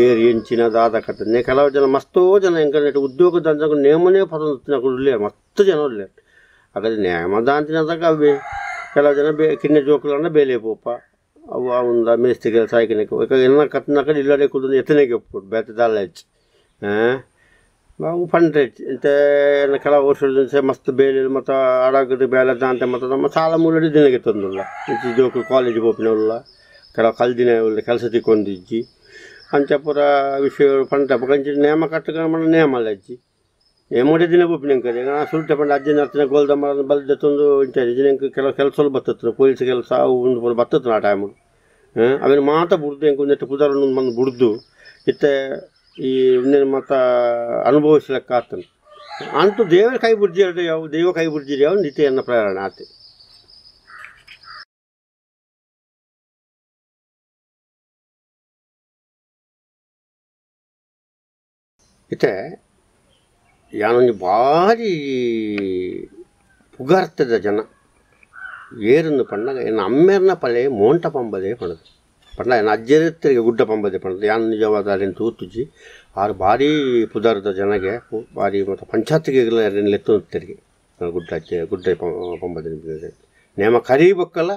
ಏರ್ ಎಂಚಿನ ದಾದ ಕತೆ ಕೆಲವು ಜನ ಮಸ್ತೋ ಜನ ಎಂಕಲ್ನೆಟ್ ಉದ್ಯೋಗದ ನೇಮನೇ ಪದೊಂದು ಉಲ್ಲೇರು ಮಸ್ತ್ ಜನ ಉಲ್ಲೇರು ಹಾಗಾದ್ರೆ ನೇಮ ದಾಂತಿನದಾಗ ಅವೇ ಕೆಲವು ಜನ ಬೇ ಕಿನ್ನೆ ಜೋಕುಲಂಡ ಬೇಲೆ ಪೋಪ ಅವು ಉಂದ ಮೇಸ್ತಿ ಕೆಲಸ ಆಯ್ಕೆ ಎನ್ನ ಕತ್ನಕಡೆ ಇಲ್ಲಡೆ ಕುದ್ದು ಎತ್ತನೆಗೆ ಒಪ್ಪುಡು ಬೇತೆ ದಾಲ ಹೆಚ್ಚು ಅವು ಪಂಡ್ರೆ ಇಂತೆ ಕೆಲವು ವರ್ಷದ ಮಸ್ತ್ ಬೇಲೆ ಮತ್ತು ಅಡಗದ ಬೇಲೆ ದಾಂತೆ ಮತ್ತು ನಮ್ಮ ಸಾಲ ಮೂಲಡಿ ದಿನಕ್ಕೆ ತಂದುಲ್ಲ ಇಂಚಿ ಜೋಕುಲು ಕಾಲೇಜ್ ಪೋಪಿನವುಲ್ಲ ಕೆಲವು ಕಲ್ದಿನ ಉಲ್ಲ ಕೆಲಸ ತಿಕ್ಕೊಂದಿಜ್ಜಿ ಅಂಚ ಪೂರ ವಿಷಯ ಪಂಡ ಬೊಕ ನೇಮ ಕಟ್ಟಕ ಮನ ನೇಮ ಅಲ್ಲ ಅಜ್ಜಿ ನೇಮೋಡೆ ದಿನ ಪೋಪಿನ ಎಂಕಲೆ ಸುರುಟೆ ಪಂಡ ಅಜ್ಜಿ ನರ್ತಿನ ಗೋಲ್ದ ಮರ ಬಲ್ದೆ ತಂದು ಇಂಚ ಎಂಕ್ ಕೆಲವು ಕೆಲಸಲು ಬತ್ತತ್ತು ಪೊಲೀಸ್ ಕೆಲಸ ಅವು ಒಂದು ಪೂರ ಬತ್ತತ್ತು ಆ ಟೈಮು ಅವೇನು ಮಾತ ಬುಡ್ದು ಎಂಕ್ ಒಂದೆಟ್ಟು ಪುದರನ್ನು ಮಂದು ಬುಡ್ದು ಇತ್ತೆ ಈ ಒಂದೇನು ಮಾತ ಅನುಭವಿಸ್ಲಿಕ್ಕೆ ಆತನು ಅಂತೂ ದೇವರ ಕೈ ಬುಡ್ಜಿರ ಯಾವ ದೈವ ಕೈ ಬುಡ್ಜಿರಿ ಯಾವ ನಿತ್ಯ ಪ್ರೇರಣೆ ಆತೆ. ಇತ್ತೆ ಯಾನೊಂಜಿ ಭಾರಿ ಪುಗಾರ್ತದ ಜನ ಏರನ್ನು ಪಂಡಾಗ ಎನ್ನ ಅಮ್ಮೇರ್ನ ಪಲೆ ಮೋಂಟ ಪಂಬದೆ ಪಣದು ಪಂಡ ಎನ್ನ ಅಜ್ಜೆರೆತ್ತರಿಗೆ ಗುಡ್ಡ ಪಂಬದೆ ಪಣದು ಯಾನ್ ನಿಜವಾದ ಅರೇನು ತೂತುಜಿ ಆರು ಭಾರಿ ಪುದಾರದ ಜನಗೆ ಭಾರಿ ಮತ್ತು ಪಂಚಾಯತ್ಗೆ ಲೆತ್ತೊಂತೆರಿಗೆ ಗುಡ್ಡ ಅಜ್ಜೆ ಗುಡ್ಡ ಪಂಬದೆ ನೇಮ ಕರೀಬಕ್ಕಲ್ಲ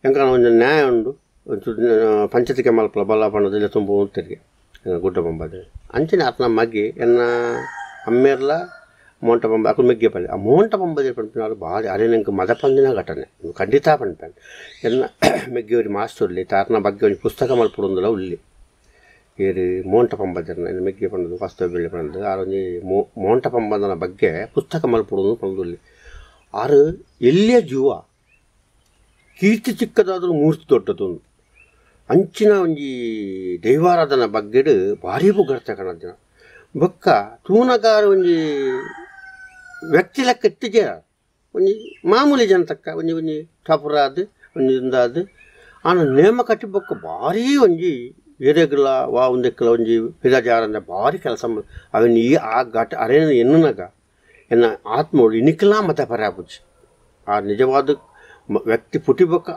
ಎಂಕನ ಒಂಜಿ ನ್ಯಾಯ ಉಂಡು ಒಂಚೂರು ಪಂಚಾಯತ್ಗೆ ಮಲ್ಪಲ ಬಲ ಪಣದು ಲೆತ್ತೊಂಬು ತೆರಿಗೆ ಗುಡ್ಡ ಪಂಬದೆ ಅಂಚನೆ ಆತನ ಮಗ್ಗೆ ಎನ್ನ ಅಮ್ಮೇರ್ಲ ಮೋಂಟ ಪಂಬ ಅಕುಲು ಮೆಗ್ಗೆ ಪಲ್ಲೆ ಆ ಮೋಂಟ ಪಂಬದೆ ಪನ್ಪಿನಾರು ಭಾರಿ ಅರೆ ನಂಗೆ ಮದಪಂದಿನ ಘಟನೆ ಖಂಡಿತ ಪನ್ಪೇನು ಎನ್ನ ಮೆಗ್ಗೆ ಒರಿ ಮಾಸ್ಟರ್ ಉಲ್ಲೆ ತಾರನ ಬಗ್ಗೆ ಒಂಜಿ ಪುಸ್ತಕ ಮಲ್ಪುಡುಂದುಲ ಉಲ್ಲೆ ಏರು ಮೋಂಟ ಪಂಬದೆರ್ನ ಎನ್ನ ಮೆಗ್ಗೆ ಪಂಡದು ವಾಸ್ತವ ಬೆಳ್ಳಿ ಪಂಡದು ಆರೊಂಜಿ ಮೋಂಟ ಪಂಬದನ ಬಗ್ಗೆ ಪುಸ್ತಕ ಮಲ್ಪುಡುಂದು ಪಂಡುಲ್ಲೆ ಆರು ಎಲ್ಲಿಯ ಜೀವ ಕೀರ್ತಿ ಚಿಕ್ಕದಾದರೂ ಮೂರ್ತಿ ದೊಡ್ಡದೊಂದು ಅಂಚಿನ ಒಂಜಿ ದೈವಾರಾಧನ ಬಗ್ಗೆಡು ಭಾರಿ ಪುಗರ್ತೆ ಕಣದಿನ ಬೊಕ್ಕ ತೂನಗಾರ ಒಂಜಿ ವ್ಯಕ್ತಿ ಲೆಕ್ಕ ಇತ್ತಿಜೆ ಒಂಜಿ ಮಾಮೂಲಿ ಜನ ತಕ್ಕ ಒಂಜಿ ಒಂಜಿ ಠಾಪುರಾದ್ ಒಂಜಿ ಇಂದಾದ್ ಆನ ನೇಮ ಕಟ್ಟಿ ಬೊಕ್ಕ ಭಾರಿ ಒಂಜಿ ಎರೆಗ್ಲ ವಾ ಒಂದೆಕ್ಕಲ ಒಂಜಿ ಪಿದಾಜಾರಂದ ಭಾರಿ ಕೆಲಸ ಅವನ್ ಈ ಆ ಘಟ ಅರೇನ ಎನ್ನುನಾಗ ಎನ್ನ ಆತ್ಮೋಡು ಇನಿಕ್ಲಾ ಮತ ಪರ್ಯಾಪುಜಿ ಆ ನಿಜವಾದ ವ್ಯಕ್ತಿ ಪುಟಿ ಬೊಕ್ಕ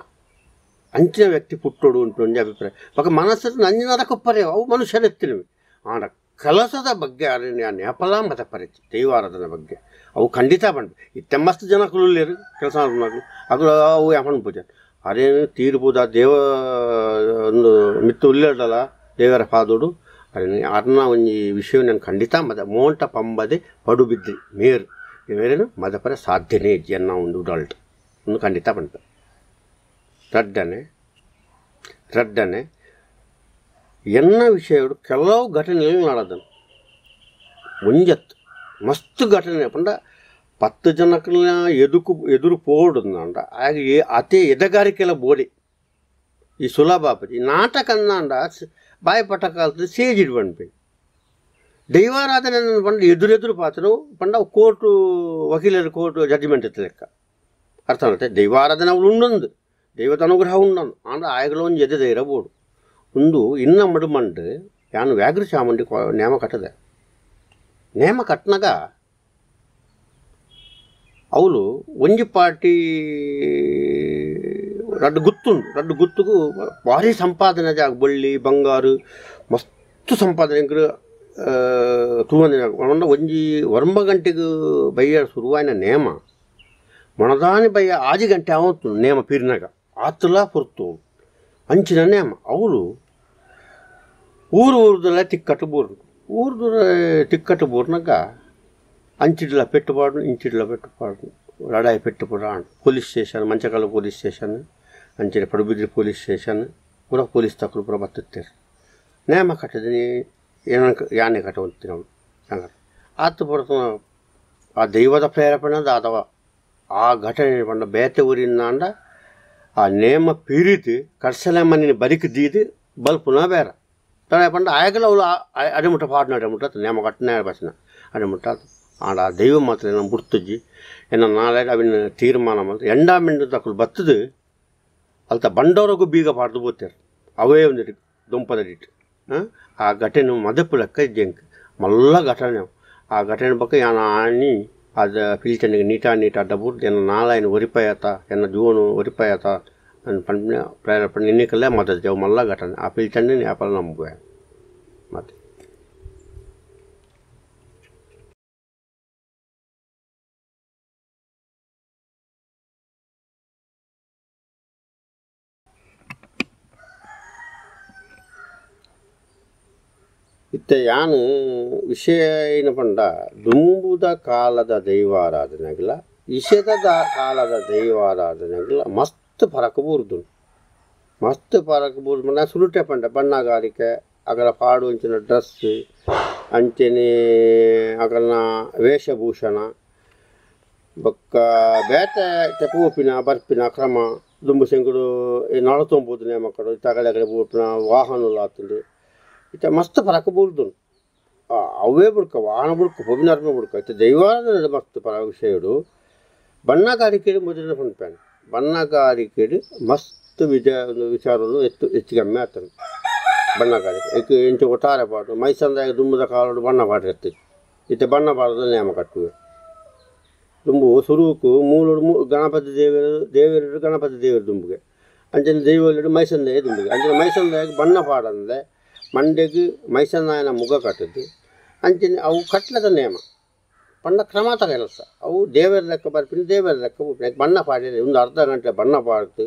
ಅಂಚಿನ ವ್ಯಕ್ತಿ ಪುಟ್ಟೋಡು ಉಂಟು ಒಂಜಿ ಅಭಿಪ್ರಾಯ ಬೊಕ್ಕ ಮನಸ್ಸು ನಂಜಿನಾದ ಕೊಪ್ಪರೆ ಅವು ಮನುಷ್ಯರೆತ್ತಿನವೆ ಆಂಡ ಕೆಲಸದ ಬಗ್ಗೆ ಅರಣ್ಯ ನೇಪಲ ಮತ ಪರಿಚಯ ದೈವಾರಾಧನೆ ಬಗ್ಗೆ ಅವು ಖಂಡಿತ ಬಂದು ಇತ್ತೆ ಮಸ್ತ್ ಜನ ಕುಲುಲ್ಲೇರು ಕೆಲಸ ಅಗಳು ಅವು ಯಾಪನ್ ಪೂಜೆ ಅರೇನು ತೀರ್ಪುದ ದೇವ ಒಂದು ಮಿತ್ತು ಉಲ್ಲೇಡಲ್ಲ ದೇವರ ಪಾದೋಡು ಅರೇನು ಅರ್ನ ಒಂಜಿ ವಿಷಯ ನಾನು ಖಂಡಿತ ಮದ ಮೋಂಟ ಪಂಬದೆ ಪಡುಬಿದ್ರಿ ಮೇರು ಮೇರೇನು ಮದಪರ ಸಾಧ್ಯನೇ ಇಜ್ಜಿ ಅನ್ನೋ ಒಂದು ಉಡಾಲ್ಟ್ ಒಂದು ಖಂಡಿತ ಬಂತು. ರಡ್ಡನೆ ರಡ್ಡನೆ ಎನ್ನ ವಿಷಯಡು ಕೆಲವು ಘಟನೆಗಳು ನಡೆದನು ಮುಂಜತ್ ಮಸ್ತ್ ಘಟನೆ ಪಂಡ 10 ಜನಕ್ಕನ್ನ ಎದುರು ಪೋಡುಂಡ ಹಾಗೆ ಅತಿ ಎದಗಾರಿಕೆಲ್ಲ ಬೋಡಿ ಈ ಸುಲಭ ಈ ನಾಟಕ ಅಂದ ಬಾಯಿ ಪಟ ಕಾಲದ ಸೇಜಿಡ್ ಬಂದ್ಪಿ ದೈವಾರಾಧನೆ ಪಂಡ ಎದುರೆದುರು ಪಾತ್ರನು ಪಂಡ ಕೋರ್ಟು ವಕೀಲರ ಕೋರ್ಟು ಜಡ್ಜ್ಮೆಂಟ್ ಇತ್ತು ಲೆಕ್ಕ ಅರ್ಥ ಆಗುತ್ತೆ. ದೈವಾರಾಧನೆ ಅವಳು ಉಂಡೊಂದು ದೈವದ ಅನುಗ್ರಹ ಉಂಡೊಂದು ಆಂಡ ಆಯಗಳ ಒಂದು ಎದೆ ಧೈರ್ಯ ಬೋಡು ಒಂದು ಇನ್ನ ಮಡುಮಂಡು ಯಾನು ವ್ಯಾಘ್ರ ಚಾಮುಂಡಿ ನೇಮ ಕಟ್ಟದೆ ನೇಮ ಕಟ್ಟನಾಗ ಅವಳು ಒಂಜಿ ಪಾರ್ಟಿ ರಡ್ಡು ಗುತ್ತುಂಡು ರಡ್ಡು ಗುತ್ತುಗೂ ಭಾರಿ ಸಂಪಾದನೆ ಜಾಗ ಬಳ್ಳಿ ಬಂಗಾರು ಮಸ್ತು ಸಂಪಾದನೆ ತೂವಂದಿನ ಒಂಜಿ ಒಂಬ ಗಂಟೆಗೆ ಬಯ್ಯ ಶುರುವಾಯಿನ ನೇಮ ಮೊಣದಾನಿ ಬಯ್ಯ ಆಜಿ ಗಂಟೆ ಆವತ್ತು ನೇಮ ಪೀರಿನಾಗ ಆತಲ ಪೊರ್ತು ಅಂಚಿನ ನೇಮ ಅವಳು ಊರು ಊರುದಲ್ಲ ತಿಕ್ಕಟ್ಟು ಬೋರ್ನು ಊರುದ ತಿಕ್ಕಟ್ಟು ಬೋರ್ನಾಗ ಅಂಚಿಡ್ಲ ಪೆಟ್ಟುಪಾಡು ಇಂಚಿಡ್ಲ ಪೆಟ್ಟುಪಾಡು ಲಡಾಯಿ ಪೆಟ್ಟುಪುರ police station Manchakal police station ಅಂಚಿನ ಪಡುಬಿದ್ರಿ ಪೊಲೀಸ್ ಸ್ಟೇಷನ್ ಪೂರ ಪೊಲೀಸ್ ತಕ್ಕಲು ಪೂರ ಬತ್ತುತ್ತೇರು ನೇಮ ಕಟ್ಟಿದ್ದೀನಿ ಏನ ಯಾನೆ ಕಟ್ಟುವಂತೀನಿ ಅವಳು ಹಂಗಾರೆ ಆತು ಪೊರ್ತು ಆ ದೈವದ ಪ್ರೇರೇಪಣೆ ಅಥವಾ ಆ ಘಟನೆ ಪಂಡ ಬೇತೆ ಊರಿನಾಂಡ ಆ ನೇಮ ಪೀರಿತು ಕಡ್ಸಲೆ ಮನಿನ ಬರಿಕ್ ದೀದು ಬಲ್ಪುನ ಬೇರೆ ತಡ ಪಂಡ ಆಯಗಲ ಅವಳು ಅಡಿಮುಟ್ಟ ಪಾಡ್ನ ಅಡಿಮುಟ್ಟ ನೇಮ ಕಟ್ಟನೆ ಬಸ್ನ ಅಡಿಮುಟ್ಟ ಆಂಡ ಆ ದೈವ ಮಾತ್ರ ನಮ್ಮ ಬುಡ್ತುಜ್ಜಿ ಎನ್ನ ನಾಳೆ ಅವಿನ ತೀರ್ಮಾನ ಮಾತ್ರ ಎಂಡಾ ಮಿಂಡು ತಕ್ಕಲು ಬತ್ತದು ಅಲ್ತ ಬಂಡೋರಗೂ ಬೀಗ ಪಾಡ್ದು ಬೋತಾರೆ ಅವೇ ಒಂದು ದೊಂಪದಡಿಟ್ಟು ಆ ಘಟನೆ ಮದಪು ಲೆಕ್ಕ ಇಜ್ಜೆಂಕ್ ಮಲ್ಲ ಘಟನೆ ಆ ಘಟನೆ ಬಗ್ಗೆ ಯಾನ ಆಣಿ ಅದು ಪಿಲ್ಚನಿಗೆ ನೀಟಾ ನೀಟಾ ಡಬುರ್ ಎನ್ನ ನಾಲಾಯನ ಒರಿಪಾಯತ ಎನ್ನ ಜೀವನ ಒರಿಪಾಯತ ಪಂಪಿನ ಪ್ರೇರೇಪಣೆ ಎನ್ನಿಕಲ್ಲೇ ಮಾತಾಡ್ತೇವೆ ಮಲ್ಲ ಘಟನೆ ಆ ಪಿಲ್ಚಣ್ಣೆ ವ್ಯಾಪಾರ ನಂಬುವೆ ಮತ್ತೆ. ಇತ್ತೆ ಯಾನು ವಿಷಯ ಏನು ಪಂಡ ದುಂಬುದ ಕಾಲದ ದೈವಾರಾಧನೆಗಿಲ್ಲ ಇಷದ ಕಾಲದ ದೈವಾರಾಧನೆಗಿಲ್ಲ ಮಸ್ತ್ ಫರಕ್ ಬೂರ್ದು ಮಸ್ತ್ ಫರಕ್ ಬೂರ್ದು ಪಂಡ ಸುರುಟೆ ಪಂಡ ಬಣ್ಣಗಾರಿಕೆ ಅಗಲ ಪಾಡು ಅಂಚಿನ ಡ್ರೆಸ್ ಅಂಚನೆ ಅಗಲನ ವೇಷಭೂಷಣ ಬೊಕ್ಕ ಬೇತೆ ಪೂಪಿನ ಬರ್ಪಿನ ಕ್ರಮ ದುಂಬು ಸೆಂಗುಡು ನಡತೊಂಬೋದು ನೇಮಕಡು ತಗಲೆಗಡೆ ಪೂಪಿನ ವಾಹನలు ಆತುಂಡು ಇತ್ತ ಮಸ್ತ್ ಫರಕ್ ಬೂರ್ದು ಅವೇ ಬುಡ್ಕ ವಾಹನ ಬುಡ್ಕ ಪೊಬಿನರ್ಮ ಬುಡ್ಕ ಇತ್ತ ದೈವಾರಾಧನೆ ಮಸ್ತ್ ಪರ ವಿಷಯಡು ಬಣ್ಣಗಾರಿಕೆ ಮೊದಲಿನ ಪನ್ಪೇನೆ ಬಣ್ಣಗಾರಿಕೆ ಮಸ್ತ್ ವಿಚಾರಲು ಹೆಚ್ಚು ಹೆಚ್ಚು ಕಮ್ಮಿ ಆಗ್ತದೆ ಬಣ್ಣಗಾರಿಕೆ ಏಕೆ ಇಂಚ ಒಟ್ಟಾರೆ ಪಾಟು ಮೈಸಂದಾಯ ದುಂಬುದ ಕಾಲಡು ಬಣ್ಣ ಪಾಟ ಇರ್ತದೆ ಇತ್ತ ಬಣ್ಣ ಪಾಡದ ನೇಮ ಕಟ್ಟುವೆ ದುಂಬು ಸುರುಕು ಮೂಲಡು ಗಣಪತಿ ದೇವರು ದೇವರು ಗಣಪತಿ ದೇವರು ದುಂಬುಗೆ ಅಂಚನೆ ದೈವಗಳು ಮೈಸಂದಾಯ ದುಂಬುಗೆ ಅಂಚನೆ ಮೈಸಂದಾಯ ಬಣ್ಣ ಪಾಡಂದೆ ಮಂಡೆಗೆ ಮೈಸಂದಾಯನ ಮುಗ ಕಟ್ಟದ್ದು ಅಂಚನೆ ಅವು ಕಟ್ಲದ ನೇಮ ಬಣ್ಣ ಕ್ರಮದ ಕೆಲಸ ಅವು ದೇವರ ಲೆಕ್ಕ ಬರ್ಪಿನ ದೇವರ ಲೆಕ್ಕ ಬಣ್ಣ ಪಾಡಿದ್ರೆ ಒಂದು ಅರ್ಧ ಗಂಟೆ ಬಣ್ಣ ಪಾಡ್ತು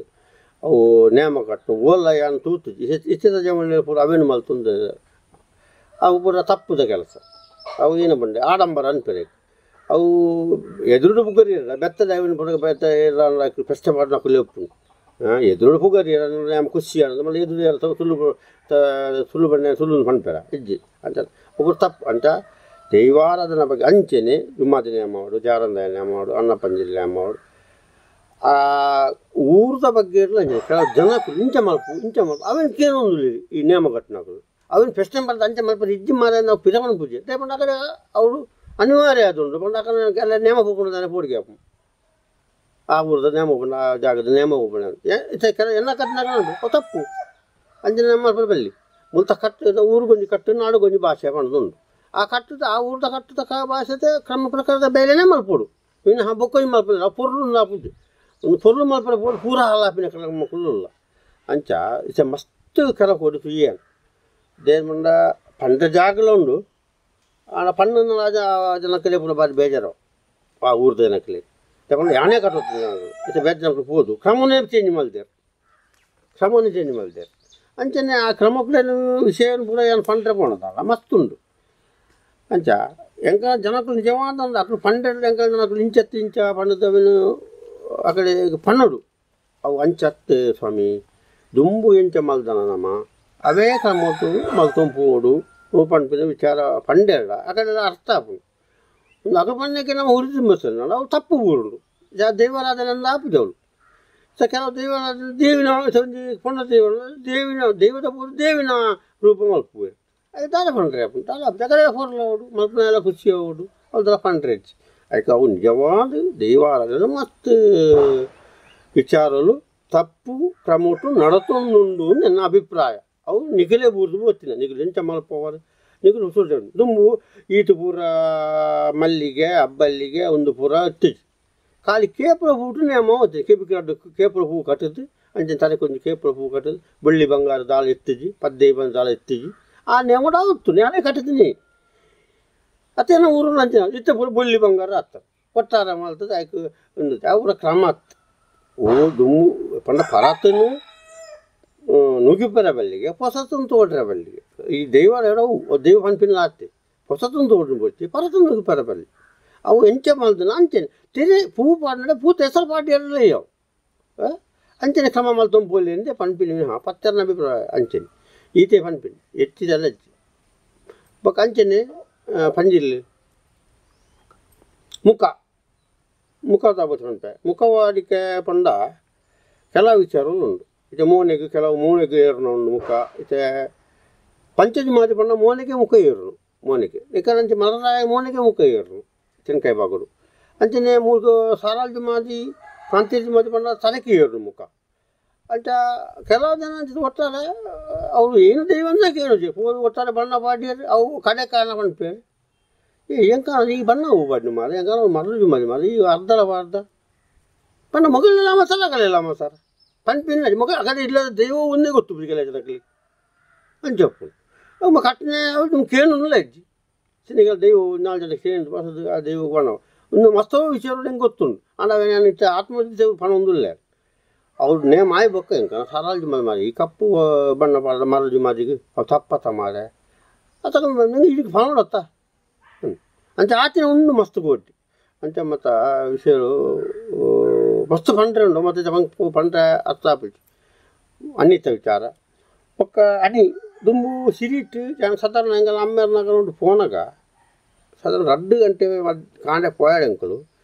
ಅವು ನೇಮ ಕಟ್ಟು ಓಲ್ಲ ಯಾನ್ ತೂತು ಇಚ್ಛದ ಜಮನೆ ಪೂರ ಅವೇನು ಮಲ್ತುಂದು ಅವು ಪೂರ ತಪ್ಪುದ ಕೆಲಸ ಅವು ಏನು ಬಂಡೆ ಆಡಂಬರ ಅನ್ಪೇರೆ ಅವು ಎದುರುಡು ಪುಗರಿರ ಬೆತ್ತದ ಅವೇನು ಪೂರ ಬೆತ್ತ ಪ್ರಶ್ನೆ ಪಾಡಿನ ಕುಲಿಯಪ್ಪು ಎದುರುಡು ಪುಗರಿರ ನೇಮ ಖುಷಿ ಅನ್ನೋದು ಮళ్ళీ ಎದುರು ಸುಳ್ಳು ಸುಳ್ಳು ಬಣ್ಣ ಸುಳ್ಳು ಪನ್ಪೇರ ಇಜ್ಜಿ ಅಂತ ಒಬ್ಬರು ತಪ್ಪು ಅಂತ ದೈವಾರಾಧನ ಬಗ್ಗೆ ಅಂಚೆನೆ ಜುಮ್ಮಾದಿ ನೇಮ ಜಾರಂದಾಯ ನೇಮ ಅನ್ನಪಂಜಿಲ್ ನೇಮ ಆ ಊರದ ಬಗ್ಗೆ ಇರಲ್ಲ ಕೆಲವು ಜನಕ್ಕೂ ಇಂಚ ಮಲ್ಪು ಇಂಚ ಮಲ್ಪು ಅವೇನು ಕೇಳೊಂದು ಈ ನೇಮ ಕಟ್ಟನಗಳು ಅವೇನು ಪ್ರಶ್ನೆ ಬರ್ತದೆ ಅಂಚೆ ಮಲ್ಪ ಇಜ್ಜಿ ಮಾರ ನಾವು ಪಿರವನ ಪೂಜೆ ಪಂಡ ಆ ಕಡೆ ಅವರು ಅನಿವಾರ್ಯ ಅದುಂಡು ಪಂಡ ಆ ಕಡೆ ನೇಮ ಪೂಕೊಂಡು ಪೋಡಿಗೆ ಆ ಊರದ ನೇಮ ಹೋಗೋಣ ಆ ಜಾಗದ ನೇಮ ಹೋಗೋಣ ಕೆಲ ಎಲ್ಲ ಕಟ್ಟಿನಾಗ ತಪ್ಪು ಅಂಚನೆ ನೇಮ ಮಲ್ಪ ಬಲ್ಲಿ ಮುಲ್ತ ಕಟ್ಟು ಊರುಗೊಂಜಿ ಕಟ್ಟು ನಾಡುಗೊಂಜಿ ಭಾಷೆ ಪಂಡದುಂಡು ಆ ಕಟ್ಟದ ಆ ಊರದ ಕಟ್ಟದ ಭಾಷೆ ಕ್ರಮ ಪ್ರಕಾರದ ಬೇಲೆನೇ ಮಲ್ಪೋಡು ಇನ್ನು ಬೊಕ್ಕೊಂಜಿ ಮಲ್ಪದ ಪೊರ್ಲು ಆಪುಜಿ ಒಂದು ಪೊರ್ಲು ಮಲ್ಪಡ ಪೋಡು ಪೂರ ಹಾಲಾಪಿನ ಕ್ರಮ ಅಂಚ ಇತ್ತ ಮಸ್ತ್ ಕೆಲ ಕೊಡು ತುಯ್ಯಾನು ದೇನ್ ಪಂಡ ಪಂಡ ಜಾಗಲ ಉಂಡು ಆಂಡ ಪಣ್ಣು ಜನಕ್ಕಲೇ ಪೂರ ಬಾರಿ ಬೇಜಾರು ಆ ಊರ್ದ ಜನಕ್ಕಲೇ ತಗೊಂಡು ಯಾನೇ ಕಟ್ಟುತ್ತೆ ಇತ್ತ ಬೇರೆ ಜನಕ್ಕಲು ಪೋದು ಕ್ರಮನೇ ಚೇಂಜ್ ಮಲ್ದೇರು ಕ್ರಮನೇ ಚೇಂಜ್ ಮಲ್ದೇರು ಅಂಚನೆ ಆ ಕ್ರಮಕ್ಕೂ ವಿಷಯ ಪೂರ ಏನು ಪಂಡ್ರೆ ಪೋಣದಲ್ಲ ಮಸ್ತ್ ಉಂಡು ಅಂಚ ಎಂಕ ಜನಕ್ಕಲು ನಿಜವಾದ ಅక్కడ ಪಂಡೆಡ್ ಎಂಕ ಜನಕ್ಕಲು ಇಂಚತ್ತು ಇಂಚ ಪಂಡದವೇನು ಅಕಡೆ ಪನ್ನಡು ಅವು ಅಂಚತ್ತು ಸ್ವಾಮಿ ದುಂಬು ಎಂಚ ಮಲ್ದನ ನಮ್ಮ ಅವೇ ಕ್ರಮಟ್ಟು ಮಲ್ತೊಂಪೋಡು ಪಂಪಿನ ವಿಚಾರ ಪಂಡೆರಡ ಅಕಡೆ ಅರ್ಥ ಆಪುಂಡು ಒಂದು ಅಕಡೆ ಪಂಡಕ್ಕೆ ನಮ್ಮ ಹುರಿ ತುಂಬಿಸ್ತದೆ ಅವು ತಪ್ಪು ಊರುಂಡು ದೈವಾರಾಧನೆ ಅಂದ ಆಪುಜವಳು ಸೊ ಕೆಲವು ದೈವಾರಾಧನೆ ದೇವಿನ ಪೊಣ್ಣ ದೇವ ದೇವಿನ ದೈವದ ಪೂರ ದೇವಿನ ರೂಪ ಮಲ್ಪುವೆ ಅದು ದಾದ ಪಂಡ್ರೆ ಆಪುಂಡು ದಾದ ಆಪುಜಿ ಅಕಡೆ ಪೊರ್ಲು ಅವಡು ಮಲ್ಪನೆಲ್ಲ ಖುಷಿ ಅವಡು ಅವ್ದೆಲ್ಲ ಪಂಡ್ರೆ ಹೆಚ್ಚು ಅದಕ್ಕೆ ಅವು ನಿಜವಾದ ದೈವಾರಾಧನೆ ಮಸ್ತ್ ವಿಚಾರಲು ತಪ್ಪು ಕ್ರಮಟ್ಟು ನಡತೊಂದುಂಡು ನನ್ನ ಅಭಿಪ್ರಾಯ. ಅವು ನಿಖಲೇ ಬೂರ್ದು ಗೊತ್ತಿಲ್ಲ ನಿಖಲು ಎಂಚ ಮಲ್ಪವರು ನಿಖಲು ಸುಳ್ಳು ದುಂಬು ಈತು ಪೂರ ಮಲ್ಲಿಗೆ ಅಬ್ಬಲ್ಲಿಗೆ ಒಂದು ಪೂರ ಇತ್ತಿಜಿ ಖಾಲಿ ಕೇಪುರ ಹೂಟು ನೇಮ ಹೋಗ್ತದೆ ಕೇಪು ಕೇಪುರ ಹೂ ಕಟ್ಟದ್ದು ಅಂಚನೆ ತಲೆ ಕೊಂಚ ಕೇಪುರ ಹೂ ಕಟ್ಟದ್ದು ಬಳ್ಳಿ ಬಂಗಾರ ದಾಳ ಎತ್ತಿಜಿ ಪದ್ದೆ ಬಂದು ದಾಳ ಎತ್ತಿಜಿ ಆ ನೇಮ ಆವತ್ತು ನಾನೇ ಕಟ್ಟುತ್ತೀನಿ ಅತ್ತೇನೋ ಊರು ಅಂಚನೆ ಇತ್ತ ಪೂರ ಬಳ್ಳಿ ಬಂಗಾರ ಆತ ಕೊಟ್ಟಾರ ಮಲ್ತದೆ ಆಯ್ತು ಒಂದು ಅವರ ಕ್ರಮ ಅತ್ತು ಓ ದುಮ್ಮು ಪಂಡ ಪರಾತನು ನುಗಿಪರ ಬಲ್ಲಿಗೆ ಹೊಸತನ್ನು ತೋಡ್ರ ಬಲ್ಲಿಗೆ ಈ ದೈವ ಹೇಳವು ದೈವ ಪನ್ಪಿನ ಆತ್ತೆ ಹೊಸತನ್ನು ತೋಡ್ನ ಬೊಚ್ಚಿ ಪರತನ್ನು ನುಗಿಪರ ಬಲ್ಲಿ ಅವು ಎಂಚ ಮಲ್ದನ ಅಂಚನೆ ತೆರೆ ಪೂ ಪಾಡ್ನಡೆ ಪೂತ ಹೆಸರು ಪಾಡಿ ಇರಲ್ಲ ಅವು ಅಂಚನೆ ಕ್ರಮ ಮಲ್ತೊಂಪೋಲಿ ಅಂದೆ ಪನ್ಪಿನ ಹಾಂ ಪತ್ತೆರ್ನ ಅಭಿಪ್ರಾಯ ಅಂಚನೆ ಈತೆ ಪನ್ಪಿನ ಎತ್ತಿದಲ್ಲ ಬೊಕ್ಕ ಅಂಚನೆ ಪಂಜಿಲ್ ಮುಖ ಮುಖ ತಾಪತ್ತು ಪನ್ಪೆ ಮುಖವಾಡಿಕೆ ಪಂಡ ಕೆಲವು ವಿಚಾರಗಳು ಉಂಡು ಇತ್ತೆ ಮೋನೆಗೆ ಕೆಲವು ಮೋನೆಗೆ ಏರುನ ಉಂಡು ಮುಖ ಇತ್ತೆ ಪಂಚಜಿ ಮಾದಿ ಪಂಡ ಮೋನೆಗೆ ಮುಖ ಏರುನು ಮೋನೆಗೆ ಇಕ್ಕರಂಚೆ ಮಲರಾಯ ಮೋನೆಗೆ ಮುಖ ಏರುನು ತೆನ್ಕಾಯಿ ಬಾಗುಡು ಅಂಚನೆ ಮೂರು ಸಾರಾಲ್ಜಿ ಮಾದಿ ಪ್ರಾಂತ್ಯಜಿ ಮಾದಿ ಪಂಡ ತಲೆಗೆ ಏರುನು ಮುಖ ಅಂತ ಕೆಲವು ಜನ ಅಂಚಿದ ಒಟ್ಟಾರೆ ಅವರು ಏನು ದೈವ ಅಂತ ಕೇಳುಜಿ ಪೂರ ಒಟ್ಟಾರೆ ಬಣ್ಣ ಪಾಡಿಯರು ಅವು ಕಡೆ ಕಾರಣ ಪನ್ಪೇರು ಏ ಎಂಕ ಈ ಬಣ್ಣ ಹೂ ಬಾಡಿ ಮಾರ ಎಂಕ ಮರಳು ಮಾರಿ ಮಾರ ಈ ಅರ್ಧಲ ಅರ್ಧ ಬಣ್ಣ ಮೊಗಲಿಲ್ಲ ಮಸಾಲ ಕಲಿಲ್ಲ ಮಸಾಲ ಪನ್ಪಿನ ಮಗ ಅಕಡೆ ಇಲ್ಲ ದೈವ ಒಂದೇ ಗೊತ್ತು ಬಿಡಿಗೆಲ್ಲ ಜನಕ್ಕೆ ಅಂಚಪ್ಪು ಅವು ಕಟ್ಟನೆ ಅವು ಕೇಳಲ್ಲ ಇಜ್ಜಿ ಸಿನಿಗಲ್ ದೈವ ನಾಲ್ಕು ಜನ ಕೇಳಿ ಬಸದು ಆ ದೈವ ಬಣ್ಣ ಒಂದು ಮಸ್ತ ವಿಚಾರ ನಿಂಗೆ ಗೊತ್ತುಂಟು ಅಂಡ ನಾನು ಇತ್ತ ಆತ್ಮ ಪಣ ಒಂದಿಲ್ಲ ಅವ್ರು ನೇಮ್ ಆಯ್ ಬೊಕ್ಕ ಎಂಕ ಸರಾಲ್ಜಿ ಮಾರಿ ಈ ಕಪ್ಪು ಬಣ್ಣ ಪಾಡ ಮರಜಿ ಮಾದಿಗೆ ಅವು ತಪ್ಪತ್ತ ಮಾರೆ ಅತಕ ನಿಂಗೆ ಇದಕ್ಕೆ ಪಣ ನೋಡತ್ತ ಅಂಚ ಆತಿನ ಉಂಡು ಮಸ್ತ್ ಕೋಟಿ ಅಂಚ ಮತ್ತು ವಿಷಯ ಮಸ್ತ್ ಪಂಡ್ರೆ ಉಂಡು ಮತ್ತು ಪಂಡ್ರೆ ಅರ್ಥ ಆಪಿಟ್ಟು ಅನ್ನಿತ್ತ ವಿಚಾರ ಒಕ್ಕ ಅನಿ ದುಂಬು ಸಿರಿಟ್ ಜನ ಸಾಧಾರಣ ಎಂಗಲ ಅಮ್ಮೇರ್ನಾಗ ಉಂಟು ಫೋನಾಗ ಸಾಧಾರಣ ರಡ್ಡು ಗಂಟೆ ಕಾಂಡೆ ಪೋಯಾಡು ಎಂಕಲು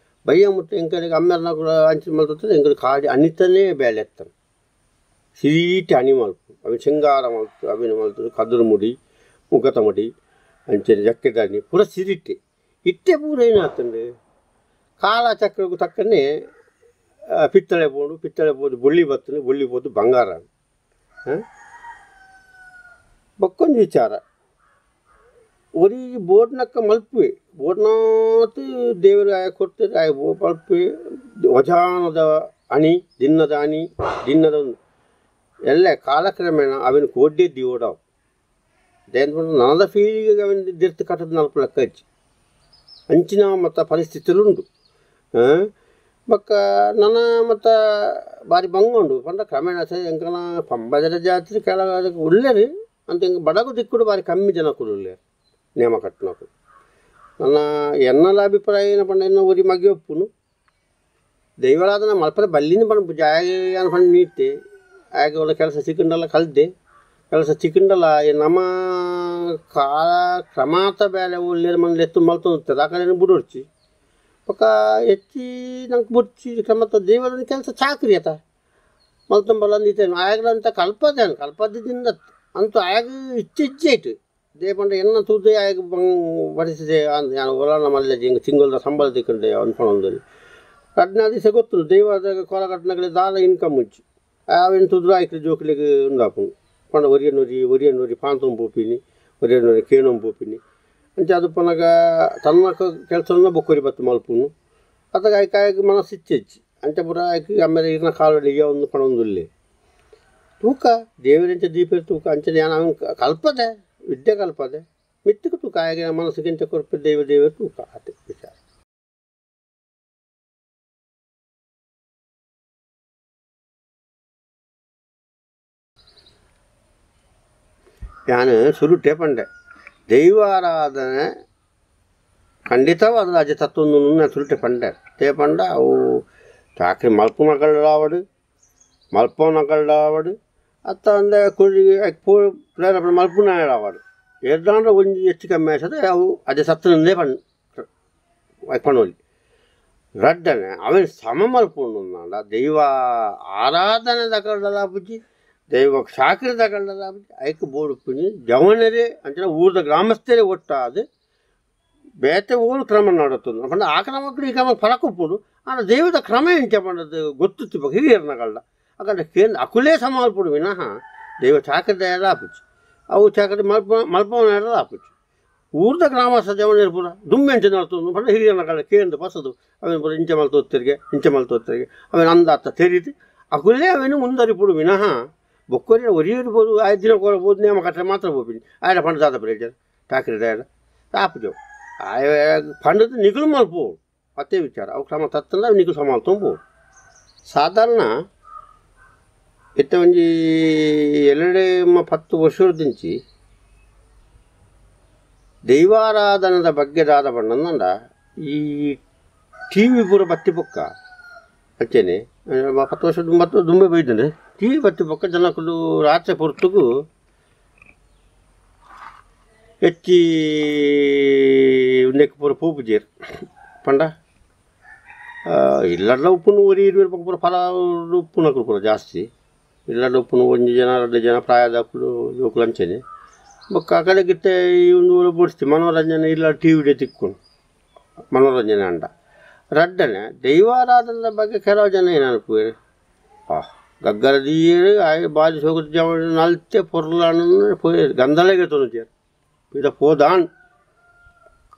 ಬಯ್ಯ ಮುಟ್ಟು ಎಂಕಲಿಗೆ ಅಮ್ಮೇರ್ನಾಗ ಅಂಚಿ ಮಲ್ತದೆ ಎಂಕಲು ಕಾಡಿ ಅನಿತನೇ ಬೇಲೆ ಎತ್ತಾನೆ ಸಿರಿಟ್ ಅಣಿ ಮಲ್ಪು ಅవి ಶೃಂಗಾರ ಮಲ್ತು ಅವಿನ ಮಲ್ತು ಕದುರು ಮುಡಿ ಮುಖತ ಮುಡಿ ಅಂಚೆ ಜಕ್ಕೆದಾನಿ ಪೂರ ಸಿರಿಟ್ಟೆ ಇಟ್ಟೆ ಪೂರ ಏನಾಗ್ತಂಡು ಕಾಲ ಚಕ್ರಕ್ಕೂ ತಕ್ಕನೆ ಪಿತ್ತಳೆ ಪೋಡು ಪಿತ್ತಳೆ ಪೋದು ಬೊಳ್ಳಿ ಬತ್ತನೆ ಬೊಳ್ಳಿ ಪೋದು ಬಂಗಾರ ಬಕ್ಕೊಂದು ವಿಚಾರ ಒರಿ ಬೋರ್ನಕ್ಕ ಮಲ್ಪುವೆ ಬೋರ್ನಾತ್ ದೇವರು ಆಯ ಕೊಡ್ತಾರೆ ಆಯ ಮಲ್ಪುವೆ ವಜಾನದ ಅಣಿ ದಿನ್ನದ ಅಣಿ ದಿನ್ನದ ಎಲ್ಲ ಕಾಲಕ್ರಮೇಣ ಅವನ ಕೋಡ್ಡೆ ದಿವಡಾವ್ ದೇನ್ ನನದ ಫೀಲಿಗೆ ಅವನ ದಿರ್ತು ಕಟ್ಟದ ನಾಲ್ಕು ಲೆಕ್ಕ ಹಚ್ಚಿ ಅಂಚಿನ ಮತ್ತು ಪರಿಸ್ಥಿತಿಲುಂಡು ಬೊಕ್ಕ ನನ ಮತ್ತು ಬಾರಿ ಬಂಗ ಉಂಡು ಪಂಡ ಕ್ರಮೇಣ ಎಂಕನ ಪಂಬಜರ ಜಾತ್ರೆ ಕೆಳಗ ಉಳ್ಳೇರು ಅಂತ ಹಿಂಗೆ ಬಡಗು ದಿಕ್ಕುಡು ಬಾರಿ ಕಮ್ಮಿ ಜನ ಕೂಡ ಉಳ್ಳೇರು ನೇಮ ಕಟ್ಟನಕು ನನ್ನ ಎನ್ನಲ ಅಭಿಪ್ರಾಯ ಏನ ಪಂಡ ಎನ್ನ ಊರಿ ಮಗ್ಗೆ ಒಪ್ಪುನು ದೈವರಾಧನ ಮಲ್ಪರೆ ಬಲ್ಲಿನ ಪಂಡ ಜಾಗ ಪಂಡ ನೀತೆ ಆಗ ಒಳ್ಳೆ ಕೆಲಸ ಸಿಕ್ಕಂಡಲ್ಲ ಕಲ್ದೆ ಕೆಲಸ ಸಿಕ್ಕಂಡಲ್ಲ ನಮ್ಮ ಕಾಲ ಕ್ರಮಾತ ಬೇಲೆ ಒಳ್ಳೆ ಮನೇಲಿ ಎತ್ತು ಮಲ್ತೊಂದು ಆ ಕಡೆ ಬುಡೊಡ್ಚಿ ಪಕ್ಕ ಹೆಚ್ಚಿ ನಂಗೆ ಬುಡ್ಚಿ ಕ್ರಮತ ದೇವರನ್ನ ಕೆಲಸ ಚಾಕ್ರಿ ಆತ ಮಲ್ತಂಬಲ್ಲ ಅಂದಿತ್ತೇನು ಆಯಾಗಲಂತ ಕಲ್ಪದೇನು ಕಲ್ಪದಿಂದ ಅಂತೂ ಆಯಾಗ ಇಚ್ಛೆ ಇಚ್ಛೆ ಆಯ್ತು ದೇಪಂಡ ಎನ್ನ ತೂದೆ ಆಯಾಗ ಬಡಿಸಿದೆ ನಾನು ಹೊಲ ಮಲ್ಲೆ ಹಿಂಗೆ ತಿಂಗಳದ ಸಂಬಳ ತಿಕ್ಕೊಂಡೆ ಅನ್ಕೊಂಡೊಂದಲ್ಲಿ ಕಡ್ನ ದಿವಸ ಗೊತ್ತು ದೈವದ ಕೋಲ ಕಟ್ಟನಗಲೆ ದಾಲ ಇನ್ಕಮ್ ಉಜ್ಜಿ ಆವೇನು ತುದ್ರು ಆಯ್ತು ಜೋಕ್ಲಿಗೆ ಉಂದಾಪು ಪಂಡ ಒರಿಯನೂರಿ ಒರಿಯನೂರಿ ಪಾಂತೊಂಬ ಪೋಪಿನಿ ಒರಿಯನೂರಿ ಕೇಣೊಂಬ ಪೋಪಿನಿ ಅಂಚ ಅದು ಪನಗ ತನ್ನ ಕೆಲಸನ ಬೊಕ್ಕೊರಿ ಬತ್ತು ಮಲ್ಪುನು ಅತಗ ಆಯ್ಕಾಯಕ್ಕೆ ಮನಸ್ಸು ಇಚ್ಛೆ ಅಂಚ ಪೂರ ಆಯ್ಕೆ ಆಮೇಲೆ ಇರ್ನ ಕಾಲಲ್ಲಿ ಒಂದು ಪಣೊಂದುಲ್ಲೆ ತೂಕ ದೇವರಂಚ ದೀಪ ತೂಕ ಅಂಚ ನಾನು ಅವನು ಕಲ್ಪದೆ ವಿದ್ಯೆ ಕಲ್ಪದೆ ಮಿತ್ತಕ್ಕೆ ತೂಕ ಆಗ ಮನಸ್ಸಿಗೆ ಕೊರಪೆ ದೇವ ದೇವ ತೂಕ ಅದೇ ವಿಚಾರ. ನಾನು ಸುರುಟೆ ಪಂಡೆ ದೈವಾರಾಧನೆ ಖಂಡಿತವಾದ ರಾಜ್ಯ ತತ್ವವನ್ನು ಸುರುಟೆ ಪಂಡೆ ತೇ ಪಂಡ ಅವು ಚಾಕ್ರಿ ಮಲ್ಪುನಗಳಾವಡು ಮಲ್ಪನಗಳಾವಡು ಅತ್ತ ಅಂದೆ ಕುಳಿ ಪ್ರೇರೇಪಣೆ ಮಲ್ಪುನಾವಡು ಎದ್ದಾಂಡ್ರೆ ಒಂಜಿ ಹೆಚ್ಚು ಕಮ್ಮಿ ಆಯ್ತದೆ ಅವು ಅದೇ ಸತ್ತನಂದೇ ಪಣ್ ಪಣೋಲಿ ರಡ್ಡನೆ ಅವನ ಸಮ ಮಲ್ಪುಂಡ ದೈವ ಆರಾಧನೆ ತಗೊಂಡಲ್ಲ ಬುಜ್ಜಿ ದೈವ ಚಾಕ್ರಿ ತಗೊಂಡಲ್ಲ ಬುಜ್ಜಿ ಐಕ್ ಬೋಡುಪ್ಪುನಿ ಜವನರೇ ಅಂಚನೆ ಊರ್ದ ಗ್ರಾಮಸ್ಥರೇ ಒಟ್ಟಾದ ಬೇತೆ ಊರು ಕ್ರಮ ನಡತ್ತೊಂದು ಪಂಡ ಆ ಕ್ರಮಕ್ಕೆ ಈ ಕ್ರಮ ಫರಕ್ ಉಪ್ಪುಂಡು ಆಂಡ ದೈವದ ಕ್ರಮ ಎಂಚ ಪಂಡದು ಗೊತ್ತುತ್ತಿ ಹಿರಿಯರ್ನಗಳ್ಳ ಅಕಂಡ ಕೇಂದ್ರ ಅಕುಲೇ ಸಮಾಲ್ಪುಡು ವಿನಃ ದೈವ ಚಾಕ್ರಿ ಆಪುಚ್ಚಿ ಅವು ಚಾಕ್ರಿ ಮಲ್ಪ ಮಲ್ಪವನ ಆಪುಚ್ಚಿ ಊರ್ದ ಗ್ರಾಮಸ್ಥ ಜವನರು ಪೂರ ದುಮ್ಮೆ ಅಂಚೆ ನಡ್ತೊಂದು ಪಂಡ ಹಿರಿಯರ್ನಗಳ್ಳ ಕೇಂದ್ರ ಬಸದು ಅವೇನು ಪೂರ ಇಂಚೆ ಮಲ್ತೋತ್ತರಿಗೆ ಇಂಚೆ ಮಲ್ತೋತ್ತರಿಗೆ ಅವೇನು ಅಂದಾತ ತೆರೀದು ಅಕುಲೇ ಅವೇನು ಮುಂದರಿಪುಡು ವಿನಃ ಬೊಕ್ಕೊರಿ ಒರಿಯಿರ್ಬೋದು ಆಯ್ತು ದಿನ ಕೊರಬೋದು ನೇಮ ಕಟ್ಟರೆ ಮಾತ್ರ ಹೋಗ್ತೀನಿ ಆಯ್ರ ಪಂಡ ದಾದ ಪ್ರೇಜರ್ ಚಾಕ್ರಿ ದಾಯ ಆಪುಜವು ಆಯ ಪಂಡದ ನಿಗುಲು ಮಲ್ಪು ಅತ್ತೆ ವಿಚಾರ ಅವು ಕ್ರಮ ತತ್ತಂದ ಅವು ನಿಗುಲು ಸಮಾಲ್ತೊಂಬು ಸಾಧಾರಣ ಇತ್ತ ಒಂಜಿ ಎರಡೆ 10 ವರ್ಷದಿಂಚಿ ದೈವಾರಾಧನದ ಬಗ್ಗೆ ದಾದ ಬಣ್ಣಂದ ಈ ಟಿ ವಿ ಪೂರ ಬತ್ತಿ ಬೊಕ್ಕ ಅಂಚೆನೆ 10 ವರ್ಷ ಮತ್ತು ದುಂಬೆ ಬೈದಂಡೆ ಟಿ ವಿ ಬತ್ತಿ ಬೊಕ್ಕ ಜನಕ್ಕಲು ರಾತ್ರಿ ಪೊರ್ತುಗು ಹೆಚ್ಚಿ ಉಂದೆಕ್ ಪೂರ ಪೂಪುಜೇರು ಪಂಡ ಇಲ್ಲಡ್ಲ ಉಪ್ಪುನು ಒರಿ ಇರುವೆ ಪೂರ ಫಲ ಉಪ್ಪುನಕುಲು ಪೂರ ಜಾಸ್ತಿ ಇಲ್ಲಡ್ಲ ಉಪ್ಪುನು ಒಂಜಿ ಜನ ಎರಡು ಜನ ಪ್ರಾಯದಕ್ಕಲು ಜೋಕುಲು ಅಂಚೆನೆ ಬೊಕ್ಕ ಆ ಕಡೆ ಗಿತ್ತೆ ಈ ಒಂದು ಬೋಡಿಸ್ತಿ ಮನೋರಂಜನೆ ಇಲ್ಲ ಟಿ ವಿಡೆ ತಿಕ್ಕೊಂಡು ಮನೋರಂಜನೆ ಅಂಡ ರಡ್ಡನೆ ದೈವಾರಾಧನದ ಬಗ್ಗೆ ಕೆಲವು ಜನ ಏನು ಅನ್ಪುವೇರು ಆ ಗಗ್ಗರ ದೀಯರು ಆಯ್ ಬಾಜಿ ಸೋಗು ಜವ ನಲ್ತೆ ಪೊರ್ಲಾನು ಪೋಯ್ ಗಂಧಲೆಗೆ ತೊನುಜೇರು ಇದ ಪೋದಾನ್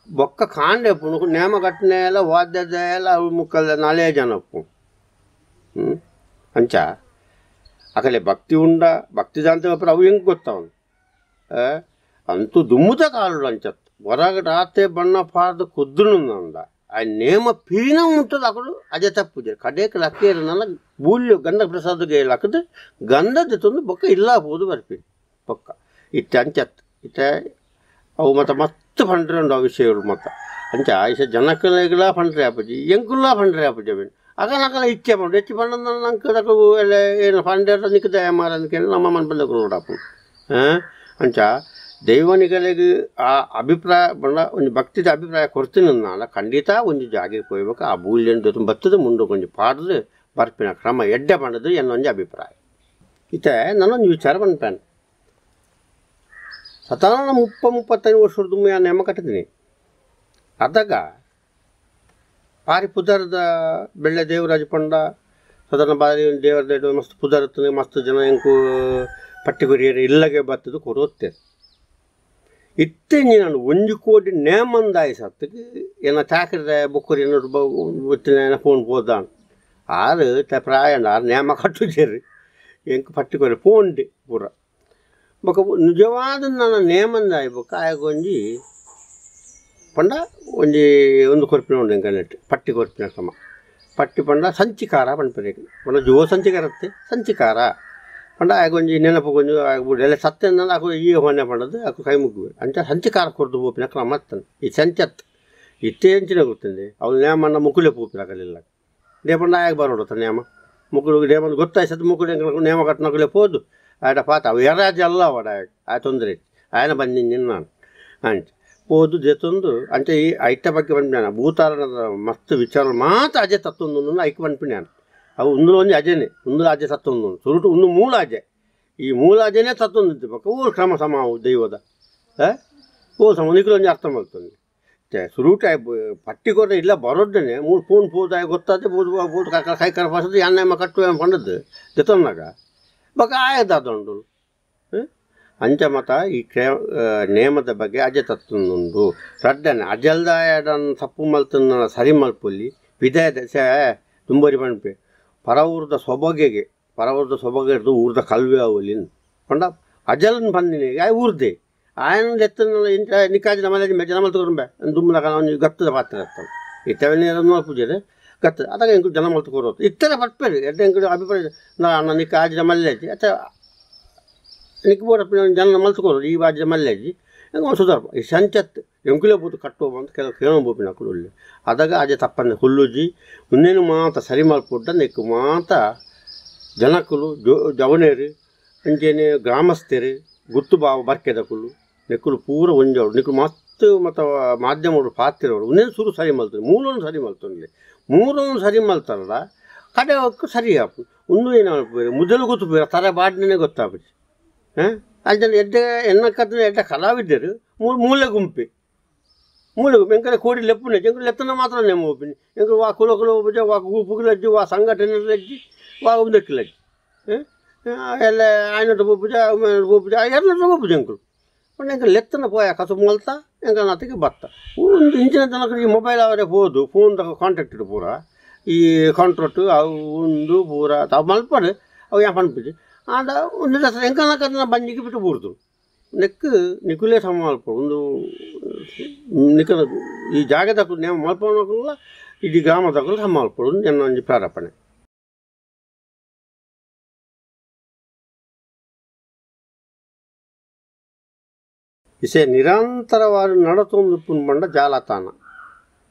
ಬೊಕ್ಕ ಕಾಂಡೆ ಪುಣಕು ನೇಮ ಕಟ್ಟನೆ ಎಲ್ಲ ವಾದ್ಯದ ಎಲ್ಲ ಅವು ಮುಕ್ಕಲ್ದ ನಾಲೇ ಜನ ಉಪ್ಪು ಅಂಚ ಅಕಲೆ ಭಕ್ತಿ ಉಂಡ ಭಕ್ತಿ ದಾಂತೆ ಅವು ಹೆಂಗೆ ಗೊತ್ತಾವನು ಅಂತೂ ದುಮ್ಮುದ ಕಾಲು ಅಂಚತ್ತು ಹೊರಗೆ ರಾತ್ರಿ ಬಣ್ಣ ಪಾರ್ದು ಕುದ್ರುಂದ ಆ ನೇಮ ಪಿರಿನ ಉಂಟದ ಅಕಡು ಅದೇ ತಪ್ಪುಜೆ ಕಡೆಕ್ ಲಕ್ಕೇರನಲ್ಲ ಬೂಲ್ಯ ಗಂಧ ಪ್ರಸಾದಗೆ ಲಕ್ಕದು ಗಂಧದ ತಂದು ಬೊಕ್ಕ ಇಲ್ಲ ಹೋದು ಬರ್ಪಿ ಬೊಕ್ಕ ಇತ್ತೆ ಅಂಚತ್ತು ಇತ್ತೆ ಅವು ಮತ್ತು ಮಸ್ತ್ ಪಂಡ್ರೆ ಉಂಡು ಆ ವಿಷಯಗಳು ಮತ್ತು ಅಂಚ ಆಯ್ಸ ಜನಕ್ಕಲೆಗ್ಲ ಪಂಡ್ರೆ ಆಪುಜಿ ಎಂಕುಲ್ಲ ಪಂಡ್ರೆ ಆಪುಜಿ ಅವೇನು ಅಗಲ ಅಗಲ ಇಚ್ಛೆ ಪಂಡು ಹೆಚ್ಚು ಪಂಡ ನಂಗೆ ಎಲ್ಲ ಏನು ಪಂಡ್ರೆ ನಿಕ್ಕ ದಯ ಮಾರ ಅಂದ್ಕೊಂಡು ನಮ್ಮ ಮನ್ಪಂದ ಕೊಡಪ್ಪು ಅಂಚ ದೈವನಿಗಳಿಗೆ ಆ ಅಭಿಪ್ರಾಯ ಬಂಡ ಒಂದು ಭಕ್ತಿದ ಅಭಿಪ್ರಾಯ ಕೊಡ್ತೀನಿ ನಾನ ಖಂಡಿತ ಒಂದು ಜಾಗೆಗೆ ಹೋಗ್ಬೇಕು ಆ ಬೂಲ್ಯನ ಬತ್ತದ ಮುಂದೆ ಕೊಂಚ ಪಾಡ್ದು ಬರ್ಪಿನ ಕ್ರಮ ಎಡ್ಡೆ ಪಂಡದು ಎನ್ನೊಂದು ಅಭಿಪ್ರಾಯ. ಇತ್ತೆ ನಾನೊಂದು ವಿಚಾರ ಬಂದ್ಪೇನೆ ಸತಾನ 30-35 ವರ್ಷದ ನಾನು ನೇಮ ಕಟ್ಟಿದ್ದೀನಿ. ಅದಾಗ ಪಾರಿ ಪುದರ್ದ ಬೆಳ್ಳೆ ದೇವರಾಜ ಪಂಡ ಸಾಧಾರಣ ಬಾರಿ ದೇವರ ಮಸ್ತ್ ಪುದರ್ ಮಸ್ತ್ ಜನ ಎಂಕು ಪಟ್ಟಿ ಕೊರಿಯರು ಇಲ್ಲಗೆ ಬತ್ತದು ಕೊರೋತ್ತೇನೆ. ಇತ್ತೆ ನಾನು 1 ಕೋಟಿ ನೇಮಂದಾಯಿ ಸತ್ತಕ್ಕೆ ಏನ ಚಾಕ್ರದ ಬೊಕ್ಕರಿ ಏನೋ ಫೋನ್ ಹೋದಾನು ಆರು ತ ಪ್ರಾಯ ಆರು ನೇಮ ಕಟ್ಟುಜೇರಿ ಎಂಕ್ ಪಟ್ಟಿ ಕೊರಿ ಫೋನ್ ಡಿ ಪೂರ ಬೊಕ ನಿಜವಾದ ನನ್ನ ನೇಮಂದಾಯಿ ಬೊಕ್ಕ ಆಯಗೊಂಜಿ ಪಂಡ ಒಂಜಿ ಒಂದು ಕೊರ್ಪಿನ ಉಂಡು ಎಂಕನೆಟ್ ಪಟ್ಟಿ ಕೊರ್ಪಿನ ಸಮ ಪಟ್ಟಿ ಪಂಡ ಸಂಚಿಕಾರ ಪನ್ಪೆರ್ ಪಂಡ ಜೋ ಸಂಚಿಕಾರತ್ತೆ ಸಂಚಿಕಾರ ಪಂಡ ಆಗೊಂಜಿ ನೆನಪು ಕೊಂಜು ಎಲ್ಲ ಸತ್ಯ ಆಕು ಈ ಹೊನ್ನೆ ಪಂಡದು ಆಕು ಕೈ ಮುಗ್ಗುವೆ ಅಂಚ ಸಂಚಿಕಾರ ಕೊರ್ದು ಪೋಪಿನ ಕ್ರಮ ಅತ್ತನ ಈ ಸಂಚತ್ ಇತ್ತೆ ಎಂಚಿನ ಗೊತ್ತಂದೆ ಅವ್ನು ನೇಮಣ್ಣ ಮುಕುಲೆ ಪೋಪಿನ ಕಲಿಲ್ಲ ನೇಪಂಡ ಆಯಾಗ ಬರೋಡು ನೇಮ ಮುಕುಲು ನೇಮ ಗೊತ್ತಾಯ್ಸತ್ತು ಮುಕುಲು ನೇಮ ಕಟ್ಟನಕುಲೆ ಪೋದು ಆಯಡ ಪಾತ ಅವು ಎರಾಜ ಅಲ್ಲ ಅವಡ ಆ ತೊಂದರೆ ಆಯನ ಬಂದಿನಿ ನಾನು ಅಂಚ ಪೋದು ಜೊತೊಂದು ಅಂಚ ಈ ಐಟ ಬಗ್ಗೆ ಬಂದ್ಬಿಡ್ಯಾನ ಭೂತಾರಣದ ಮಸ್ತ್ ವಿಚಾರ ಮಾತ್ರ ಅಜೆ ತತ್ತೊಂದು ಐಕ್ ಬಂದ್ಬಿಡ್ಯಾನ ಅವು ಉಂದುಲು ಒಂಜಿ ಅಜೆನೆ ಉಂದುಲು ಅಜೆ ಸತ್ತೊಂದು ಸುರುಟು ಉಂದು ಮೂಲ ಅಜೆ ಈ ಮೂಲ ಅಜೆನೇ ತತ್ತೊಂದು ಪಕ್ಕ ಊರು ಕ್ರಮ ಸಮ ದೈವದ ಓ ಸಮ ನಿಕ್ಲು ಒಂಜಿ ಅರ್ಥ ಮಾಡ್ತೊಂದು ಸುರುಟ ಪಟ್ಟಿ ಕೊರ ಇಲ್ಲ ಬರೋದನ್ನೇ ಮೂರು ಫೋನ್ ಪೋದಾಯ ಗೊತ್ತಾದೆ ಬೋದು ಬೋದು ಕೈ ಕರ ಪಾಸದು ಎಣ್ಣೆ ಕಟ್ಟು ಪಂಡದ್ದು ಜೊತನ್ನಾಗ ಬೊಕ ಆಯದಾದ ಉಂಡು ಅಂಚ ಮತ ಈ ನೇಮದ ಬಗ್ಗೆ ಅಜೆ ತತ್ತೊಂದುಂಡು ರಡ್ಡನೆ ಅಜಲ್ದಾಯಡನ್ ತಪ್ಪು ಮಲ್ತನ್ನ ಸರಿ ಮಲ್ಪೊಲ್ಲಿ ಪಿದಾಯ ತುಂಬರಿ ಪನ್ಪೆ ಪರವೂರ್ದ ಸೊಬಗೆಗೆ ಪರವೂರ್ದ ಸೊಬಗೆ ಹಿಡ್ದು ಊರ್ದ ಕಲ್ವೆ ಅವಲಿನ್ ಪಂಡ ಅಜಲನ್ ಬಂದಿನಿ ಆಯ್ ಊರ್ದೆ ಆಯನ ಎತ್ತನ ಇಂಚ ನಿಕ್ಕಾಜಿನ ಮನೆ ಜನ ಮಲ್ತು ದುಮ್ಮಲಕ ಒಂಜಿ ಗತ್ತದ ಪಾತ್ರ ಇರ್ತಾನೆ ಇತ್ತವೇ ಪೂಜೆ ಗತ್ತದ ಅದಾಗ ಎಂಕು ಜನ ಮಲ್ತು ಕೊರೋದು ಇತ್ತರ ಪಟ್ಪೇರು ಎಡ್ಡೆ ಎಂಕು ಅಭಿಪ್ರಾಯ ಅಣ್ಣ ನಿಕ್ಕಾಜಿನ ಮಲ್ಲೇಜಿ ಅತ್ತ ನಿಕ್ ಬೋಡಪ್ಪ ಜನ ಮಲ್ತು ಕೊರೋದು ಈ ಬಾಜಿನ ಮಲ್ಲೇಜಿ ಎಂಕ್ ಒಂದು ಸುಧಾರಪ ಈ ಸಂಚತ್ ಎಂಕುಲೇ ಪೂತು ಕಟ್ಟುವ ಅಂತ ಕೆಲವು ಕೇಳೋ ಬೋಪಿನ ಕುಳ್ಳಿ ಅದಾಗ ಅಜೆ ತಪ್ಪಂದೆ ಹುಲ್ಲುಜಿ ಉನ್ನೇನು ಮಾತ ಸರಿ ಮಲ್ಪುಡ್ಡ ನೆಕ್ಕು ಮಾತ ಜನಕುಲು ಜವನೇರು ಅಂಚೆನೆ ಗ್ರಾಮಸ್ಥರು ಗುತ್ತು ಬಾವ ಬರ್ಕೆದಕುಲು ನೆಕ್ಕುಲು ಪೂರ ಒಂಜವಳು ನಿಕ್ಕುಲು ಮಸ್ತ್ ಮತ್ತು ಮಾಧ್ಯಮಗಳು ಪಾತಿರೋರು ಉನ್ನೇನು ಸುರು ಸರಿ ಮಲ್ತದೆ ಮೂಲವನ್ನು ಸರಿ ಮಲ್ತೊಂದು ಮೂರನ್ನು ಸರಿ ಮಲ್ತಾರಲ್ಲ ಕಡೆ ಹೋಗಕ್ಕೆ ಸರಿ ಆಪು ಉಂದು ಏನು ಮುದ್ದಲು ಗೊತ್ತು ಬೇರೆ ತಲೆ ಬಾಡಿನೇ ಗೊತ್ತಾಪುಜಿ ಹಾಂ ಅಂಚನೆ ಎಡ್ಡೆ ಎನ್ನಕ್ಕದ ಎಡ್ಡೆ ಕಲಾವಿದರು ಮೂಲೆ ಗುಂಪಿ ಮೂಲೆ ಗುಂಪು ಎಂಕಲೆ ಕೋಡಿ ಲೆಪ್ಪುನೆ ಎಂಕುಲು ಲೆತ್ತನ ಮಾತ್ರ ನೇಮ ಒಪ್ಪಿನಿ ಎಂಕುಲು ವಾ ಕುಲ ಕುಲ ಒಪ್ಪುಜೆ ವಾ ಗುಂಪುಗುಲಜ್ಜಿ ವಾ ಸಂಘಟನೆಲಜ್ಜಿ ವಾ ಉಂದಕ್ಕಿಲಜ್ಜಿ ಎಲ್ಲ ಆಯ್ನಟ್ಟು ಪೋಪುಜ ಪೋಪುಜ ಎರ್ನಟ್ಟು ಪೋಪುಜ ಎಂಕುಲು ಪಂಡ ಎಂಕುಲು ಲೆತ್ತನ ಪೋಯ ಕಸು ಮಲ್ತ ಎಂಕಲ್ ನಾತಿಗೆ ಬತ್ತ ಒಂದು ಇಂಚಿನ ತನಕ ಈ ಮೊಬೈಲ್ ಅವರೇ ಪೋದು ಫೋನ್ ತಗ ಕಾಂಟ್ಯಾಕ್ಟ್ ಪೂರ ಈ ಕಾಂಟ್ರಾಕ್ಟ್ ಅವು ಉಂದು ಪೂರ ತಾವು ಮಲ್ಪಡು ಅವು ಯಾ ಪನ್ಪುಜಿ ಆಂಡ ಒಂದು ಎಂಕಲ್ನ ಬಂಜಿಗೆ ಬಿಟ್ಟು ಬೂರ್ದು ನೆಕ್ ನಿಕುಲೇ ಸಮ ಮಲ್ಪ ಒಂದು ನಿಕಲ ಈ ಜಾಗದಕ್ಕೂ ನೇಮ ಮಲ್ಪನಕ್ಕಲ್ಲ ಇಡೀ ಗ್ರಾಮದಕ್ಕೂ ಸಮ ಮಲ್ಪಡು ಎನ್ನ ಒಂಜಿ ಪ್ರಾರಪಣೆ. ಇಸೆ ನಿರಂತರವಾದ ನಡತೊಂದು ಪುನ್ಬಂಡ ಜಾಲತಾಣ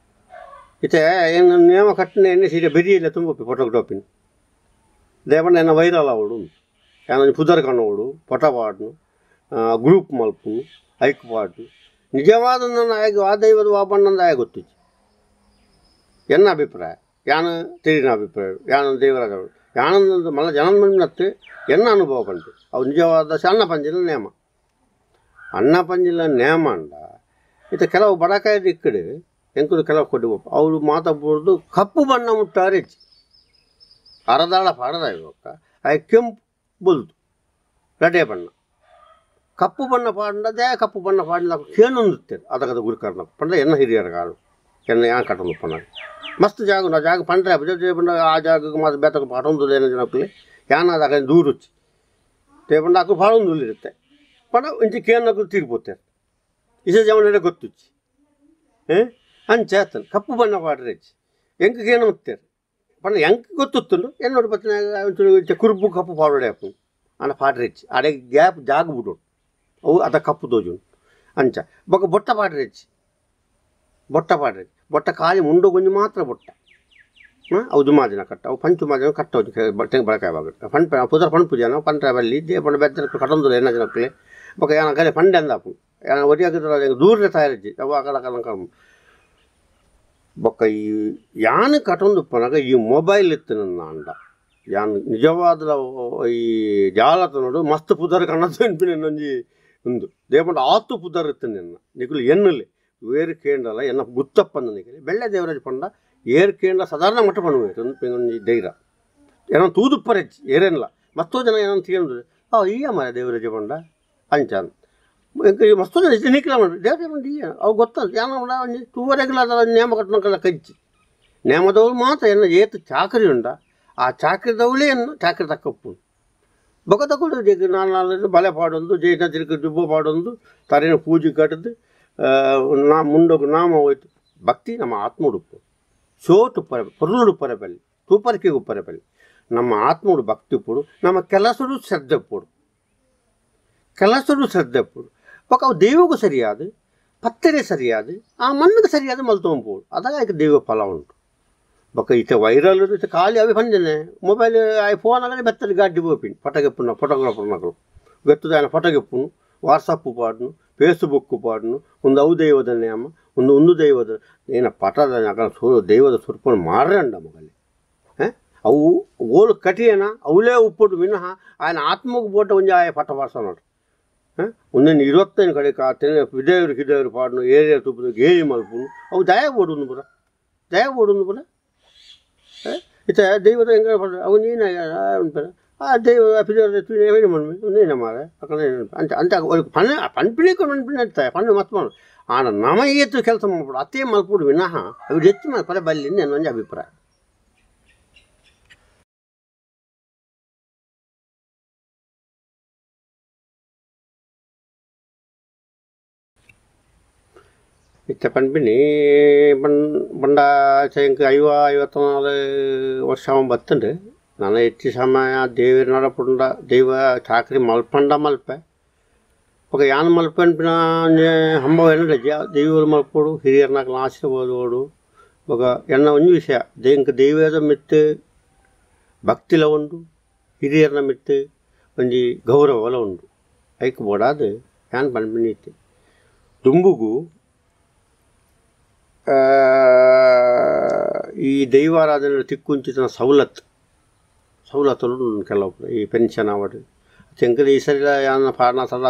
ಇತ್ತೆ ಏನು ನೇಮ ಕಟ್ಟನೆ ಎಣ್ಣೆ ಸೀರೆ ಬೆರಿಯಿಲ್ಲ ತುಂಬ ಫೋಟೋಗ್ರಾಫಿನ ದೇವಣ್ಣ ಏನ ವೈರಲ್ ಅವಡು ಯಾನೊಂಜಿ ಪುದರ್ ಕಣ್ಣೋಡು ಪೊಟ ಪಾಡ್ನು ಗ್ರೂಪ್ ಮಲ್ಪುನು ಐಕ್ ಪಾಡ್ನು ನಿಜವಾದ ನನ್ನ ಆಯ್ ಆ ದೈವದ ವಾ ಬಣ್ಣಂದ ಆಯ ಗೊತ್ತಿಜ್ಜಿ ಎನ್ನ ಅಭಿಪ್ರಾಯ ಯಾನ ತಿಳಿನ ಅಭಿಪ್ರಾಯ ಯಾನ ದೇವರಾಜ ಯಾನಂದ ಮಲ್ಲ ಜನನ ಮಣ್ಣತ್ತೆ ಎನ್ನ ಅನುಭವ ಪಂಡು ಅವು ನಿಜವಾದ ಸಣ್ಣ ಪಂಜಿಲ ನೇಮ ಅಣ್ಣ ಪಂಜಿಲ ನೇಮ ಅಂಡ ಇತ್ತ ಕೆಲವು ಬಡಕಾಯಿ ದಿಕ್ಕಡು ಎಂಕುಲು ಕೆಲವು ಕೊಟ್ಟು ಅವರು ಮಾತಾಡ್ಬೋದು ಕಪ್ಪು ಬಣ್ಣ ಮುಟ್ಟಾರೆ ಅರದಾಳ ಪಾಡದ ಇವಾಗ ಆಯ್ ಕೆಂಪು ಬೊಲ್ದು ರಡೆ ಬಣ್ಣ ಕಪ್ಪು ಬಣ್ಣ ಪಾಡದೆ ಕಪ್ಪು ಬಣ್ಣ ಪಾಡಿದ ಕೇನೊಂದುತ್ತೇನೆ ಅದಕ್ಕದ ಗುರುಕರ್ಣ ಪಂಡ ಎನ್ನ ಹಿರಿಯರ ಕಾಳು ಎನ್ನ ಯಾನ್ ಕಟ್ಟೊಂದು ಪಂಡ ಮಸ್ತ್ ಜಾಗ ನಾ ಜಾಗ ಪಂಡ್ರೆ ಬಣ್ಣ ಆ ಜಾಗಕ್ಕೆ ಮಾತ್ರ ಬೇತಕ ಪಾಡೊಂದು ಏನೋ ಜನಕ್ಕಲ್ಲಿ ಯಾನ ಅದಾಗ ದೂರುಚ್ಚಿ ದೇಪಂಡ ಅಕ್ಕು ಪಾಡೊಂದು ಇರುತ್ತೆ ಪಂಡ ಇಂಚ ಕೇನಕ್ಕೂ ತೀರ್ಪೋತಾರೆ ಇಸ ಜವನ ಗೊತ್ತುಚ್ಚಿ ಅಂಚ ಆತನ ಕಪ್ಪು ಬಣ್ಣ ಪಾಡ್ರೆಚ್ಚಿ ಎಂಕ್ ಕೇನ ಮುತ್ತೇರು ಪಂಡ ಎಂಕ್ ಗೊತ್ತುತ್ತುಂಡು ಎನ್ನೋಡು ಪತ್ತಿನ ಒಂಚೂರು ಇಂಚ ಕುರುಬು ಕಪ್ಪು ಪಾಡೋಡೆ ಆಪುಂಡು ಆಂಡ ಪಾಡ್ರೆಚ್ಚಿ ಅಡೆ ಗ್ಯಾಪ್ ಜಾಗ ಬಿಡೋಡು ಅವು ಅದ ಕಪ್ಪು ತೋಜುಂಡು ಅಂಚ ಬೊಕ್ಕ ಬೊಟ್ಟ ಪಾಡ್ರೆಚ್ಚಿ ಬೊಟ್ಟ ಪಾಡ್ರೆಚ್ಚಿ ಬೊಟ್ಟ ಖಾಲಿ ಮುಂಡು ಗೊಂಜಿ ಮಾತ್ರ ಬೊಟ್ಟ ಅವು ಜುಮಾದಿನ ಕಟ್ಟ ಅವು ಪಂಚು ಮಾದಿನ ಕಟ್ಟ ಬಟ್ಟೆ ಬಳಕೆ ಆಗುತ್ತೆ ಪಂಪ ಪುದರ್ ಪಂಪು ಜನ ಪಂಟ ಬಲ್ಲಿ they ಪಂಡ ಬೆತ್ತ ಕಟೊಂದು ಎನ್ನ ಜನಕ್ಕಲೆ ಬೊಕ್ಕ ಯಾನ ಕಲೆ ಪಂಡೆ ಅಂದಾಪು ಯಾನ ಒರಿಯಾಗ ದೂರ ತಯಾರಿಸಿ ಅವು ಅಕಲ ಕಲ ಬೊಕ್ಕ ಈ ಯಾನ್ ಕಟೊಂದು ಪನಗ ಈ ಮೊಬೈಲ್ ಇತ್ತು ನನ್ನ ಅಂಡ ಯಾನ್ ನಿಜವಾದ ಈ ಜಾಲತನೋಡು ಮಸ್ತ್ ಪುದರ್ ಕಣ್ಣದು ಎನ್ಪಿನ ಒಂಜಿ ಉಂದು ದೇಪಂಡ ಆತು ಪುದರ್ ಇತ್ತು ನಿನ್ನ ನಿಕುಲು ಎನ್ನುಲೆ ವೇರು ಕೇಂಡಲ ಎನ್ನ ಗುತ್ತಪ್ಪಂದ ನಿಕಲೆ ಬೆಳ್ಳೆ ದೇವರಾಜ ಪಂಡ ಏರ್ ಕೇಂದ್ರ ಸಾಧಾರಣ ಮಟ್ಟ ಪಣ್ಣುವೆ ಒಂಜಿ ಧೈರ್ಯ ಏನೋ ತೂದುಪ್ಪರೆಚ್ಚಿ ಏರೇನಿಲ್ಲ ಮತ್ತೋ ಜನ ಏನೋ ತೀಂದು ಆ ಈಯ ಮಾರ ದೇವರಾಜ ಪಂಡ ಅಂಚ ಮಸ್ತು ಜನ ನಿಖಿಲ ಮಾಡಿ ದೇವರಾಜ ಪಂಡ ಈಯ ಅವು ಗೊತ್ತ ಯಾನ ಒಂಜಿ ತೂವರೆಗ್ಲ ನೇಮ ಕಟ್ಟಣ ಕಜ್ಜಿ ನೇಮದವ್ರು ಮಾತ್ರ ಎನ್ನ ಏತು ಚಾಕರಿ ಉಂಡ ಆ ಚಾಕರಿದವಳೇ ಎನ್ನ ಚಾಕರಿ ತಕ್ಕಪ್ಪು ಬೊಕ ತಕೊಂಡು ನಾಲ್ ನಾಲ್ ಬಲೆ ಪಾಡೊಂದು ಜೈನ ತಿರುಗಿ ದುಬ್ಬ ಪಾಡೊಂದು ತರೇನ ಪೂಜೆ ಕಟ್ಟದು ನಾ ಮುಂಡೋಗು ನಾಮ ಹೋಯ್ತು ಭಕ್ತಿ ನಮ್ಮ ಆತ್ಮುಡುಪ್ಪು ಶೋಟು ಪರ ಪೊರ್ಲುಡು ಪರಬಲ್ಲಿ ತೂಪರಿಕೆಗೂ ಪರಬಲ್ಲಿ ನಮ್ಮ ಆತ್ಮುಡು ಭಕ್ತಿ ಉಪ್ಪುಡು ನಮ್ಮ ಕೆಲಸಡು ಶ್ರದ್ಧೆ ಉಪ್ಪುಡು ಕೆಲಸಡು ಶ್ರದ್ಧೆ ಉಪ್ಪುಡು ಬೊಕ ಅವು ದೈವಗೂ ಸರಿಯಾದ ಪತ್ತೆರೆ ಸರಿಯಾದ ಆ ಮಣ್ಣಿಗೆ ಸರಿಯಾದ ಮಲ್ತೊಂಪೋಡು ಅದಾಗ ಆಯ್ಕೆ ದೈವ ಫಲ ಉಂಟು ಬೊಕ ಇತ್ತೆ ವೈರಲ್ ಇತ್ತೆ ಖಾಲಿ ಅವೆ ಪಂಜನೆ ಮೊಬೈಲ್ ಆಯ್ ಫೋನ್ ಆಗನೆ ಬೆತ್ತದ ಗಾಡಿ ಪೋಪಿನಿ ಫೋಟೋಗೆಪ್ಪುನ ಫೋಟೋಗ್ರಾಫರ್ ನಕಲು ಗೊತ್ತದ ఆయన ಫೋಟೋಗೆಪ್ಪುನು ವಾಟ್ಸಪ್ ಪಾಡ್ನು ಫೇಸ್ಬುಕ್ ಪಾಡ್ನು ಒಂದು ಅವು ದೈವದ ನೇಮ ಒಂದು ಒಂದು ದೈವದ ಏನ ಪಟದ ಅಕಲ ದೈವದ ಸ್ವರೂಪನ ಮಾರ್ರಂಡ ಮಗಲಿ ಅವು ಓಲು ಕಟಿಯನ ಅವಲೇ ಉಪ್ಪುಡು ವಿನಃ ఆయన ಆತ್ಮకు ಬೋಟ ಒಂಜಿ ಆಯ ಪಟ ಪಾಡ್ಸೋನಾಡು ಒಂದೊಂದು ಇರುವತ್ತೈದು ಕಡೆ ಕಾತೇನೆ ವಿದೇವರು ಗಿದೇವರು ಪಾಡ್ನು ಏರಿಯಾ ತುಪ್ಪು ಗೇಲಿ ಮಲ್ಪುನು ಅವು ದಯ ಬೋಡುಂದು ಪೂರ ದಯ ಬೋಡುಂದು ಪೂರ ಇತ್ತ ದೈವದ ಹೆಂಗೆ ಅವು ನೀನು ಉಂಟು ಆ ದೈವ ಪಿದೇವರು ಮಣ್ಣು ನೀನು ಮಾರೆ ಅక్కడ ಅಂತ ಅಂತ ಪಣ್ಣ ಪನ್ಪಿಣಿ ಮನ್ಪಿಣಿ ಅಂತ ಪಣ್ಣು ಮಸ್ತ್ ಮಾಡು ಆನ ನಮ ಏತು ಕೆಲಸ ಮಾಡ್ಬಿಡು ಅತ್ತೇ ಮಲ್ಪುಡು ವಿನಃ ಅವು ಹೆಚ್ಚು ಮಲ್ಪರೆ ಬಲ್ಲಿ ನನ್ನ ಅಭಿಪ್ರಾಯ. ಇತ್ತೆ ಪನ್ಪಿನಿ ಪಂಡ ಎಂಕ್ 50 54 ವರ್ಷ ಬತ್ತುಂಡು ನಾನು ಹೆಚ್ಚು ಸಮಯ ದೇವರ ನಡಪುಂಡ ದೈವ ಚಾಕರಿ ಮಲ್ಪಂಡ ಮಲ್ಪೆ ఒక ಯಾನ್ ಮಲ್ಪೆ ಅನ್ಪಿನ ಹಂಬ ಎನ್ನಡಜ್ಜಿ ದೈವರು ಮಲ್ಪೋಡು ಹಿರಿಯರ್ನಾಕಲ ಆಶೀರ್ವಾದೋಡು ఒక ಎನ್ನ ಒಂಜಿ ವಿಷಯ ಎಂಕ್ ದೈವದ ಮಿತ್ತು ಭಕ್ತಿಲ ಉಂಡು ಹಿರಿಯರ್ನ ಮಿತ್ತು ಒಂಜಿ ಗೌರವಲ ಉಂಡು ಐಕ್ ಬೋಡಾದ್ ಯಾನ್ ಪನ್ಪಿನಿ ಇತ್ತೆ ದುಂಬುಗು ಈ ದೈವಾರಾಧನೆ ತಿಕ್ಕುಂಚಿತನ ಸವಲತ್ತು ಸವಲತ್ತುಲು ಕೆಲವು ಈ ಪೆನ್ಷನ್ ಆವಡ್ ಚೆಂಕದ ಈ ಸರಿ ಯಾನ ಪಾಡನ ಸಲ್ಲ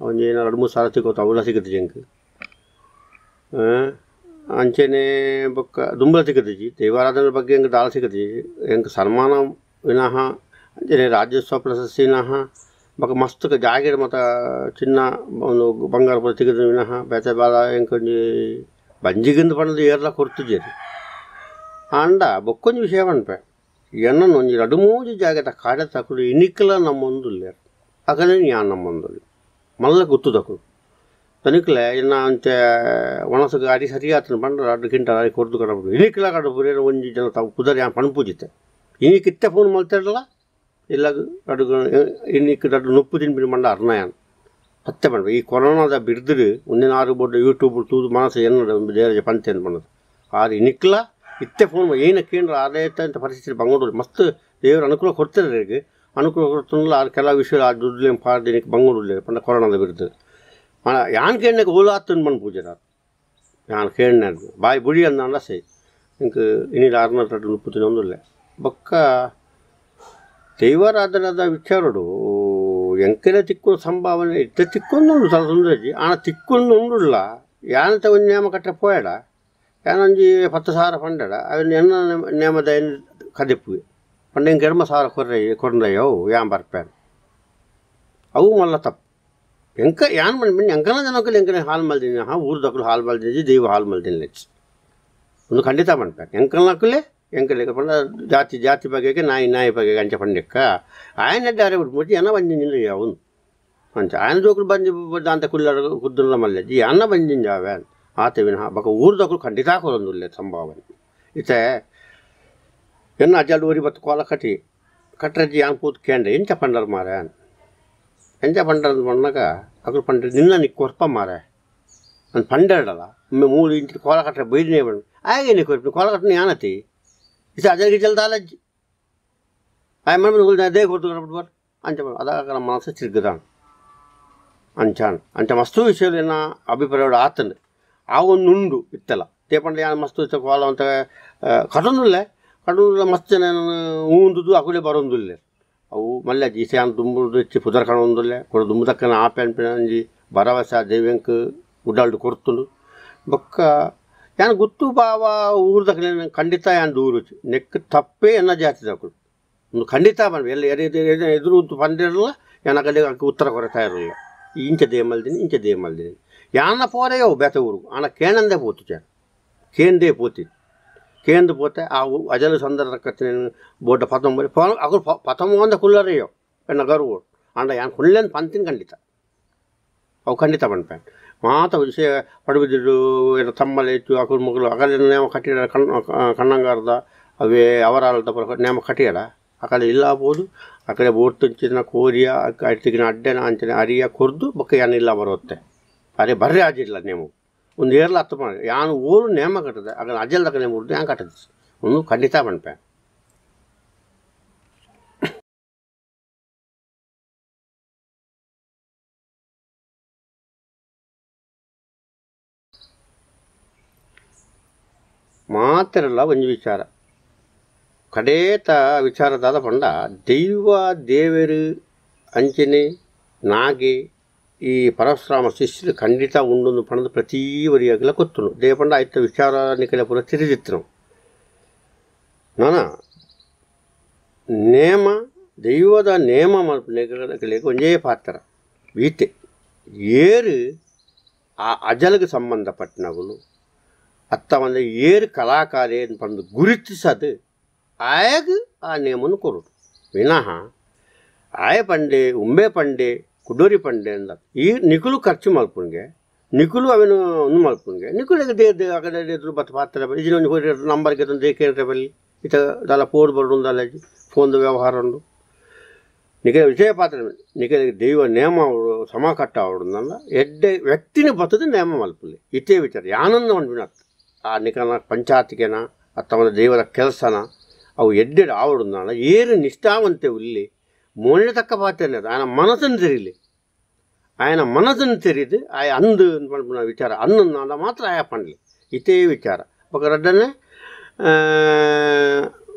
ಒಂಜಿ ಏನ 2-3 ಸಾವಿರ ಸಿಕ್ಕೋತು ಅವುಲ ಸಿಕ್ಕುತ್ತೆ ಚೆಂಕ್ ಅಂಚೆನೆ ಬೊಕ್ಕ ದುಂಬಲ ಸಿಕ್ಕುತ್ತಿಜಿ ದೈವಾರಾಧನೆ ಬಗ್ಗೆ ಎಂಕ್ ದಾಳ ಸಿಕ್ಕುತ್ತಿಜಿ ಎಂಕ್ ಸನ್ಮಾನ ವಿನಃ ಅಂಚೆನೆ ರಾಜ್ಯೋತ್ಸವ ಪ್ರಶಸ್ತಿ ವಿನಃ ಬೊಕ್ಕ ಮಸ್ತ್ ಜಾಗೆಡ್ ಮತ ಚಿನ್ನ ಒಂದು ಬಂಗಾರ ಪೂರ ಸಿಕ್ಕುದು ವಿನಃ ಬೇತೆ ಬಾಲ ಎಂಕ್ ಒಂಜಿ ಬಂಜಿಗಿಂದ ಪಂಡದು ಏರ್ಲ ಕೊರ್ತುಜೆರ್ ಆಂಡ ಬೊಕ್ಕೊಂಜಿ ವಿಷಯ ಪನ್ಪೆ ಎನ್ನನ್ ಒಂಜಿ 2-3 ಜಾಗೆದ ಕಾಡೆ ತಕುಲು ಇನಿಕ್ಲ ನಮ್ಮೊಂದುಲ್ಲೆರ್ ಅಕಲೆ ಯಾನ್ ನಮ್ಮೊಂದುಲ್ಲೆ ಮಲ್ಲ ಗುತ್ತುದಕುಲು ತನಿಕ್ಲೆ ಎನ್ನ ಅಂಚೆ ಒಣಸುಗು ಅಡಿ ಸರಿಯಾತನ ಪಂಡ 2 ಕ್ವಿಂಟಲ್ ಅಡಿ ಕೊರ್ದು ಕಡಪುಡು ಇನಿಕ್ಲ ಕಡಪುಡು ಒಂಜಿ ಜನ ತಾವು ಪುದರ್ ಯಾನ್ ಪನ್ಪುಜಿತ್ತೆ ಇನಿಕ್ ಇತ್ತೆ ಫೋನ್ ಮಲ್ತೆರ್ಲ ಇಲ್ಲ 2 ಇನಿಕ್ 2 ನುಪ್ಪು ತಿನ್ಪಿನ ಪಂಡ ಅರ್ನ ಯಾನ್ ಸತ್ಯ ಪನ್ಪೆ ಈ ಕೊರೋನಾದ ಬಿರ್ದುಡು ಒಂದಿನ ಆರು ಬೋರ್ಡ್ ಯೂಟ್ಯೂಬ್ ತೂದು ಮನಸ್ಸು ಎನ್ನಡ ದೇವರಾಜ ಪಂತೆ ಪನ್ನದು ಆರು ಇನಿಕ್ಲ ಇತ್ತೆ ಫೋನ್ ಏನ ಕೇಂದ್ರ ಅದೇ ಅಂತ ಪರಿಸ್ಥಿತಿ ಬಂಗೋಡು ಮಸ್ತ್ ದೇವರು ಅನುಕೂಲ ಕೊಡ್ತಾರೆ ಅನುಕೂಲ ಕೊಡ್ತಂದ್ರೆ ಆ ಕೆಲವು ವಿಷಯ ಆ ದುಡ್ಡು ಪಾಡ್ದಿನಕ್ಕೆ ಬಂಗೋಡು ಪಂಡ ಕೊರೋನಾದ ಬಿರ್ದು ಯಾನ್ ಕೇಂದ್ರಕ್ಕೆ ಓಲು ಆತನ್ ಪಂಡ್ ಪೂಜೆ ಯಾನ್ ಕೇಂದ್ರ ಬಾಯಿ ಬುಡಿ ಅಂದ ಸೈ ಇಂಕ್ ಇನಿಲ 602 ನುಪ್ಪು ತಿನ್ನೊಂದುಲ್ಲೆ ಬೊಕ್ಕ ದೈವಾರಾಧನದ ವಿಚಾರಡು ಎಂಕೆಲೆ ತಿಕ್ಕು ಸಂಭಾವನೆ ಇತ್ತೆ ತಿಕ್ಕೊಂದುಂಡು ಸಲ ತೊಂದರೆಜಿ ಆಣ ತಿಕ್ಕೊಂದು ಉಂಡುಲ್ಲ ಯಾನತ ಒಂಜಿ ನೇಮ ಕಟ್ಟೆ ಪೋಯಡ ಯಾನೊಂಜಿ 10,000 ಪಂಡಡ ಅವೆನ್ ಎನ್ನ ನೇಮದ ಕದೆಪ್ಪುವೆ ಪಂಡ ಎಂಕ್ 2,000 ಕೊರ್ರೆ ಕೊರ್ಂದಯ್ಯೋ ಯಾನ್ ಬರ್ಪೇನ್ ಅವು ಮಲ್ಲ ತಪ್ಪು ಎಂಕ ಯಾನ್ ಪನ್ಪಿನಿ ಎಂಕನ ಜನಕ್ಕಲು ಎಂಕನೆ ಹಾಲು ಮಲ್ದಿನಿ ಹಾ ಊರುದಕ್ಕಲು ಹಾಲು ಮಲ್ದಿನಿ ದೈವ ಹಾಲು ಮಲ್ದಿನಿ ಒಂದು ಖಂಡಿತ ಪನ್ಪೆ ಎಂಕಲ್ನಕ್ಕಲೇ ಎಂಕಲೆಗೆ ಪಂಡ ಜಾತಿ ಜಾತಿ ಬಗೆಗೆ ನಾಯಿ ನಾಯಿ ಬಗೆಗೆ ಅಂಚ ಪಂಡೆಕ್ಕ ಆಯನ ದಾರೆ ಬಿಟ್ಟು ಎನ್ನ ಬಂಜಿಂದ ಯಾవుನು ಅಂಚ ఆయన ಜೋಕುలు ಬಂಜಿ ದಾಂತ ಕುಲ್ಲರ ಕುದ್ದುಲ್ಲ ಮಲ್ಲೆ ಜಿ ಅನ್ನ ಬಂಜಿಂಜಾವೆ ಆತ ವಿನಃ ಬಕ ಊರ್ದಕ್ಕಲು ಖಂಡಿತ ಕೊರೊಂದುಲ್ಲೆ ಸಂಭಾವನೆ ಇತ್ತೆ ಎನ್ನ ಅಜ್ಜಾಡು ಊರಿ ಬತ್ತು ಕೋಲ ಕಟ್ಟಿ ಕಟ್ಟರಜ್ಜಿ ಯಾನ್ ಕೂತ್ ಕೇಂದ್ರ ಎಂಚ ಪಂಡರ್ ಮಾರೆ ಎಂಚ ಪಂಡರ್ ಪಣ್ಣಾಗ ಅಕಲು ಪಂಡ್ರೆ ನಿನ್ನ ನೀ ಕೊರ್ಪ ಮಾರೆ ನಾನು ಪಂಡೆರಡಲ್ಲ ಒಮ್ಮೆ 3 ಇಂಚು ಕೋಲ ಕಟ್ಟರೆ ಬೈದಿನೇ ಬಣ್ಣ ಆಗೆ ನೀ ಕೊರ್ಪಿ ಕೋಲ ಕಟ್ಟನೆ ಯಾನತಿ ಇಸ ಅಜಲ್ಗೆ ಜಲ್ದಾಲಜ್ಜಿ ಆಯ ಮನ ಅದೇ ಕೊಡ್ತು ಬರ್ ಅಂಚ ಅದಾಗ ನಮ್ಮ ಮನಸ್ಸು ತಿರುಗದಾನ ಅಂಚಾನ್ ಅಂಚ ಮಸ್ತು ವಿಷಯನ ಅಭಿಪ್ರಾಯ ಆತನ ಆ ಒಂದು ಉಂಡು ಇತ್ತಲ್ಲ ತೇಪಂಡ ಯಾನ್ ಮಸ್ತು ಇತ್ತ ಕೋಲ ಅಂತ ಕಟೊಂದುಲ್ಲೆ ಕಟೊಂದುಲ್ಲ ಮಸ್ತ್ ಜನ ಊಂದುದು ಅಕುಲೆ ಬರೊಂದುಲ್ಲೆ ಅವು ಮಲ್ಲೆ ಈಸೆಯಾನ್ ದುಂಬುದು ಹೆಚ್ಚು ಪುದರ್ ಕಾಣೊಂದುಲ್ಲೆ ಕೊಡ ದುಂಬುದಕ್ಕನ ಆಪೆನ್ ಪಿನಂಜಿ ಭರವಸೆ ದೈವಂಕ್ ಉಡಾಲ್ಡು ಕೊರ್ತುಂಡು ಬೊಕ್ಕ ಯಾನ್ ಗುತ್ತು ಬಾವ ಊರ್ದಕ್ಕಲೆ ಖಂಡಿತ ಯಾನ್ ದೂರು ನೆಕ್ ತಪ್ಪೇ ಎನ್ನ ಜಾತಿ ದಕ್ಕಲು ಒಂದು ಖಂಡಿತ ಬಂದ್ವಿ ಎಲ್ಲ ಎದುರು ಬಂದಿರಲ್ಲ ಯಾನ ಕಡೆ ಉತ್ತರ ಕೊರತಾ ಇರಲಿಲ್ಲ ಇಂಚ ದೇಮಲ್ದಿನಿ ಇಂಚ ದೇಮಲ್ದಿನಿ ಯಾನ ಪೋರೆಯೋ ಬೇತ ಊರು ಆನ ಕೇಣಂದೇ ಪೋತು ಚ ಕೇಂದೇ ಪೋತಿ ಕೇಂದು ಪೋತೆ ಆ ಅಜಲ ಸಂದರ್ಭ ಬೋಡ ಪತ್ತೊಂಬರಿ ಫೋನ್ ಅಗರು ಪತ್ತೊಂಬ ಕುಲ್ಲರೆಯೋ ಎನ್ನ ಗರ್ವು ಆಂಡ ಯಾನ್ ಕುಲ್ಲೇನು ಪಂತಿನ ಖಂಡಿತ ಅವು ಖಂಡಿತ ಪನ್ಪೆ ಮಾತ ವಿಷಯ ಪಡುಬಿದಿರು ಏನೋ ತಮ್ಮಲೆ ಇತ್ತು ಅಕುಲು ಮಗಳು ಅಕಲೆ ನೇಮ ಕಟ್ಟಿಡ ಕಣ್ಣಂಗಾರದ ಅವೇ ಅವರಾಲದ ನೇಮ ಕಟ್ಟಿಯಡ ಅಕಲೆ ಇಲ್ಲ ಆಗ್ಬೋದು ಅಕಡೆ ಬೋರ್ತುಂಚಿನ ಕೋರಿಯ ಅಟ್ಟಿಗಿನ ಅಡ್ಡೆನ ಅಂಚಿನ ಅರಿಯ ಕೊರ್ದು ಬೊಕ್ಕ ಯಾನ್ ಇಲ್ಲ ಬರುತ್ತೆ ಅರೆ ಬರ್ರೆ ಆಜಿಲ್ಲ ನೇಮು ಒಂದು ಏರ್ಲ ಹತ್ತು ಮಾಡಿ ಯಾನು ಊರು ನೇಮ ಕಟ್ಟದೆ ಅಗಲ ಅಜ್ಜಲ್ದಕ್ಕ ನೇಮ ಉರ್ದು ಯಾನ್ ಕಟ್ಟದು ಒಂದು ಖಂಡಿತ ಪನ್ಪೆ. ಮಾತಿರಲ್ಲ ಒಂಜಿ ವಿಚಾರ ಕಡೇತ ವಿಚಾರದಾದ ಪಂಡ ದೈವ ದೇವರು ಅಂಚನೆ ನಾಗೆ ಈ ಪರಶುರಾಮ ಶಿಷ್ಯರು ಖಂಡಿತ ಉಂಡೊಂದು ಪಣದ ಪ್ರತಿ ವರಿಯಾಗಲ ಗೊತ್ತುನು ದೇವಪಂಡ ಆಯ್ತ ವಿಚಾರ ನಿಕಲೆ ಪೂರ ತಿರಿದಿತ್ತನು ನಾನ ನೇಮ ದೈವದ ನೇಮ ಮಲ್ಪುನೆಗೆ ಒಂಜೇ ಪಾತ್ರ ಈತೆ ಏರು ಆ ಅಜಲ್ಗೆ ಸಂಬಂಧಪಟ್ಟನಗಳು ಅತ್ತ ಒಂದು ಏರು ಕಲಾಕಾರೆ ಪಂದು ಗುರುತಿಸದು ಆಯಗ್ ಆ ನೇಮನ್ನು ಕೊರೋದು ವಿನಃ ಆಯ ಪಂಡೆ ಉಂಬೆ ಪಂಡೆ ಕುಡೋರಿ ಪಂಡೆ ಅಂದ ಈ ನಿಕುಲು ಖರ್ಚು ಮಲ್ಪುನ್ಗೆ ನಿಕುಲು ಅವೇನು ಒಂದು ಮಲ್ಪುನ್ಗೆ ನಿಕುಲಿಗೆ they ಅಕಡೆ ಎದುರು ಬತ್ತು ಪಾತ್ರ ಇಜಿನ ಒಂಜಿ ಹೋರಿ ನಂಬರ್ಗೆ ದೇಕೇನ್ರೆ ಬಲ್ಲಿ ಇತ ದಾಲ ಫೋನ್ ಬರೋದು ಫೋನ್ದ ವ್ಯವಹಾರ ಉಂಡು ನಿಖಲ ವಿಷಯ ಪಾತ್ರ ನಿಖಲ ದೈವ ನೇಮ ಅವರು ಸಮ ಕಟ್ಟ ಅವಡುಂದಲ್ಲ ಎಡ್ಡೆ ವ್ಯಕ್ತಿನ ಬತ್ತದ ನೇಮ ಮಲ್ಪುಲಿ ಇತೇ ವಿಚಾರ ಯಾನನ್ನ ಒಂದು ಆ ನಿಖಲ ಪಂಚಾಯತ್ಗೆನ ಅಥವಾ ದೈವದ ಕೆಲಸನ ಅವು ಎಡ್ಡೆ ಆವಡುಂದಲ್ಲ ಏರು ನಿಷ್ಠಾವಂತೆ ಉಲ್ಲಿ ಮೋನೆ ತಕ್ಕ ಪಾತ್ರ ఆయన ಮನಸ್ಸನ್ನು ತೆರೀಲಿ ఆయన ಮನಸ್ಸನ್ನು ತೆರೆದು ಆಯ ಅಂದು ವಿಚಾರ ಅನ್ನ ಮಾತ್ರ ಆಯ ಪಂಡ್ಲಿ ಇತೇ ವಿಚಾರ ఒక ರಡ್ಡನೆ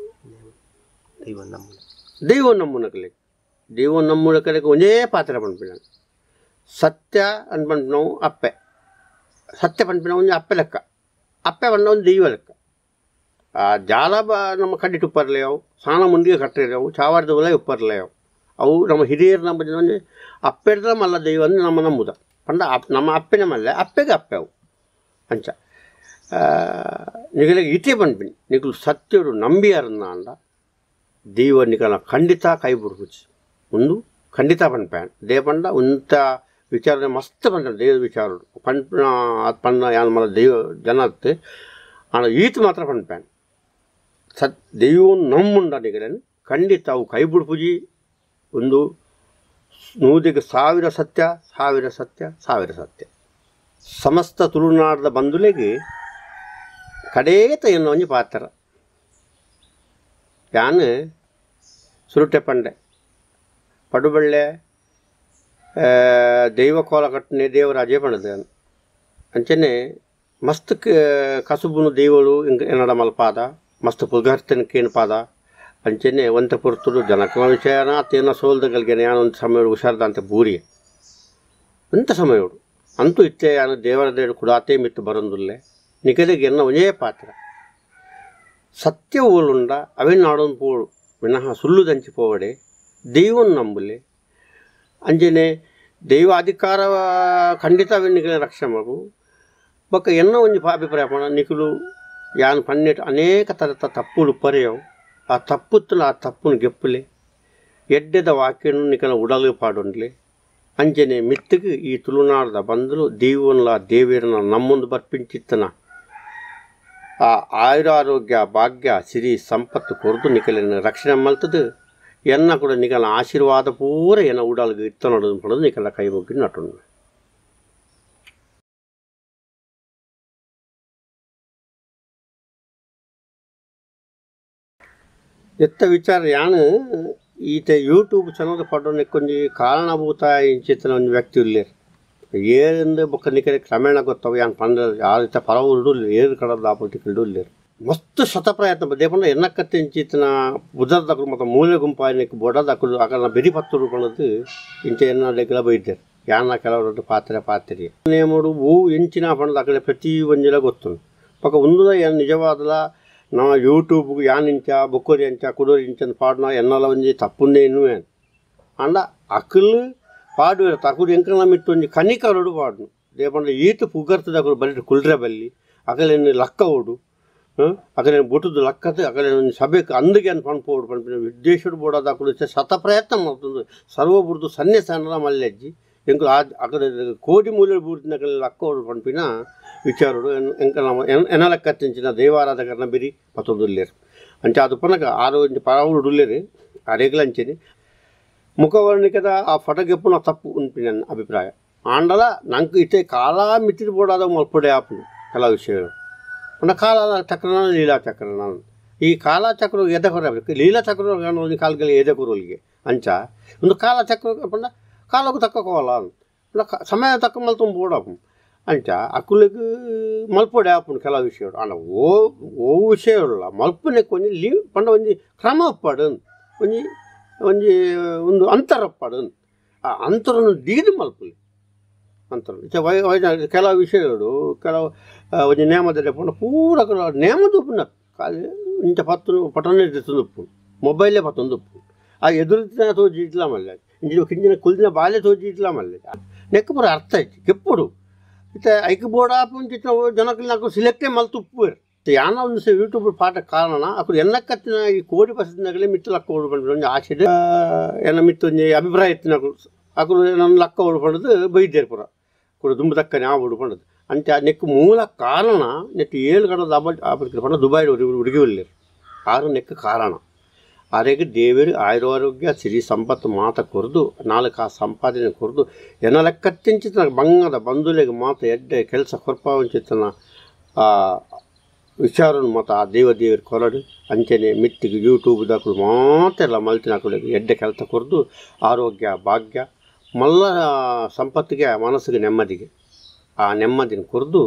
ದೈವ ನಮ್ಮುನಕಲೆ ದೈವ ನಮ್ಮುನಕಲೆಗೆ ಒಂದೇ ಪಾತ್ರ ಪನ್ಪಿನ ಸತ್ಯ ಅನ್ಪಂಪಿನವು ಅಪ್ಪೆ ಸತ್ಯ ಪನ್ಪಿನ ಒಂಜಿ ಅಪ್ಪೆ ಲೆಕ್ಕ ಅಪ್ಪೆ ಪಂಡ ಒಂದು ದೈವ ಲೆಕ್ಕ ಆ ಜಾಲ ಬ ನಮ್ಮ ಕಡ್ಡಿಟ್ಟು ಉಪ್ಪರ್ಲೆಯವು ಸಾಣ ಮುಂದಿಗೆ ಕಟ್ಟಿರವು ಚಾವಾಡ್ದ ಉಲ ಉಪ್ಪರ್ಲೆಯವು ಅವು ನಮ್ಮ ಹಿರಿಯರು ನಮ್ಮ ಒಂಜಿ ಅಪ್ಪೆಡ್ದ ಮಲ್ಲ ದೈವ ಅಂದ್ರೆ ನಮ್ಮ ನಂಬುದ ಪಂಡ ನಮ್ಮ ಅಪ್ಪೆನ ಮಲ್ಲ ಅಪ್ಪೆಗೆ ಅಪ್ಪೆ ಅವು ಅಂಚ ನಿಗಲಿಗೆ ಇತೇ ಪನ್ಪಿನಿ ನಿಕಲು ಸತ್ಯಡು ನಂಬಿಯಾರನ್ನ ಅಂಡ ದೈವ ನಿಕಲ ಖಂಡಿತ ಕೈ ಬುಡ್ಪುಚಿ ಒಂದು ಖಂಡಿತ ಪನ್ಪೆ ದೇಪಂಡ ಉಂತ ವಿಚಾರಣೆ ಮಸ್ತ್ ಪಂಡ ದೈವದ ವಿಚಾರ ಪನ್ಪಿನ ಪಣ್ಣ ಯಾನ್ ಮಲ್ಲ ದೈವ ಜನ ಅತ್ತೆ ಆಂಡ ಈತ ಮಾತ್ರ ಪನ್ಪೆ ಸತ್ ದೈವ ನಮ್ಮುಂಡ ನಿಗಲನ್ನು ಖಂಡಿತ ಅವು ಕೈ ಬುಡ್ಪುಜಿ ಒಂದು 100,000 ಸತ್ಯ 1,000 ಸತ್ಯ 1,000 ಸತ್ಯ ಸಮಸ್ತ ತುಳುನಾಡದ ಬಂಧುಲೆಗೆ ಕಡೇತ ಎನ್ನೋ ಒಂಜಿ ಪಾತ್ರ ಯಾನ್ ಸುರುಟೆ ಪಂಡೆ ಪಡುಬಳ್ಳೆ ದೈವ ಕೋಲ ಕಟ್ಟನೆ ದೇವರಾಜೇ ಪಂಡದ ಅಂಚನೆ ಮಸ್ತ್ ಕಸುಬುನು ದೈವಳು ಎನ್ನಡ ಮಲ್ಪಾದ ಮಸ್ತ್ ಪುಗರ್ತನ ಕೇಣಪಾದ ಅಂಚನೆ ಒಂತ ಪೊರ್ತುಡು ಜನಕನ ವಿಷಯನ ತೇನ ಸೋಲ್ದಗಲ್ಗೆನೆ ಯಾನ್ ಒಂದು ಸಮಯ ಹುಷಾರ್ದಂತೆ ಬೂರಿ ಅಂಥ ಸಮಯೋಡು ಅಂತೂ ಇತ್ತೆ ಯಾನು ದೇವರ ದೇವರು ಕುಡಾತೆ ಮಿತ್ತು ಬರಂದುಲ್ಲೆ ನಿಕಲಿಗೆ ಎನ್ನ ಒಂಜೇ ಪಾತ್ರ ಸತ್ಯ ಓಲುಂಡ ಅವೇನು ನಾಡೊಂದು ಪೋಡು ವಿನಃ ಸುಳ್ಳು ದಂಚಿ ಪೋವಡೆ ದೈವನ್ ನಂಬುಲೆ ಅಂಜನೆ ದೈವ ಅಧಿಕಾರ ಖಂಡಿತ ಅವೇನು ನಿಕಲೆ ರಕ್ಷಣೆ ಮಲ್ಪು ಬೊಕ್ಕ ಎನ್ನ ಒಂಜಿ ಅಭಿಪ್ರಾಯ ಪಂಡ ನಿಕುಲು ಯಾನ್ ಪನ್ನೆಟ್ ಅನೇಕ ಥರದ ತಪ್ಪುಲು ಪರೆಯವು ಆ ತಪ್ಪುತ್ತಲ ಆ ತಪ್ಪುನು ಗೆಪ್ಪುಲೆ ಎಡ್ಡೆದ ವಾಕ್ಯನು ನಿಕಲ ಉಡಲು ಪಾಡೊಂಡ್ಲೆ ಅಂಜನೆ ಮಿತ್ತಿಗೆ ಈ ತುಳುನಾಡದ ಬಂದಲು ದೇವನ್ಲ ದೇವೇರನ ನಮ್ಮೊಂದು ಬರ್ಪಿಂಚಿತ್ತನ ಆ ಆಯುರಾರೋಗ್ಯ ಭಾಗ್ಯ ಸಿರಿ ಸಂಪತ್ತು ಕೊರದು ನಿಕಲನ್ನು ರಕ್ಷಣೆ ಮಲ್ತದು ಎನ್ನ ಕೂಡ ನಿಕಲ ಆಶೀರ್ವಾದ ಪೂರ ಎನ್ನ ಉಡಲ್ಗೆ ಇತ್ತನೋಡು ಪಡೋದು ನಿಕಲ ಕೈ ಮುಗ್ಗಿ ನಟುಂಡು. ಎತ್ತ ವಿಚಾರ ಯಾನು ಈತ ಯೂಟ್ಯೂಬ್ ಚಾನಲ್ ಪಡೋನೆ ಕೊಂಜಿ ಕಾರಣಭೂತ ಇಂಚಿತ್ತಿನ ಒಂಜಿ ವ್ಯಕ್ತಿ ಉಲ್ಲೇರ್ ಏರಿಂದ ಬೊಕ್ಕ ನಿಕಲೆ ಕ್ರಮೇಣ ಗೊತ್ತವು ಯಾನ್ ಪಂಡ ಯಾರಿತ ಪರವುಡು ಏರು ಕಡದ ಆಪೊಟಿಕಲ್ಡು ಉಲ್ಲೇರ್ ಮಸ್ತ್ ಶತ ಪ್ರಯತ್ನ ದೇಪಂಡ ಎನ್ನಕ್ಕತ್ತೆ ಇಂಚಿತ್ತಿನ ಬುಧರ್ದಕುಲು ಮತ್ತು ಮೂಲೆ ಗುಂಪಾಯನಕ್ಕೆ ಬೊಡದಕುಲು ಅಕಲ್ನ ಬೆರಿ ಪತ್ತುಡು ಪಣದು ಇಂಚ ಎನ್ನ ಡೆಗ್ಲ ಬೈದ್ದೇರು ಯಾನ ಕೆಲವರು ಪಾತ್ರೆ ಪಾತ್ರೆ ನೇಮಡು ಹೂ ಇಂಚಿನ ಪಣದ ಅಕಲೆ ಪ್ರತಿ ಒಂಜಿಲ ಗೊತ್ತುಂಡು ಪಕ್ಕ ಒಂದುದ ಏನು ನಿಜವಾದಲ ನಾವು ಯೂಟ್ಯೂಬ್ಗೆ ಯಾನ್ ಇಂಚ ಬೊಕ್ಕೋರಿ ಇಂಚ ಕುಡೋರಿ ಇಂಚ ಪಾಡನ ಎನ್ನಲ ಒಂಜಿ ತಪ್ಪುಂದೇ ಇನ್ನುವೆ ಅಂಡ ಅಕಲ್ ಪಾಡುವೆರ್ ತಕುಲು ಎಂಕಲ್ನ ಮಿತ್ತು ಒಂಜಿ ಕನಿಕರಡು ಪಾಡುನು ದೇಪಂಡ ಈತ್ ಪುಗರ್ತದಕುಲು ಬರೀ ಕುಲ್ರೆ ಬಲ್ಲಿ ಅಕಲೆನ್ ಲಕ್ಕ ಓಡು ಅಕಲೆನ್ ಬೊಟುದು ಲಕ್ಕದು ಅಕಲೆನ್ ಒಂಜಿ ಸಭೆಕ್ ಅಂದುಗೆ ಅನ್ ಪನ್ಪೋಡು ಪನ್ಪಿನ ಉದ್ದೇಶಡ್ ಬೋಡಾದ್ ಅಕುಲು ಶತ ಪ್ರಯತ್ನ ಮಲ್ತೊಂದು ಸರ್ವ ಬುಡ್ದು ಸನ್ನೆಸಾನಲ ಮಲ್ಲೆಜ್ಜಿ ಎಂಕುಲು ಆ ಅಕಲೆ ಕೋಡಿ ಮೂಲೆ ಬೂರ್ದಿನ ಅಕಲೆ ಲಕ್ಕ ಓಡು ಪನ್ಪಿನ ವಿಚಾರಡು ಎಂಕಲ್ನ ಎನ್ನ ಲೆಕ್ಕತ್ತಿಂಚಿನ ದೈವಾರಾಧಕರನ ಬೆರಿ ಪತ್ತೊಂದುಲ್ಲೇರು ಅಂಚ ಅದು ಪನಕ ಆರು ಒಂಜಿ ಪರವುಡು ಉಲ್ಲೇರು ಅರೆಗ್ಲ ಅಂಚೆನೆ ಮುಖವರ್ಣಿಕದ ಆ ಫಟಗೆಪ್ಪುನ ತಪ್ಪು ಉನ್ಪಿನ ನನ್ನ ಅಭಿಪ್ರಾಯ ಆಂಡಲ ನಂಗೆ ಇತ್ತೆ ಕಾಲ ಮಿತಿರ್ ಬೋಡಾದ ಮಲ್ಪಡೆ ಆಪುಂಡು ಕೆಲವು ವಿಷಯಗಳು ಪಂಡ ಕಾಲ ಚಕ್ರನ ಲೀಲಾ ಚಕ್ರನ ಈ ಕಾಲಚಕ್ರ ಎದೆ ಕೊರ ಲೀಲಾ ಚಕ್ರ ಒಂಜಿ ಕಾಲ್ಗಲಿ ಎದೆ ಕೊರೊಲಿಗೆ ಅಂಚ ಒಂದು ಕಾಲಚಕ್ರ ಪಂಡ ಕಾಲಕ್ಕೂ ತಕ್ಕ ಕೋಲ ಪಂಡ ಸಮಯ ತಕ್ಕ ಮಲ್ತೊಂದು ಬೋಡಾಪುಂಡು ಅಂಚ ಅಕುಲಿಗ್ ಮಲ್ಪೊಡೆ ಆಪುಂಡು ಕೆಲವು ವಿಷಯಡು ಆಂಡ ಓ ಓ ವಿಷಯವುಲ್ಲ ಮಲ್ಪುನೆಕ್ ಒಂಜಿ ಲೀ ಪಂಡ ಒಂಜಿ ಕ್ರಮ ಉಪ್ಪಡು ಒಂಜಿ ಒಂಜಿ ಒಂದು ಅಂತರ ಉಪ್ಪಡು ಆ ಅಂತರನು ದೀದ್ ಮಲ್ಪುಲಿ ಅಂತರ ಇತ್ತೆ ವೈ ವೈ ಕೆಲವು ವಿಷಯಗಳು ಕೆಲವು ಒಂಜಿ ನೇಮದ ಪಂಡ ಪೂರ ನೇಮದ ಉಪ್ಪುನ ಖಾಲಿ ಇಂಚ ಪತ್ತು ಪಟನೆ ದೆತ್ತೊಂದು ಉಪ್ಪುಂಡು ಮೊಬೈಲೇ ಪತ್ತೊಂದು ಉಪ್ಪುಂಡು ಆ ಎದುರುತ್ತಿನ ತೋಜಿಟ್ಲ ಮಲ್ಲೆ ಇಂಚಿನ ಕಿಂಚಿನ ಕುಲ್ದಿನ ಬಾಲ್ಯ ತೋಜಿಟ್ಲ ಮಲ್ಲೆ ನೆಕ್ಕ್ ಪೂರ ಅರ್ಥ ಆಯ್ತು ಕೆಪ್ಪುಡು ಇತ್ತೆ ಐಕ್ ಬೋಡಾಪು ಇಂಚಿತ್ತಿನ ಜನಕುಲು ಸಿಲೆಕ್ಟೇ ಮಲ್ತು ಉಪ್ಪುವೆರ್ ಯಾನ ಒಂದು ಯೂಟ್ಯೂಬ್ ಪಾಠ ಕಾರಣ ಅಕುಲು ಎನ್ನಕ್ಕತ್ತಿನ ಈ ಕೋಡಿ ಪಸದಿನಗಲೇ ಮಿತ್ತು ಲಕ್ಕ ಓಡು ಪಂಡ ಒಂಜಿ ಆಸೆಡ್ ಎನ್ನ ಮಿತ್ತು ಒಂಜಿ ಅಭಿಪ್ರಾಯ ಇತ್ತಿನಕುಲು ಅಕುಲು ನನ್ನ ಲಕ್ಕ ಓಡು ಪಂಡದು ಬೈದೇರು ಪೂರ ಕೂಡ ದುಂಬು ತಕ್ಕನೆ ಆ ಓಡು ಪಂಡದು ಅಂಚ ನೆಕ್ಕ್ ಮೂಲ ಕಾರಣ ನೆಟ್ ಏಳು ಕಡದ ಪಂಡ ದುಬಾಯ್ ಹುಡುಗಿ ಉಲ್ಲೇರು ಆರು ನೆಕ್ ಕಾರಣ ಆರೆಗ್ ದೇವರು ಆಯುರಾರೋಗ್ಯ ಸಿರಿ ಸಂಪತ್ತು ಮಾತ ಕೊರ್ದು ನಾಲ್ಕು ಆ ಸಂಪಾದನೆ ಕೊರ್ದು ಎನ್ನ ಲೆಕ್ಕತ್ತಿಂಚಿತನ ಬಂಗದ ಬಂಧುಲೆಗ್ ಮಾತ ಎಡ್ಡೆ ಕೆಲಸ ಕೊರ್ಪಾವಂಚಿತನ ಆ ವಿಚಾರನು ಮಾತ ಆ ದೇವ ದೇವರು ಕೊರಡು ಅಂಚನೆ ಮಿತ್ತಿಗೆ ಯೂಟ್ಯೂಬ್ ದಾಕುಲು ಮಾತೆಲ್ಲ ಮಲ್ತಿನಕುಲೆಗ್ ಎಡ್ಡೆ ಕೆಲಸ ಕೊರ್ದು ಆರೋಗ್ಯ ಭಾಗ್ಯ ಮಲ್ಲ ಸಂಪತ್ತಿಗೆ ಮನಸ್ಸಿಗೆ ನೆಮ್ಮದಿಗೆ ಆ ನೆಮ್ಮದಿನ ಕೊರ್ದು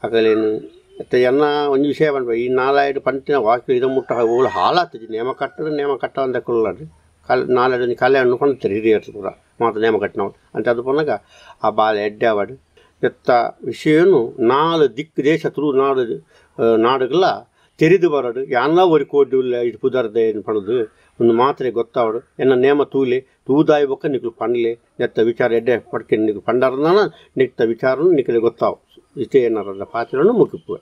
ಅಕಲೇನು ಇತ್ತೆ ಎನ್ನ ಒಂಜಿ ವಿಷಯ ಪನ್ಪ ಈ ನಾಲಾಯ್ಡು ಪಂತಿನ ವಾಕ್ಯ ಇದ ಮುಟ್ಟ ಓಲು ಹಾಳಾತುಜಿ ನೇಮ ಕಟ್ಟಡು ನೇಮ ಕಟ್ಟವಂದೆ ಕುಲ್ಲಡು ಕಲ್ ನಾಲಾಯ್ಡು ಒಂಜಿ ಕಲ್ಯಾಣ ಪಂತರು ಹಿರಿಯರು ಪೂರ ಮಾತ ನೇಮ ಕಟ್ಟಿನವು ಅಂಚ ಅದು ಪನ್ನಗ ಆ ಬಾಲೆ ಎಡ್ಡೆ ಆವಡ್ ಎತ್ತ ವಿಷಯನು ನಾಲ್ ದಿಕ್ಕು ದೇಶ ತುಳು ನಾಡು ನಾಡುಗಳ ತೆರಿದು ಬರಡು ಯಾನ್ಲ ಒರಿ ಕೋಡಿ ಉಲ್ಲ ಇದು ಪುದರ್ದ ಏನು ಪಣದು ಒಂದು ಮಾತ್ರೆ ಗೊತ್ತಾವಡು ಎನ್ನ ನೇಮ ತೂಲೆ ತೂದಾಯಿ ಬೊಕ್ಕ ನಿಕ್ಲು ಪನ್ಲೆ ನೆತ್ತ ವಿಚಾರ ಎಡ್ಡೆ ಪಡ್ಕೆ ನಿಕ್ಲು ಪಂಡರ್ದಾನ ನಿಕ್ತ ವಿಚಾರನು ನಿಕ್ಲೆ ಗೊತ್ತಾವು ಇಷ್ಟೇ ಏನಾರ ಪಾತ್ರನು ಮುಗಿಪುವೆ.